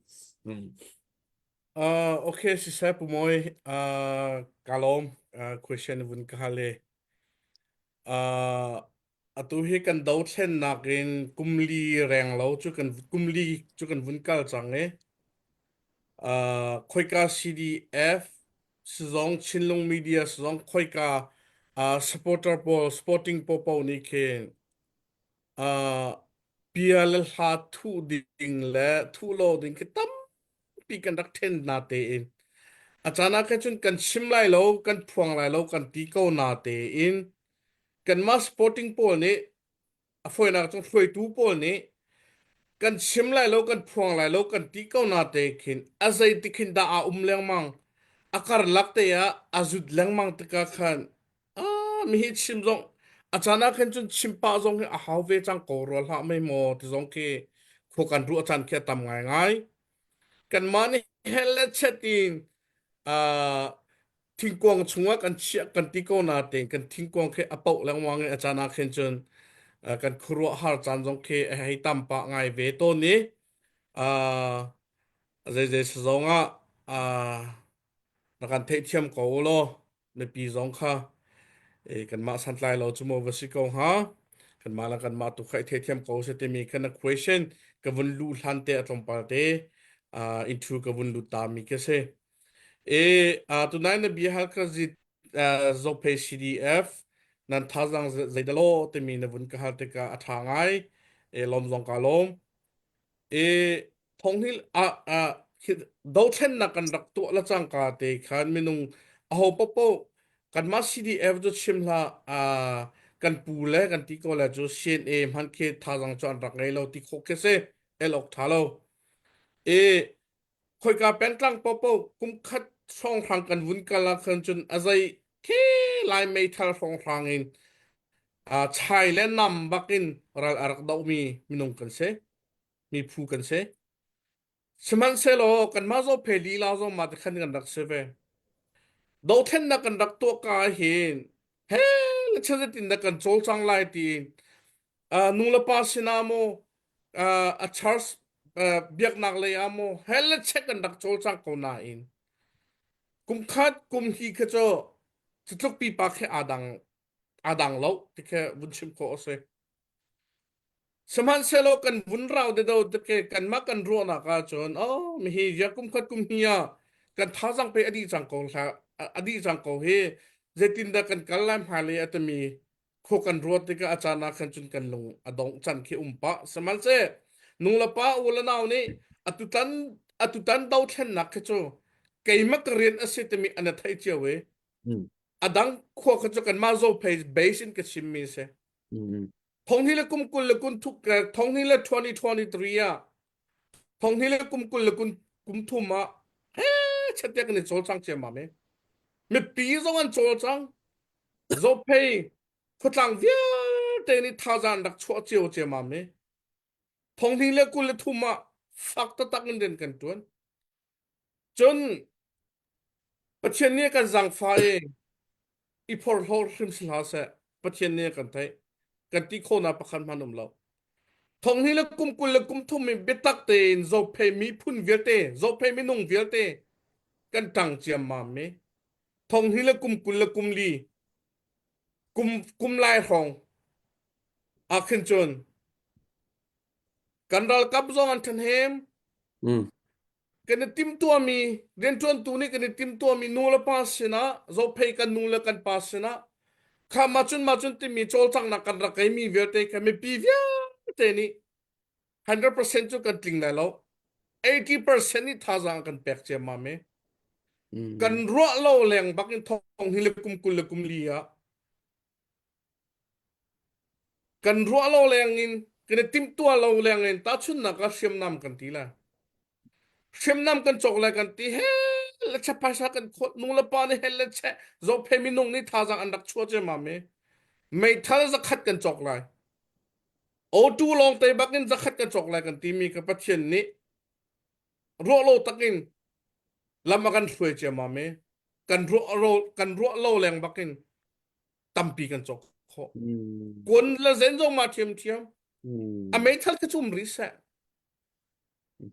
Speaker 10: Mm.
Speaker 1: Uh, okay, siseh Pu Mawi, uh, ka lawm uh, question vun ka hal e. Uh, atu hi kan dothlennak in kumli reng lo cu kan kumli cu kan vun kal cang i uh, khoika CDF sizong Chinlung Media sizong khoika uh, supporter pawl supporting popo nih khin uh, bia le hla thuh ding le thuh lo ding khi tampi kan rak then na tein a caan ah khan cun kan chim lai lo kan phuang lai lo kan ti ko na tein kanmah sporting pawl nih a fawinak cun hruaitu pawl nih kan chim lai lo kan phuang lai lo kan ti ko na te khin a zei ti khin dah aa um lengmang a karlak te ah a zut lengmang tikah khan Ah, mi hi chim zong a caan ah khin cun chim pah zong hi a hau ve cang ko rua hlah mei maw ti zong khi khua kan ruah caan khi a tam ngaingai. Kanmah nih hell le chet in ah thingkuang chungah kan chiah kan ti ko na tein kan thingkuang khi a poh lengmang i a caan ah khin cun ah, kan khuaruah har caan zong khi a hei tam pah ngai ve tawn i ah zeizei zong ah ah na kan theihthiam ko u law mipi zong kha e, kanmah santlai lo cu maw va si ko hnga kanmah le kanmah tu kha i theithiam ko se timi kha na question ka vun lu hlan te a tlawmpal te uh, intro ka vun lut ta mi ka si e uh, tunai na bia hal ka zit uh, Zophei CDF nan thazang zeidalo timi na vun ka hal tikah a tha ngai e lom zong ka lom E thong hi a a dothlennak kan rak tuah la cangka te khan minung aho popo kanmah CDF cu chim hlah a kan pu le kan ti ko le cu CNA hman khi thazang cu an rak ngei lo ti khawh khi si el ok tha lo e khoika pengtlang popo kum khat hrawnghrang kan vun kal ah khan cun a zei khi lai meithal hrawnghrang in a chai le nam bakin ral a rak dohmi minung kan si mi phu kan si. Sihmanhsehlaw kanmah Zophei lila zong mah ti khan kan rak si ve. Dothlennak kan rak tuah ka hin he le chazet in kan cawlcang lai tiin uh, nu le pa sinah maw uh, a church uh, biaknak lei ah maw he le check kan rak cawlcang ko nain kum khat kum hi kha cu cutluk pipa khi aa dang aa dang lo ti khi vun chim khawh a si. Sihmanhsehlaw kan vun rau dedo tike kanmah kan ruahnak ahcun oh mihi ya kum khat kum hnih ah kan thazaang pe a dih cang ko hla a dih cang ko hi zeitindah kan kal lai hmailei a timi khua kan ruat tikah a caan ah khan cun kan lung a dongh can khi um pah sihmanhseh nu le pa u le nau nih atutan atutan dothlennak khi cu keimah ka rian a si timi an i theih cio i
Speaker 2: Mm.
Speaker 1: a dang khua kha cu kanmah Zophei base in ka chimmi si
Speaker 2: Mm.
Speaker 1: Thonghni le kum 20 le kun thuk thonghni le 2023 ah thonghni le kum 20 le kun kum thum ah he chatiak kan i cawlcang ciammam e mipi zong an cawlcang zophei khuatlang vialte nih thazang rak chuah cio ciammam e thonghni le 23 ah fak taktak in rian kan tuan cun Pathian nih a kan zaangfah i i phorhlaw hrim si hlah seh. Pathian nih a kan theih. Kan ti khawhnak pakhat hmanh um lo. Thonghnih le kum 20 le kum thum in biatak tein Zophei miphun vialte, Zophei minung vialte kan ṭang ciammam mi. Thonghnih le kum 20 le kum li, kum, kum lai hrawng ah khin cun kan ralkap zong an ṭhahnem.
Speaker 2: Mm.
Speaker 1: Kan i timtuahmi rianṭuantu nih kan i timtuahmi nu le pa sinah zophei kan nu le kan pa sinah kha mah cun mah cun timi cawlcanghnak kan rak ngeimi vialte kha mipi vialte nih 100% cu kan tling lai lo 80% nih thazaang kan pek ciammam i kan ruah lo leng bak in thong hi le kum 20 le kum li ah Kan ruah lo leng in kan i timhtuah lo leng in tahchunhnak ah hriamnam kan ti lai. Hriamnam kan cawk lai kan ti he. le che phaisa kan khawt nu le pa nih hel le che zophe minung nih thazaang an rak chuah ciammam i meithal zakhat kan cawk lai O2 lawng te bak in zakhat kan cawk lai kan timi ka Pathian nih ruah lo takin lam a kan hruai ciammam i kan ruah lo kan ruah lo leng bakin tampi kan cawk khawh kun le zen zong ma thiam thiam a meithal khi cum ri seh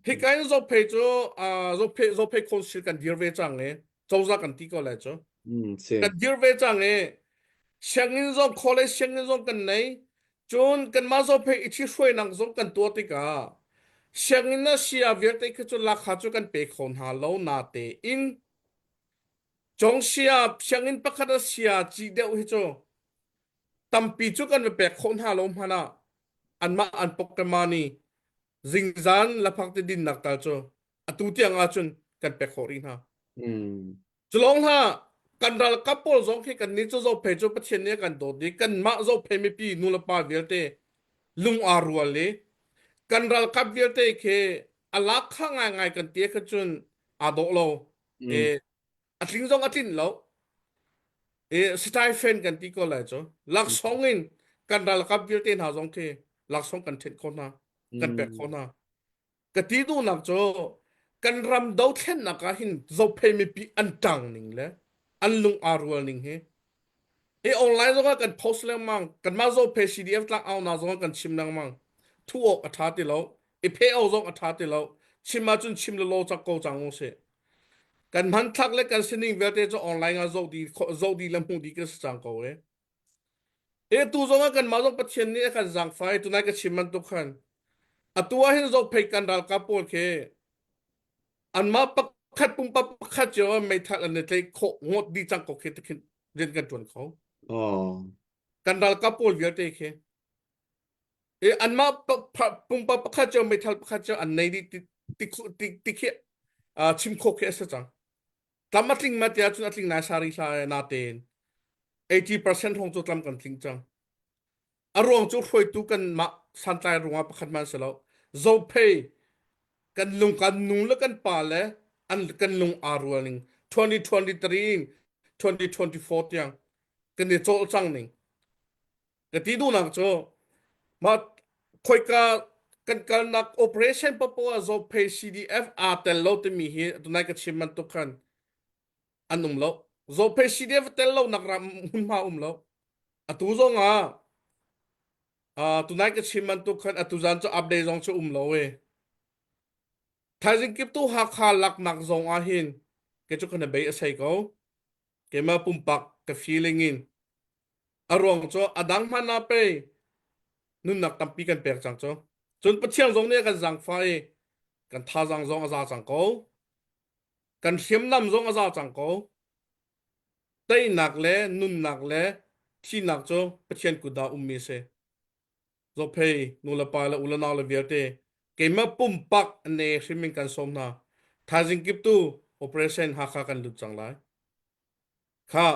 Speaker 1: Hika in Zophei cu Zophei Zophei Council kan dir ve cang i cozah kan ti ko lai cu. Kan dir ve cang i sianginn zong college sianginn zong kan nei. Cun kanmah Zophei i ṭhihruainak zong kan tuah tikah sianginn ah sia vialte khi cu lakha cu kan pe kho hna lo natein congsia sianginn pakhat ah sia ci deuh hi cu tampi cu kan va pek khawh hna lo hmanh ah anmah an pokemani zingzan laphak te dinnak tal cu atu tiang ahcun kan pek khawh rih hna. Culong hna kan ralkap pawl zong khi kan nih cu zophei cu Pathian nih a kan dawt i kanmah zophei mipi nu le pa vialte lung aa rual i kan ralkap vialte khi a lak kha ngaingai kan ti kha cun aa dawh lo. E, a tling zong a tlinh lo. E, stipend kan ti ko lai cu. Laksawng in kan ralkap vialte hna zong khi laksawng kan ṭhenh khawh hna, kan pek khawh hna. Ka ti duhnak cu kan ram dothlennak ah hin zophei mipi an ṭang ning le an lung aa rual ning hi hi online zong ah kan post lengmang kanmah zophei CDF tlang au na zong ah kan chim lengmang thu awk a ṭha ti lo i phe awk zong a ṭha ti lo chim ahcun chim le law cak ko cang u sih kan hmanthlak le kan sining vialte cu online ah zoh dih zoh dih le hmuh dih kan si cang ko e E tu zong ah kanmah zong Pathian nih a kan zaangfah i tunai ka chim bantuk khan atu ah hin zohphei kan ralkap pawl khi anmah pakhat pumpak pakhat cio ah meithal an i tlaih khawh ngawt dih cang ko khi tikhin rian kan ṭuan kho.
Speaker 2: Oh.
Speaker 1: Kan ralkap pawl vialte khi e anmah pumpak pakhat cio meithal pakhat cio an nei dih ti ti ti ti khi chim khawh khi a si cang. Tlam a tling ma tiah cun a tling nai sari hla natein 80% hrawng cu tlam kan tling cang. A ruang cu hruaitu kan mah santlai ruangah pakhat man si lo. Zophei kan lung kan nu le kan pa le an kan lung aa rual ning 2023 in 2024 tiang kan i cawlcang cang ning. Ka ti duhnak cu mah khoika kan kalnak operation papoah Zophei CDF aa tel lo timi hi tunai ka chim bantuk khan an um lo. Zophei CDF tel lo nak ram hmunhma um lo. Atu zong ah uh, tunai ka chim bantuk khan atu zan cu update zong cu um lo e. Thaizing kip tu Hakha laknak zong ah hin ke cu kana bei a sei ko. Keimah pumpak ka feeling in A ruang cu a dang hmanh ah pei nunnak tampi kan pek cang cu. Cun Pathian zong nih a kan zaangfah i kan thazaang zong a za cang ko. Kan hriamnam zong a za cang ko. Teinak le nunnak le thihnak cu Pathian kut ah ummi a si. Zophei nu le pa le u le nau le vialte keimah pumpak ne hrim in kan sawm hna. Thaizing kip tu Operation Hakha kan lut cang lai. Kha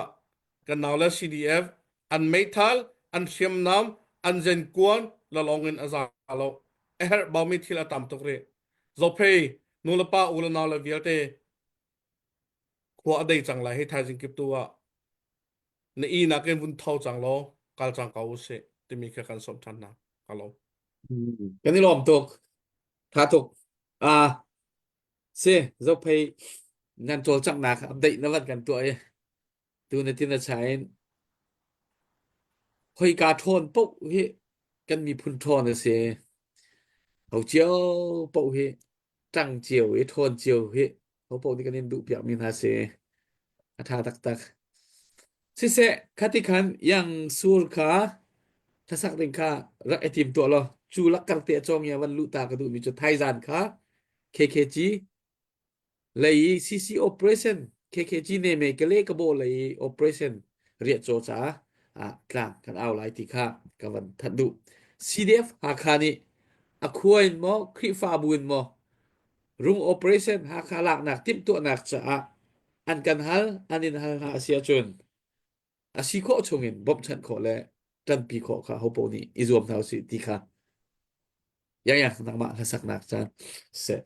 Speaker 1: kan naule CDF an meithal, an hriamnam, an zenkuan lalong in a za lo. A herh baumi thil a tam tuk rih. Zophei nulepa u le nau le vialte khua a dei cang lai hi thaizing kip tu ah na i nakin vun tho cang law kal cang ko usih timi kha kan sawm ṭhan hna. Ka lawm.
Speaker 2: Kan i lawm tuk. Tha tuk. Ah, Si, zophei nan cawlcanghnak update na van kan tuah i tu na tin a chain khoika ṭhawn paoh hi kan miphun ṭhawn a si. Ho cio paoh hi ṭang cio i ṭhawn cio hi ho paoh nih kan in duh piakmi hna si. A ṭha taktak. Siseh, khati khan yang sur kha hlasak ding kha rak i tim tuah law cu lakkar te a cawng i a van luh ta ka duhmi cu thaizan kha KKG lei i CC operation KKG ne me kale ka bo lei i operation riahcaw caah ah tlang kan au lai ti kha ka van thanh duh. CDF Hakha nih a khua in maw Khrihfabu in maw rung operation Hakha laknak timhtuahnak caah an kan hal an in hal hna a si ahcun a si khawh chungin bawmhchanh khawh le ṭanpi khawh kha hopo nih i zuam hna usih ti kha yang yang nangmah hlasaknak caan seh.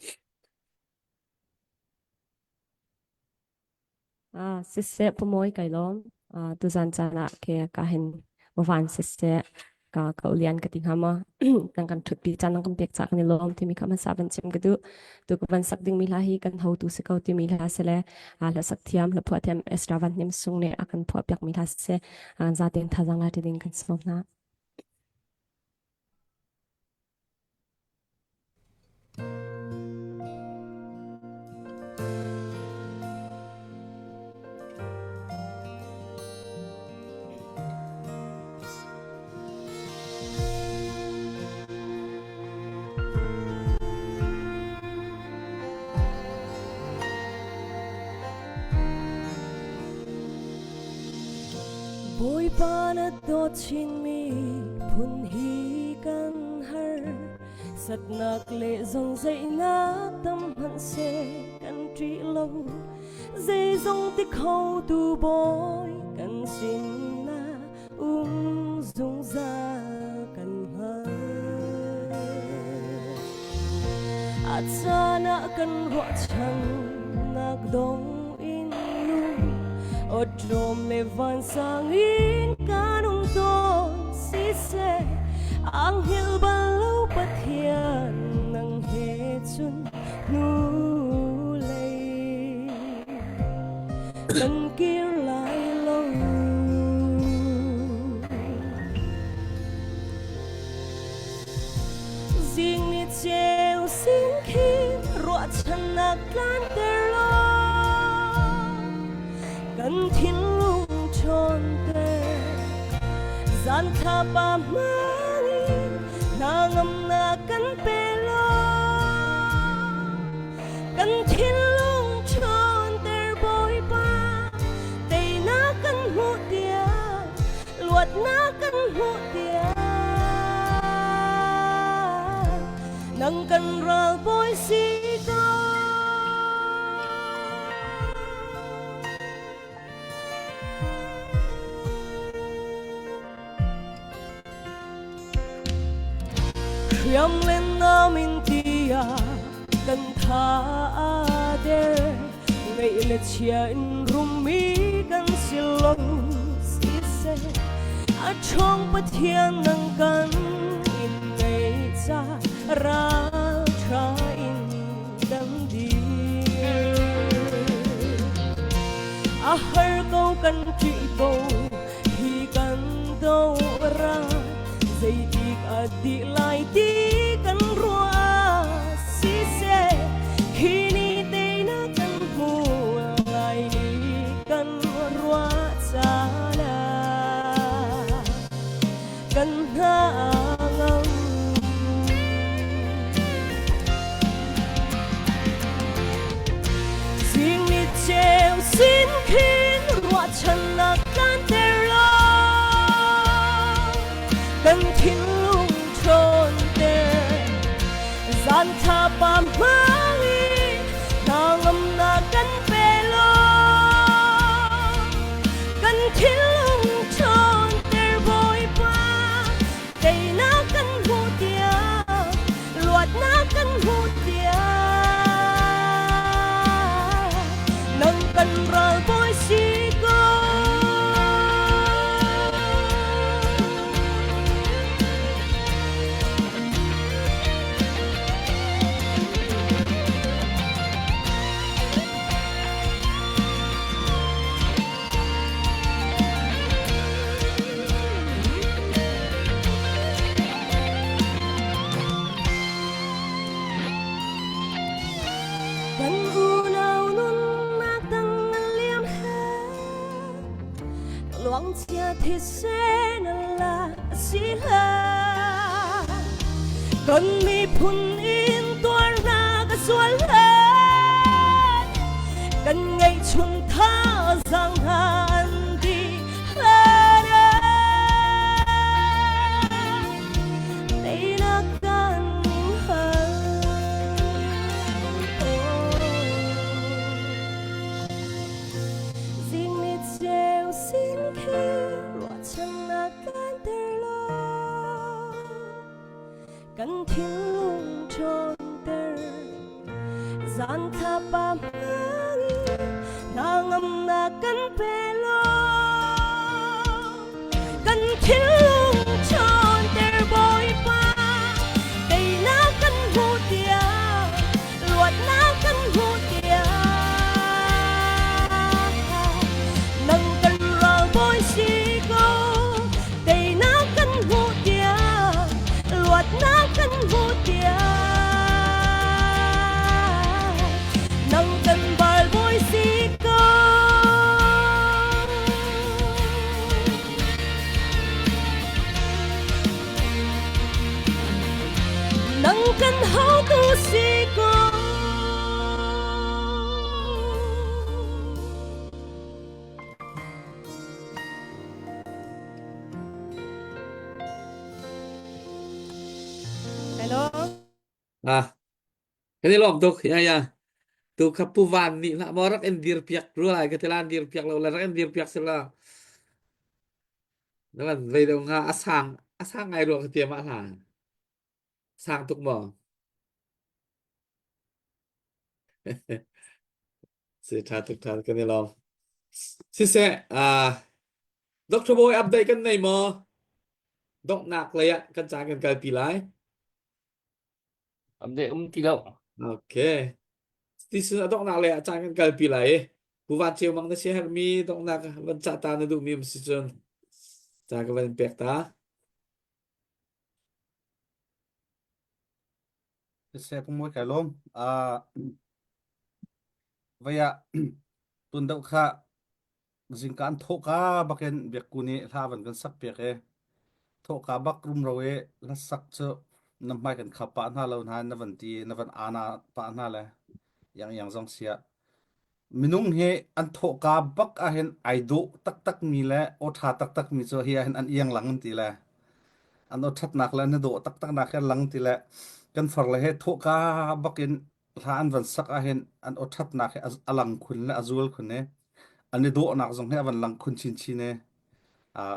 Speaker 5: Siseh pumawi kai lawm. Tuzan caan ah ke ka hin van siseh ka ka ulian ka ti hnga maw nang kan thutpi caan nang kan pek ca kan i lawm timi kha hmasa van chim ka duh. Tu ka van sak dingmi hla hi kan hotu si ko timi hla si le hla sak thiam hla phuah thiam Ezra Van Hnem Sung nih a kan phuah piakmi hla si. Zaten thazang la ti ding kan sawm hna. Bawipa na dawt chinmi phun hi kan har satnak le zong zeihnak tam hmanh seh kan ṭih lo zeizong ti kho tu bawi kan sin na um zungzal kan hngal a caan ah kan ruahchannak dong in lung awṭawm le vansang in kan um tawn siseh anghil bal lo Pathian nang he cun hnulei kan kir lai lo. Zing ni ceu sin khin ruahchannak tlanter law kan thinlung ṭhawnter zan thlapa hmang in hna ngamnak kan pe law kan thinlung ṭhawnter Bawipa teinak kan hmuh tiang luatnak kan hmuh tiang nang kan ral bawi si ko. Hriam le nam in tiah kan tha a der ngeih le chia in rumi kan si lo siseh a ṭhawng Pathian nang kan in ngei ca ral ṭha in kan dir a har ko kan ṭih ko hi kan do ra zeitik a dih lai ti kan ruah siseh khi ni te na kan hmu lai ni kan ruah caan ah kan hna ngam Zing ni ceu sin khin ruahchannak tlanter law kan thinlung ṭhawnter zan tha pa hmang in hna ngamnak kan pe law kan thinlung ṭhawnter Bawipa teinak kan hmuh tiang luatnak kan hmuh tiang nang kan ral bawi si ko. Kan unau nunnak dang an liam he luangcia thisen la si hlah kan miphun in tuarnak a sual hlan kan ngeihchun thazaang hna an dih hlan teinak kan hal. Zing ni ceu sin khi ruahchannak kan ter law kan thinlung ṭhawnter zan thlapa hmang in hna ngamnak.
Speaker 10: Ah, kan i lawm tuk. Ya ya. Tu kha Pu Van nih hlah maw rak in dir piak rua lai ka ti lan dir piak lo le rak in dir piak sila. Na van vei deuh nga a sang a sang ngai rua ka ti mah hla. Sang tuk maw? Si tha tuk tha kan i lawm. Siseh, ah Dr. Bawi update kan nei maw? Donghnak lei ah kan caan kan kalpi lai.
Speaker 8: Update um ti lo.
Speaker 10: Okay. Ti sin a donghnak lei ah caan kan kalpi lai i Pu Van Ceu Mang na si herhmi donghnak van cah ta na duhmi um si cun ca ka van pek ta.
Speaker 7: Siseh pungmawi kai lawm. Ah vei ah tun deuh kha zingka an thawhka bakin biakku nih hla van kan sak piak i thawhka bak rumro i hlasak cu na hmai kan khap pah hna lo hna na van ti na van ana pah hna le yang yang zong sia minung hi an thawhka bak ahhin ai dawh taktak mi le aw ṭha taktak mi cu hi ahhin an iang lang an ti le an aw ṭhatnak le an i dawh taktak nak hi an lang ti le kan far le he thawhka bakin hla an van sak ahhin an aw ṭhatnak hi a lang khun le a zual khun i an i dawhnak zong hi a van lang khun chinchin i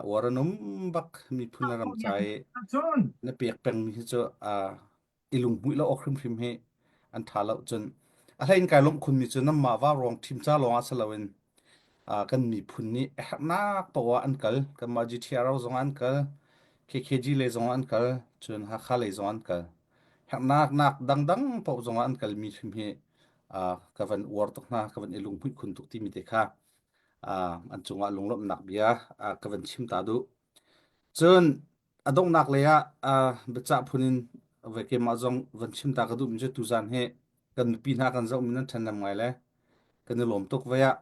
Speaker 7: uar an um bak miphun le ram ca i na pek pengmi hi cu i lunghmuih lo awk hrimhrim hi an ṭha lo cun a hlei in kai lawmh khunmi cu nanmah va ruang ṭhim ca lawng ah si loin kan miphun nih a herhnak poah ah an kal kanmah GTRO zong ah an kal KKG lei zong ah an kal cun Hakha lei zong ah an kal herhnak nak dangdang paoh zong ah an kalmi hrim hi ka van uar tuk hna ka van i lunghmuih khun tuk timi te kha an cungah lunglawmhnak bia ka van chim ta duh cun a donghnak lei ah biacah phun in voi keimah zong van chim ta ka duhmi cu tuzan hi kan nupi hna kan zohmi nan ṭhennem ngai le kan i lawm tuk voi ah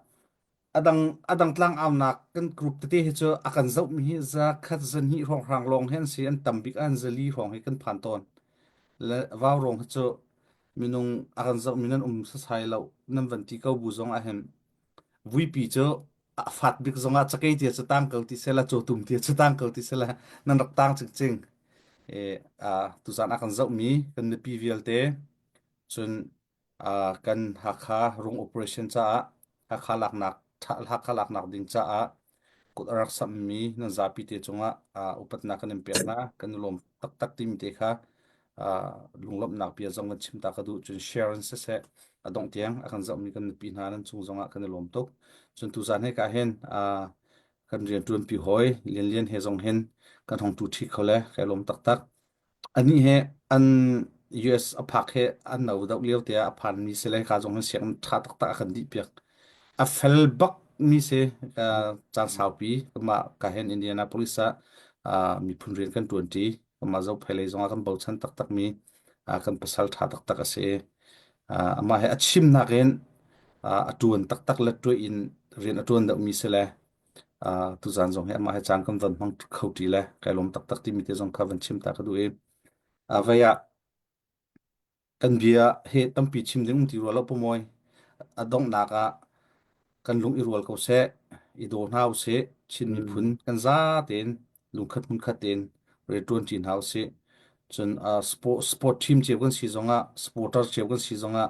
Speaker 7: a dang a dang tlang aunak kan group tete hi cu a kan zohmi hi za khat zahnih hrawnghrang lawng hi an si an tam bik an zali hrawng hi kan phan tawn le vau rong hi cu minung a kan zohmi nan um sasai lo nan van ti ko bu zong ah hin vuipi cu a fat bik zongah cakei tia cu tang ko ti sela cawtum tia cu tang ko ti sela nan rak tang cingcing e a tuzan a kan zohmi kan mipi vialte cun kan Hakha rung operation caah Hakha laknak Hakha laknak ding caah kut a rak sammi nan zapi te cungah upatnak kan in pek hna kan i lawm taktak timi te kha lunglawmhnak bia zong kan chim ta ka duh cun share in siseh a dongh tiang a kan zohmi kan nupi hna nan chung zongah kan i lawm tuk cun tuzan he ka hin kan rian ṭuanpi hawi Lian Lian he zong hin kan hong tu ṭhi kho le kai lawm taktak Anih he an US a phak he an no deuh lio te ah a phanmi si le ka zong hin sianginn ṭha taktak a kan dih piak. A fel bak mi si caan saupi mah ka hen Indianapolis ah miphun rian kan ṭuanṭi. Mah Zophei lei zong ah kan bochan taktak mi kan pasal ṭha taktak a si. Amah he a chimnak in a ṭuan taktak le ṭuai in rian a ṭuan deuhmi si le Uh, tuzan zong hi amah he caan kan van hmang kho ṭi le kai lawm taktak timi te zong kha van chim ta ka duh i uh, vei ah kan bia he tampi chim ding um ti rua lo pumawi a donghnak ah kan lung i rual ko seh i daw hna usih Chin miphun kan za tein lungkhat hmunkhat tein rianṭuan ṭi hna usih cun uh, sport sport team cio kan si zongah supporter cio kan si zongah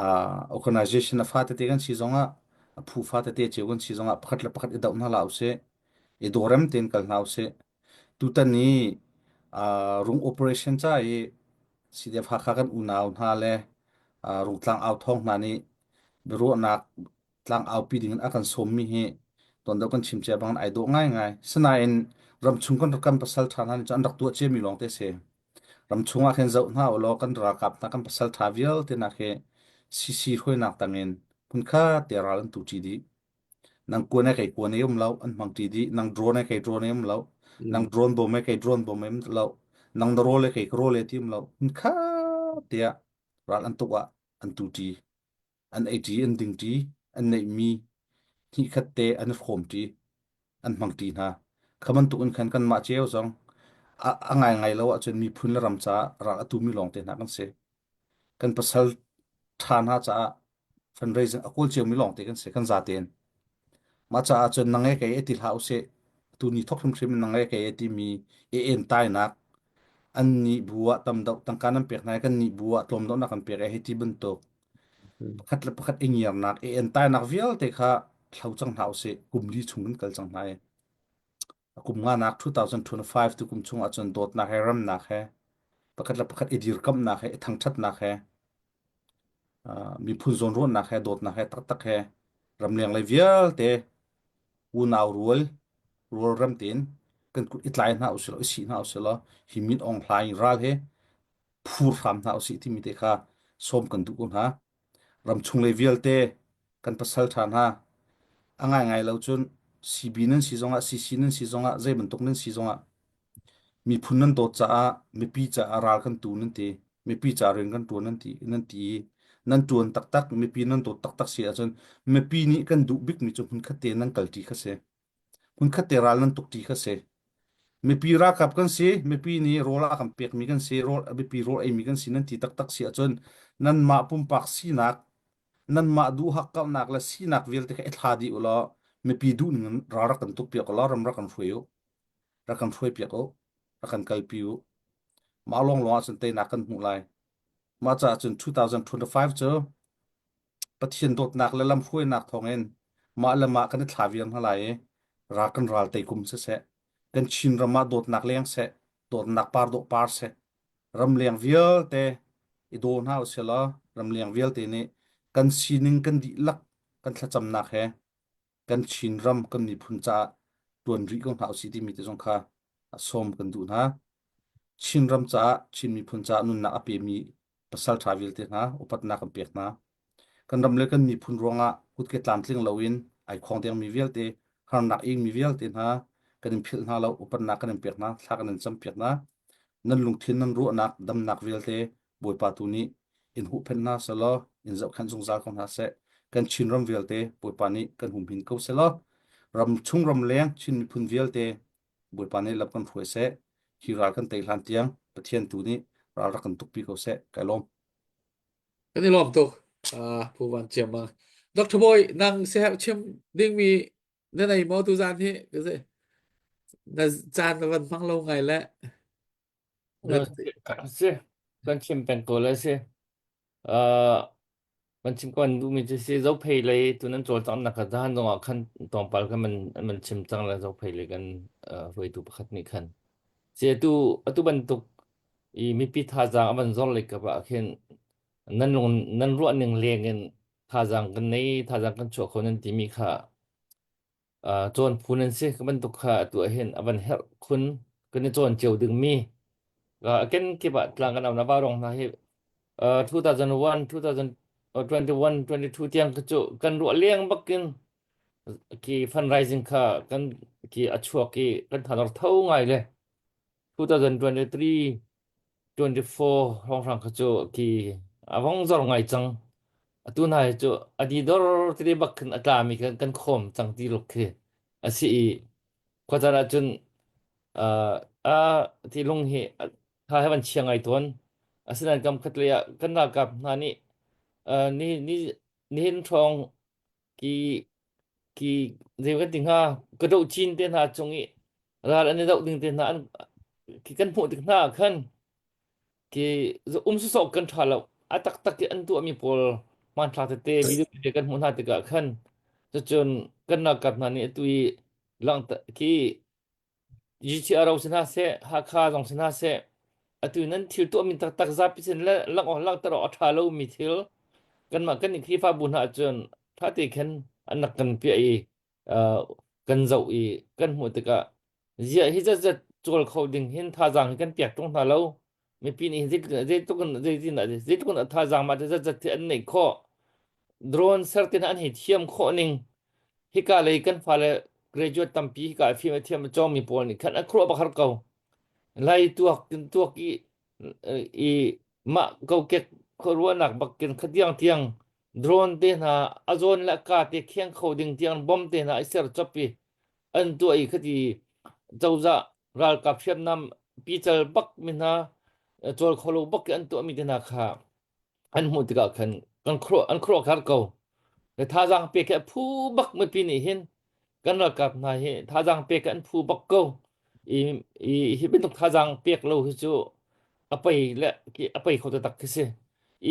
Speaker 7: uh, organization a fa tete kan si zongah a phu fa tete cio kan si zongah pakhat le pakhat i doh hna hlah usih i dawrem tein kal hna usih tutan i uh, rung operation ca i CDF Hakha kan unau hna le uh, rungtlang au thawng hna nih biaruahnak tlang aupi ding in a kan sawmmi hi tuan deuh kan chim cia bang ai dawh ngaingai sinain ramchung kan kan pasal ṭha hna nih cun an rak tuah ciami lawng te si Ramchung ah khin zoh hna ulaw kan ralkap hna kan pasal ṭha vialte nak hi CC hruainak tangin hmunkhat te ral an tu ṭi dih. Nang kuan e kei kuan e um lo, an hmang ṭi dih. Nang drone e kei drone e um lo. Nang drone bom e kei drone bom e um lo. Nang na rawl e kei ka rawl e ti um lo. Hmunkhat tiah ral an tuk ah an tu ṭi. An ei ṭi, an ding ṭi, an neihmi hnihkhat te an i hrawm ṭi. An hmang ṭi hna. Kha bantuk in khan kanmah cio zong a, a ngaingai lo ahcun miphun le ram caah ral a tumi lawngte hna kan si. Kan pasal ṭha hna caah fundraising a kawl ciomi lawngte kan si, kan zatein. Mah caah cun nang e kei e ti hlah usih. Tu ni thok hrimhrim in nang e kei e timi i entainak. An nih bu ah tam deuh tangka nan pek hna i kan nih bu ah tlawm deuh na kan pek e hei ti bantuk. Pakhat le pakhat i ngiarnak, i entainak vialte kha thlo cang hna usih. Kum li chung kan kal cang hna i. A kum nganak 2025 tu kum chung ahcun dawtnak he ramnak he pakhat le pakhat i dirkamhnak he i thangṭhatnak he uh, miphun zawnruahnak he dawtnak he taktak he ramleng lei vialte unau rual rualrem tein kan kut i tlai hna usih law i sih hna usih law hi min Aung Hlaing ral he phur hram hna usih timi te kha sawm kan duh ko hna. Ramchung lei vialte kan pasal ṭha hna a ngaingai lo cun CB nan si zongah CC nan si zongah zei bantuk nan si zongah miphun nan dawt caah mipi caah ral kan tu nan ti mipi caah rian kan ṭuan nan ti nan ti i nan ṭuan taktak mipi nan dawt taktak si ahcun mipi nih kan duh bikmi cu hmunkhat te nan kalṭi kha si hmunkhat te ral nan tukṭi kha si mipi ralkap kan si mipi nih rawl a kan pekmi kan si rawl mipi rawl eimi kan si nan ti taktak si ahcun nanmah pumpak sinak nanmah duh hakkauhnak le sinak vialte kha i thla dih u law mipi duh ning in ral rak kan tuk piak u law ram rak kan hruai u rak kan hruai piak u rak kan kalpi u mah lawng lawng ahcun teinak kan hmuh lai mah caah cun 2025 cu Pathian dawtnak le lamhruainak thawngin mah le mah kan i thla viar hna lai i ral kan ral tei kum siseh, kan Chin ram ah dawtnak leng seh, dawtnak par dawh par seh, ramleng vialte i daw hna usih law ramleng vialte nih kan sining kan dihlak kan thlacamnak he kan Chin ram kan miphun caah tuan rih ko hna usih timi te zong kha sawm kan duh hna. Chin ram caah Chin miphun caah nunnak a pemi pasal ṭha vialte hna upatnak kan pek hna. Kan ram le kan miphun ruangah kutke tlamtling loin ai khong dengmi vialte, harnak ingmi vialte hna kan in philh hna lo, upatnak kan in pek hna, thla kan in campiak hna. Nan lungthin nan ruahnak damnak vialte Bawipa tu nih in huhphenh hna selaw in zohkhenh zungzal ko hna seh. Kan Chin ram vialte Bawipa nih kan humhin ko selaw ram chung ram leng Chin miphun vialte Bawipa nih lam kan hruai seh. Hi ral kan tei hlan tiang Pathian tu nih ral rak kan tukpi ko seh. Kai lawm.
Speaker 10: Kan i lawm tuk. Uh, Pu Van Ciam Mang. Dr. Boy, nang siherh chim dingmi na nei maw tu zan hi? Ka si. Na caan na van hmang lo ngai le.
Speaker 8: Si, kan chim peng ko le si. Uh, kan chim kan duhmi cu si Zophei lei tu nan cawlcanghnak kha zahan zongah khan tlawmpal khan man man chim cang le Zophei lei kan uh, hruaitu pakhat nih khan. Si atu atu bantuk i mipi thazaang a van zor lei kap ah khin nan lung nan ruah ning leng in thazaang kan nei thazaang kan chuah kho nan timi kha uh, cawn phu nan si ka bantuk kha atu ah hin a van herh khun kan i cawn cio dingmi uh, ken kip ah tlang kan na rong hna hi uh, 2001 2021 22 tiang ka cu kan ruah leng bakin ki fundraising kha kan ki a chuak i kan thanor tho ngai le 2023 24 hrawnghrang kha cu ki a vong zor ngai cang. Atu hna hi cu a di dor tete bak khin a tlami kan kan khawm cang ti luk khi a si i khuacaan ah cun uh, a ti lung hi tha he van chia ngai tawn. Asinain kam khat lei ah kan ralkap hna nih uh, ni ni nihin hrawng ki ki zei kan ti hnga ka doh chin te hna cung i ral an i doh ding te hna an ki kan hmuh tik hna ah khan ki um sawsawh kan ṭha lo a taktak i an tuahmi pawl hmanthlak tete video tete kan hmuh hna tikah khan cucun kan ralkap hna nih atu i langhter ki GTRO si hna seh Hakha zong si hna seh atu nan thil tuahmi taktak zapi sin le langh langhter awk a ṭha lomi thil kanmah kan i Khrihfabu hna ahcun ṭha te khan an rak kan piah i uh, kan zoh i kan hmuh tikah ziah hi zatzat cawl kho ding hin thazaang hi kan pek ṭung hna lo mipi nih zeitluk in zeitin dah zeitluk in thazaang mah te zatzat hi an neih khawh drone ser te hna an hei thiam khawh ning hika lei kan fale graduate tampi hika fim a thiam a cawngmi pawl nih khan an khuaruah bak har ko lai tuak tin tuak i i mah kokek khuaruahnak bak kin khatiang tiang drone te hna a zawn le ka te kheng kho ding tiang bom te hna i ser chop i an tuah i khati cozah ralkap hriamnam pical bak mi hna cawl kho lo bak i an tuah mi te hna kha an hmuh tikah khan kan khuaruah an khuaruah khar ko le thazaang pek hi a phu bak mipi nih hin kan ralkap hna hi thazaang pek an phu bak ko i, i hi bantuk thazaang pek lo hi cu. A pei le ki a pei kho taktak khi si.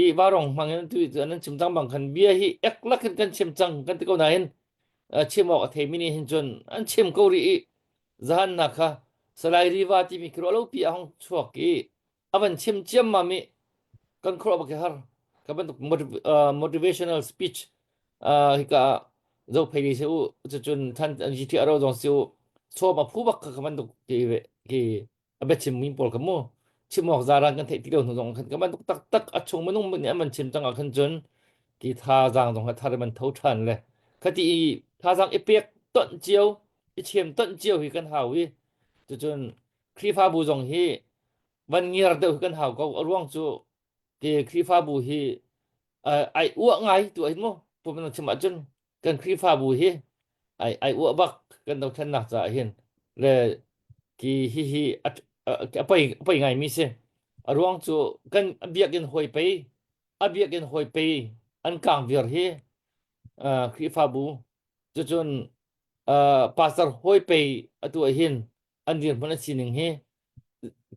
Speaker 8: I varong hmang in tu nan chim cang bang khan bia hi ek lak in kan chim cang kan ti ko nain chim awk a theimi nih hin cun an chim ko rih i zahan na kha Salai Riva timi khi ruah lo pi a hong chuak i a van chim ciammam i kan khuaruah bak hi har ka bantuk motivational speech hika zophei li se u cucun than GTR zong si u sawm a phu bak ka bantuk ki ki a biachim mi pawl kha mu chim awk zaran kan theih ti lo hnu zong khan ka bantuk taktak a chung minung nih an van chim cang ah khan cun ki thazaang zong kha thar man tho ṭhan le khati i thazaang i pek tonh cio i chem tonh cio hi kan hau i cucun Khrihfabu zong hi van ngiar deuh hi kan hau ko a ruang cu ke Khrihfabu hi ai uah ngai tu hin mu pum chim ahcun kan Khrihfabu hi ai ai uah bak kan dothlennak caah hin le ki hi hi a pei a pei ngai mi si a ruang cu kan biakinn hawi pei a biakinn hawi pei an kang viar hi Khrihfabu cucun pastor hawi pei atu ah hin an dirhmun an sining hi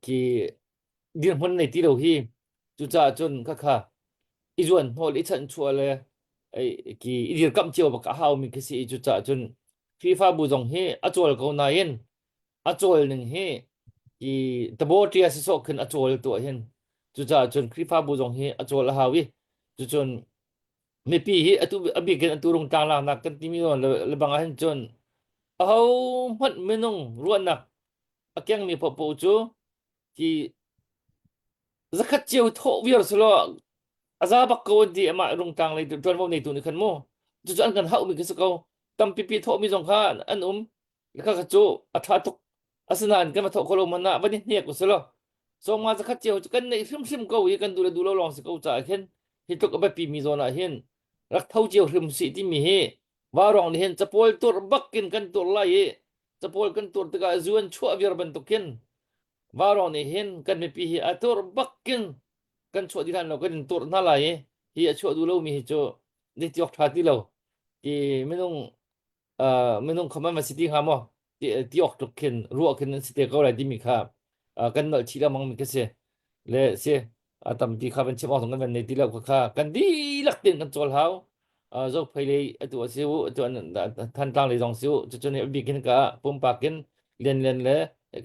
Speaker 8: ki dirhmun nei ti lo hi cucaah cun khakha i zuan hnawl i chanhchuah le ki i dirkamh cio bak a haumi khi si i cucaah cun Khrihfabu zong hi a cawl ko nain a cawl ning hi i tabotia sisawh khin a cawl tuah hin cucaah cun Khrihfabu zong hi a cawl a hau i cucun mipi hi atu a bik in atu rung tlang laknak kan timi le bang ah hin cun aho hmanh minung ruahnak a kengmi paohpaoh cu ki zakhat cio thawh viar selaw a za bak ko an ti amah rungtlang lei ṭuanvo neitu nih khan mu cucu an kan hauhmi khi si ko tampi pi thawhmi zong kha an um kha kha cu a ṭha tuk asinain kan va thawh kho lo man ah van i hnek usulaw sawma zakhat cio cu kan neih hrimhrim ko i kan duh le duh lo lawng si ko caah khin hi tluk a biapi mi zawn ah hin rak tho cio hrim sih timi hi vaurawng nih hin capawl tur bak in kan tur lai i capawl kan tur tikah zuan chuah viar bantukin vaurawng nih hin kan mipi hi a tur bakin kan chuah dih hlan lo kan in tur hna lai i hi a chuah duh lomi hi cu ni tiok ṭha ti lo ti minung uh, minung khaman va si ti hnga maw ti, ti awk tluk khin ruah khin an si te ko lai timi kha uh, kan nolh chih lengmang mi khi si le si a tampi kha van chim awk zong kan van nei ti lo kha kha kan dihlak tein kan cawl hau uh, zo phei lei atu a si u atu an thantlang lei zong si u cucun a bik in ka pumpak in lian lian le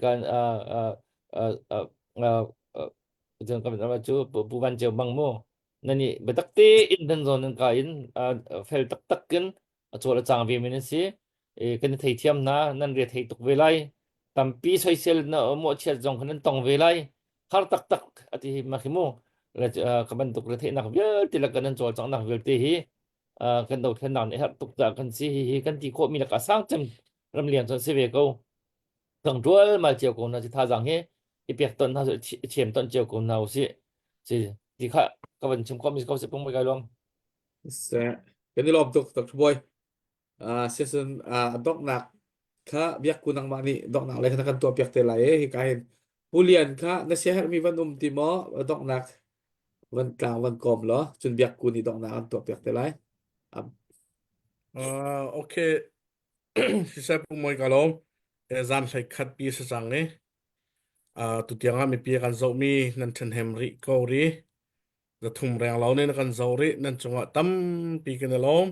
Speaker 8: kan uh, uh, uh, uh, uh, uh, kan cu pu van ceu bang mu nani biatak te in nan zawn nan ka in fel taktak in a cawl a cang ve mi nan si kan i theithiam hna nan re thei tuk ve lai tampi soisel na mawhchiat zong khan nan tong ve lai har taktak ati hi ma khi mu ka bantuk re theihnak vialte le kan nan cawlcanghnak vialte hi kan dothlennak nih herh tuk dah kan si hi hi kan ti khawh mi lakah sang cem ramliang cu si ve ko kang tual mal cio ko na si thazang hi i pek ton hna chem ton cio ko na si si ti kha ka van chim khawh mi ko si pung kai lom
Speaker 10: Se kan i lawm tuk Dr. Boy. Uh, season uh, donghnak kha biak ku nangmah nih donghnak le kha kan tuah piak te lai e hi ka hin Pu Lian kha na siaherhmi van um ti maw donghnak van tlang van kawm law cun biak ku nih donghnak an tuah piak te lai. Um,
Speaker 1: Uh, okay siseh pu moi ka lawm zan hlei khat pi sa cang i uh, tutiang ah mipi kan zohmi nan ṭhenhem rih ko ri zathum reng lo ne na kan zoh rih nan cungah tampi kan i lawm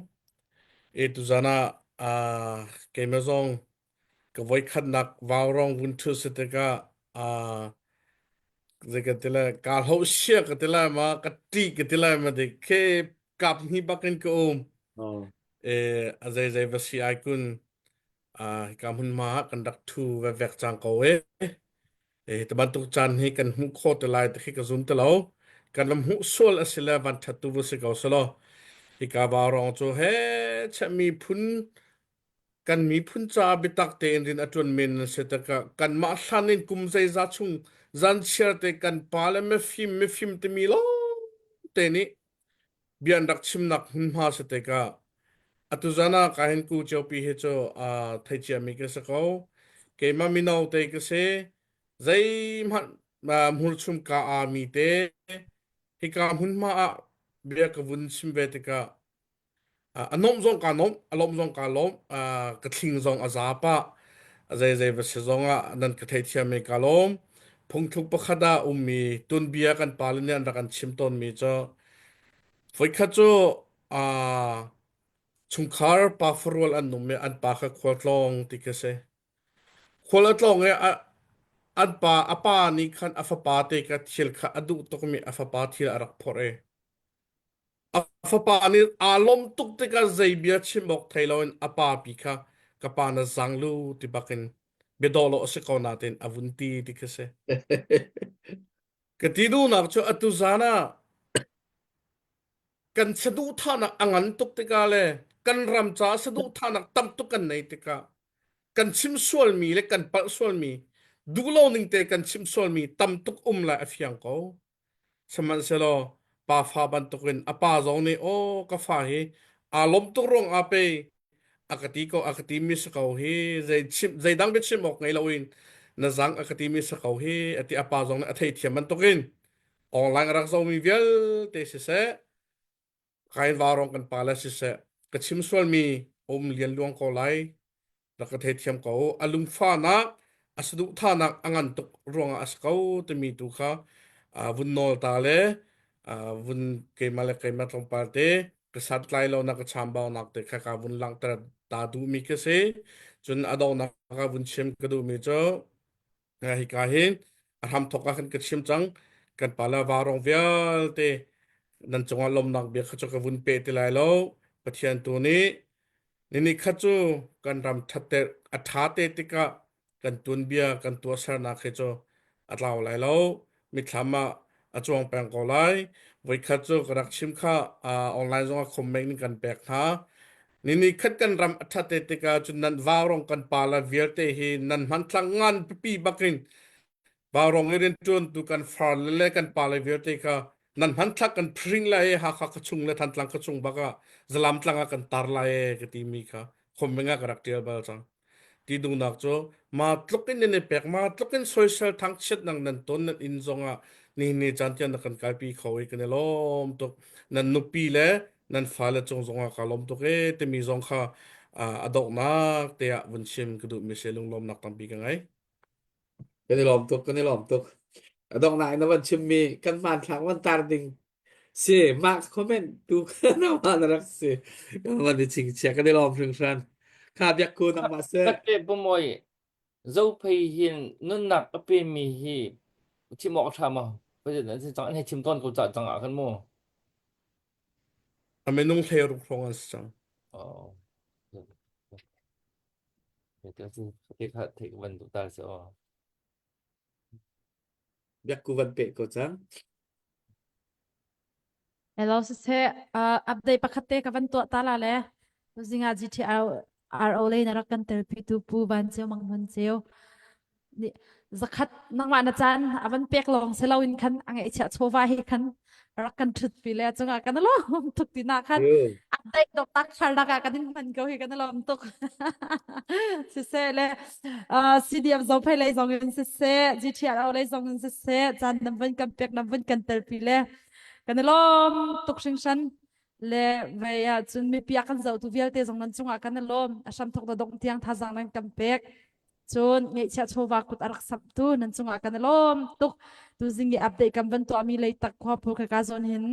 Speaker 1: e tuzan ah uh, keimah zong ka voikhatnak vaurong vun ṭhu si tikah uh, zei ka ti lai kaa hloh sia ka ti lai ma ka ṭih ka ti lai ma dik ke kap hni bakin ka um
Speaker 10: oh.
Speaker 1: e a zei zei va si ai kun uh, hika hmunhma ah kan rak ṭhu vevek cang ko e E ti bantuk caan hi kan hmuh khawh te lai ti khi ka zum ti lo. Kan lam hmuh sual a si le van ṭhat tu va si ko selaw. Hika vaurawng cu he cheh miphun kan miphun caah biatak tein rian a ṭuan men na si tikah kanmah hlan in kum zeizah chung zanchiar te kan pa le mifim mifim timi lawng te nih bia an rak chimnak hmunhma si tikah atu zan ah ka hin ku ciopi hi cu aa thei ciami ka si ko. Keimah mino te ka si. Zeihmanh hmurchum ka aa mi te hika hmunhma ah bia ka vun chim ve tikah a nuamh zong kaa nuam, a lawmh zong kaa lawm, ka thling zong a za pah. A zeizei va si zong ah nan ka theithiam i kaa lawm. Phungthluk pakhat ah ummi tunbia kan pale nih an rak kan chim tawnmi cu voikhat cu aa chungkhar pa farual an um i an pa kha khualtlawng ti khi si. Khual a tlawng i a an pa a pa nih khan a fapa te kha thil kha a duh tukmi a fapa thil a rak phorh i A fapa nih aa lawmh tuk tikah zei bia chim awk thei loin a pa pi kha ka pa na zang lu ti bakin bia dawh lo a si ko nain a vun ti ti khi si. Ka ti duhnak cu atu zan ah kan saduhthahnak a ngan tuk tikah le kan ram caah saduhthahnak tam tuk kan nei tikah kan chim sualmi le kan palh sualmi duh lo ning te kan chim sualmi tam tuk um lai a fiang ko. Sihmanhsehlaw pafa bantukin a pa zong nih aw ka fa hi aa lawm tuk ruang ah pei a ka ti ko a ka timi si ko hi zei chim zeidang biachim awk ngei loin na zang a ka timi si ko hi a ti a pa zong nih a theithiam bantukin online a rak zomi vialte siseh Kain vaurawng kan pa le siseh ka chim sualmi um lian luang ko lai rak ka theithiam ko a lungfahnak a saduhthahnak a ngan tuk ruangah a si ko timi tu kha vun nawl ta le vun keimah le keimah tlawmpal te ka santlai lonak ka chambaunak te kha ka vun langhter ta duhmi ka si cun a donghnak ka vun chim ka duhmi cu Hika hin a hramthawk ah khan ka chim cang. Kan pa le varong vialte nan cungah lawmnak bia kha cu ka vun pe ti lai lo. Pathian tu nih nini khat cu kan ram ṭhatter a ṭha te tikah kan tuanbia kan tuahsernak hi cu a tlau lai lo. Mithlam ah a cuang peng ko lai. Voikhat cu ka rak chim kha uh, online zongah comment in kan pek hna. Nini khat kan ram a ṭhat te tikah cun nan vaurong kan pa le vialte hi nan hmanthlak ngan pipi bakin vaurong i rianṭuantu kan far le le kan pa le vialte kha nan hmanthlak kan phring lai i Hakha khuachung le Thantlang khuachung bakah zalam tlang ah kan tar lai e ka timi kha comment ah ka rak ṭial bal cang. Ti duhnak cu ma tluk in nan i pek ma tluk in soisel thangchiat nang nan ton nan inn zongah nihin ni caan tiang na kan kalpi kho i kan i lawm tuk nan nupi le nan fale cung zongah ka lawm tuk e timi zong kha a donghnak te ah vun chim ka duhmi si lunglawmnak tampi ka ngei.
Speaker 10: Kan i lawm tuk, kan i lawm tuk. A donghnak in na van chimmi kan hmanthlak van tar ding si mah comment tu kha na na rak si. Kan van i chingchiah kan i lawm hringhran. Kha biak ku nangmah seh.
Speaker 8: Takte pumawi zophei hin nunnak a pemi hi chim awk a ṭha maw? President an si cang an hei chim tawn ko ca cang ah khan mu.
Speaker 1: A minung hlei ruk hrawng an si cang.
Speaker 8: Oh. Te kha theih van duh ta si aw.
Speaker 10: Biak ku van pe ko cang.
Speaker 6: Hello siseh uh, update pakhat te ka van tuah ta la le zinga GTR RO lei na rak kan telpi tu Pu Van Ceu Mang Hmun Ceu nih zakhat nangmah na caan a van pek lawng si loin khan a ngeihchiah chawva hi khan rak kan ṭhut pi le cungah kan lawm tuk ti na khan update dok tak khalnak ah kan in hman ko hi kan lawm tuk siseh le CDF Zophei lei zong in siseh GTRO lei zong in siseh caan nam van kan pek nam van kan telpi le kan lawm tuk hringhran le vei ah cun mipi a kan zohtu vialte zong nan cungah kan lawm a hram thok na dong tiang thazang nan kan pek Cun ngeihchiah chawva kut a rak samhtu nan cungah kan i lawm tuk. Tuzing i update kan van tuahmi Leitak khua phu khaka zawn hin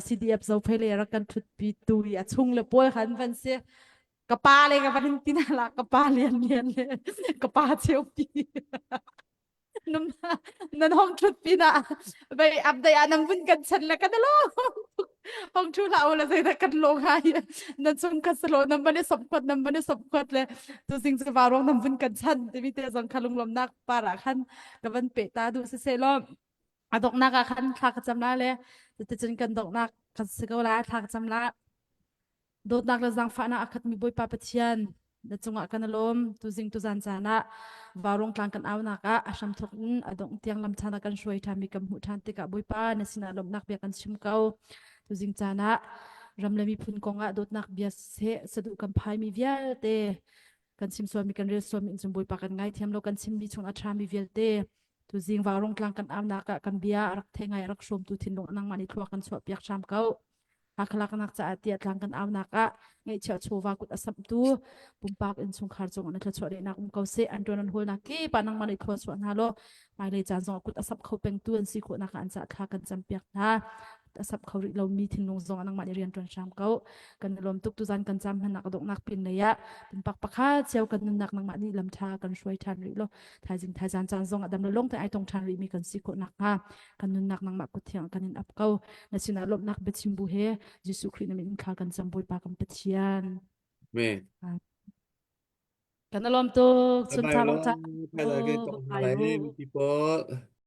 Speaker 6: CDF Zophei lei rak kan ṭhutpi tu i a chung le pawl khan van si. Ka pa le ka van in tin la ka pa lian lian le ka pa cheupi. Nan hong ṭhut pinah vei update ah nan vun kan chan le kan lo hong ṭhu hlah u la zeidah kan lo ngai nan chung khat salo nan van i sop khuat nan van i sop khuat le tu sing cu varuang nan vun kan chan timi te zong kha lunglawmnak par ah khan ka van pe ta duh si seh law a donghnak ah khan thla ka cam la le cuticun kan donghnak kan si ko la thla ka cam la Dawtnak le zaangfahnak a khatmi Bawipa Pathian, na cungah kan i lawm. Tuzing tuzan caan ah Vaurong tlang kan aunak ah a hramthawk in a dongh tiang lam ṭhan a kan hruai ṭhanmi kan hmuh ṭhan tikah Bawipa na sinah lawmhnak bia kan chim ko. Tuzing caan ah ram le miphun kong ah dawtnak bia seh saduh kan phaimi vialte kan chim sualmi kan rel sualmi in cun Bawipa kan ngaithiam lo kan chimmi chung a ṭhami vialte tuzing Vaurong tlang kan aunak ah kan bia a rak thei ngai a rak hrawmtu thinlung nangmah nih thlua kan chuah piak hram ko. Hakhalaknak caah tiah tlang kan aunak ah ngeihchiah chawva kut a samhtu pumpak innchungkhar cung na thluachuah lehnak um ko seh an tuan an hawlnak kip ah nangmah nih thluachuah hna law hmailei caan zong ah kut a samh kho pengtu an si khawhnak ah an cah thla kan campiak hna a samh kho rih lomi thinlung zong ah nangmah nih rian ṭuan hram ko kan i lawm tuk tuzan kan cam hmannak a donghnak pin lei ah pumpak pakhat cio kan nunnak nangmah nih lam ṭha kan hruai ṭhan rih law thaizing thaizan caan zong ah dam le long te ai tong ṭhan rihmi kan si khawh nakhnga kan nunnak nangmah kut thiang kan in ap ko na sinah lawmhnak biachim bu he Jesuh Khrih na min in thla kan cam Bawipa kan Pathian.
Speaker 2: Amen.
Speaker 6: Kan lawm tuk.
Speaker 2: Bye
Speaker 6: Chun
Speaker 2: bye
Speaker 6: tha bang
Speaker 2: lo.
Speaker 6: cha.
Speaker 2: Bye bye.
Speaker 6: Bye.
Speaker 2: People.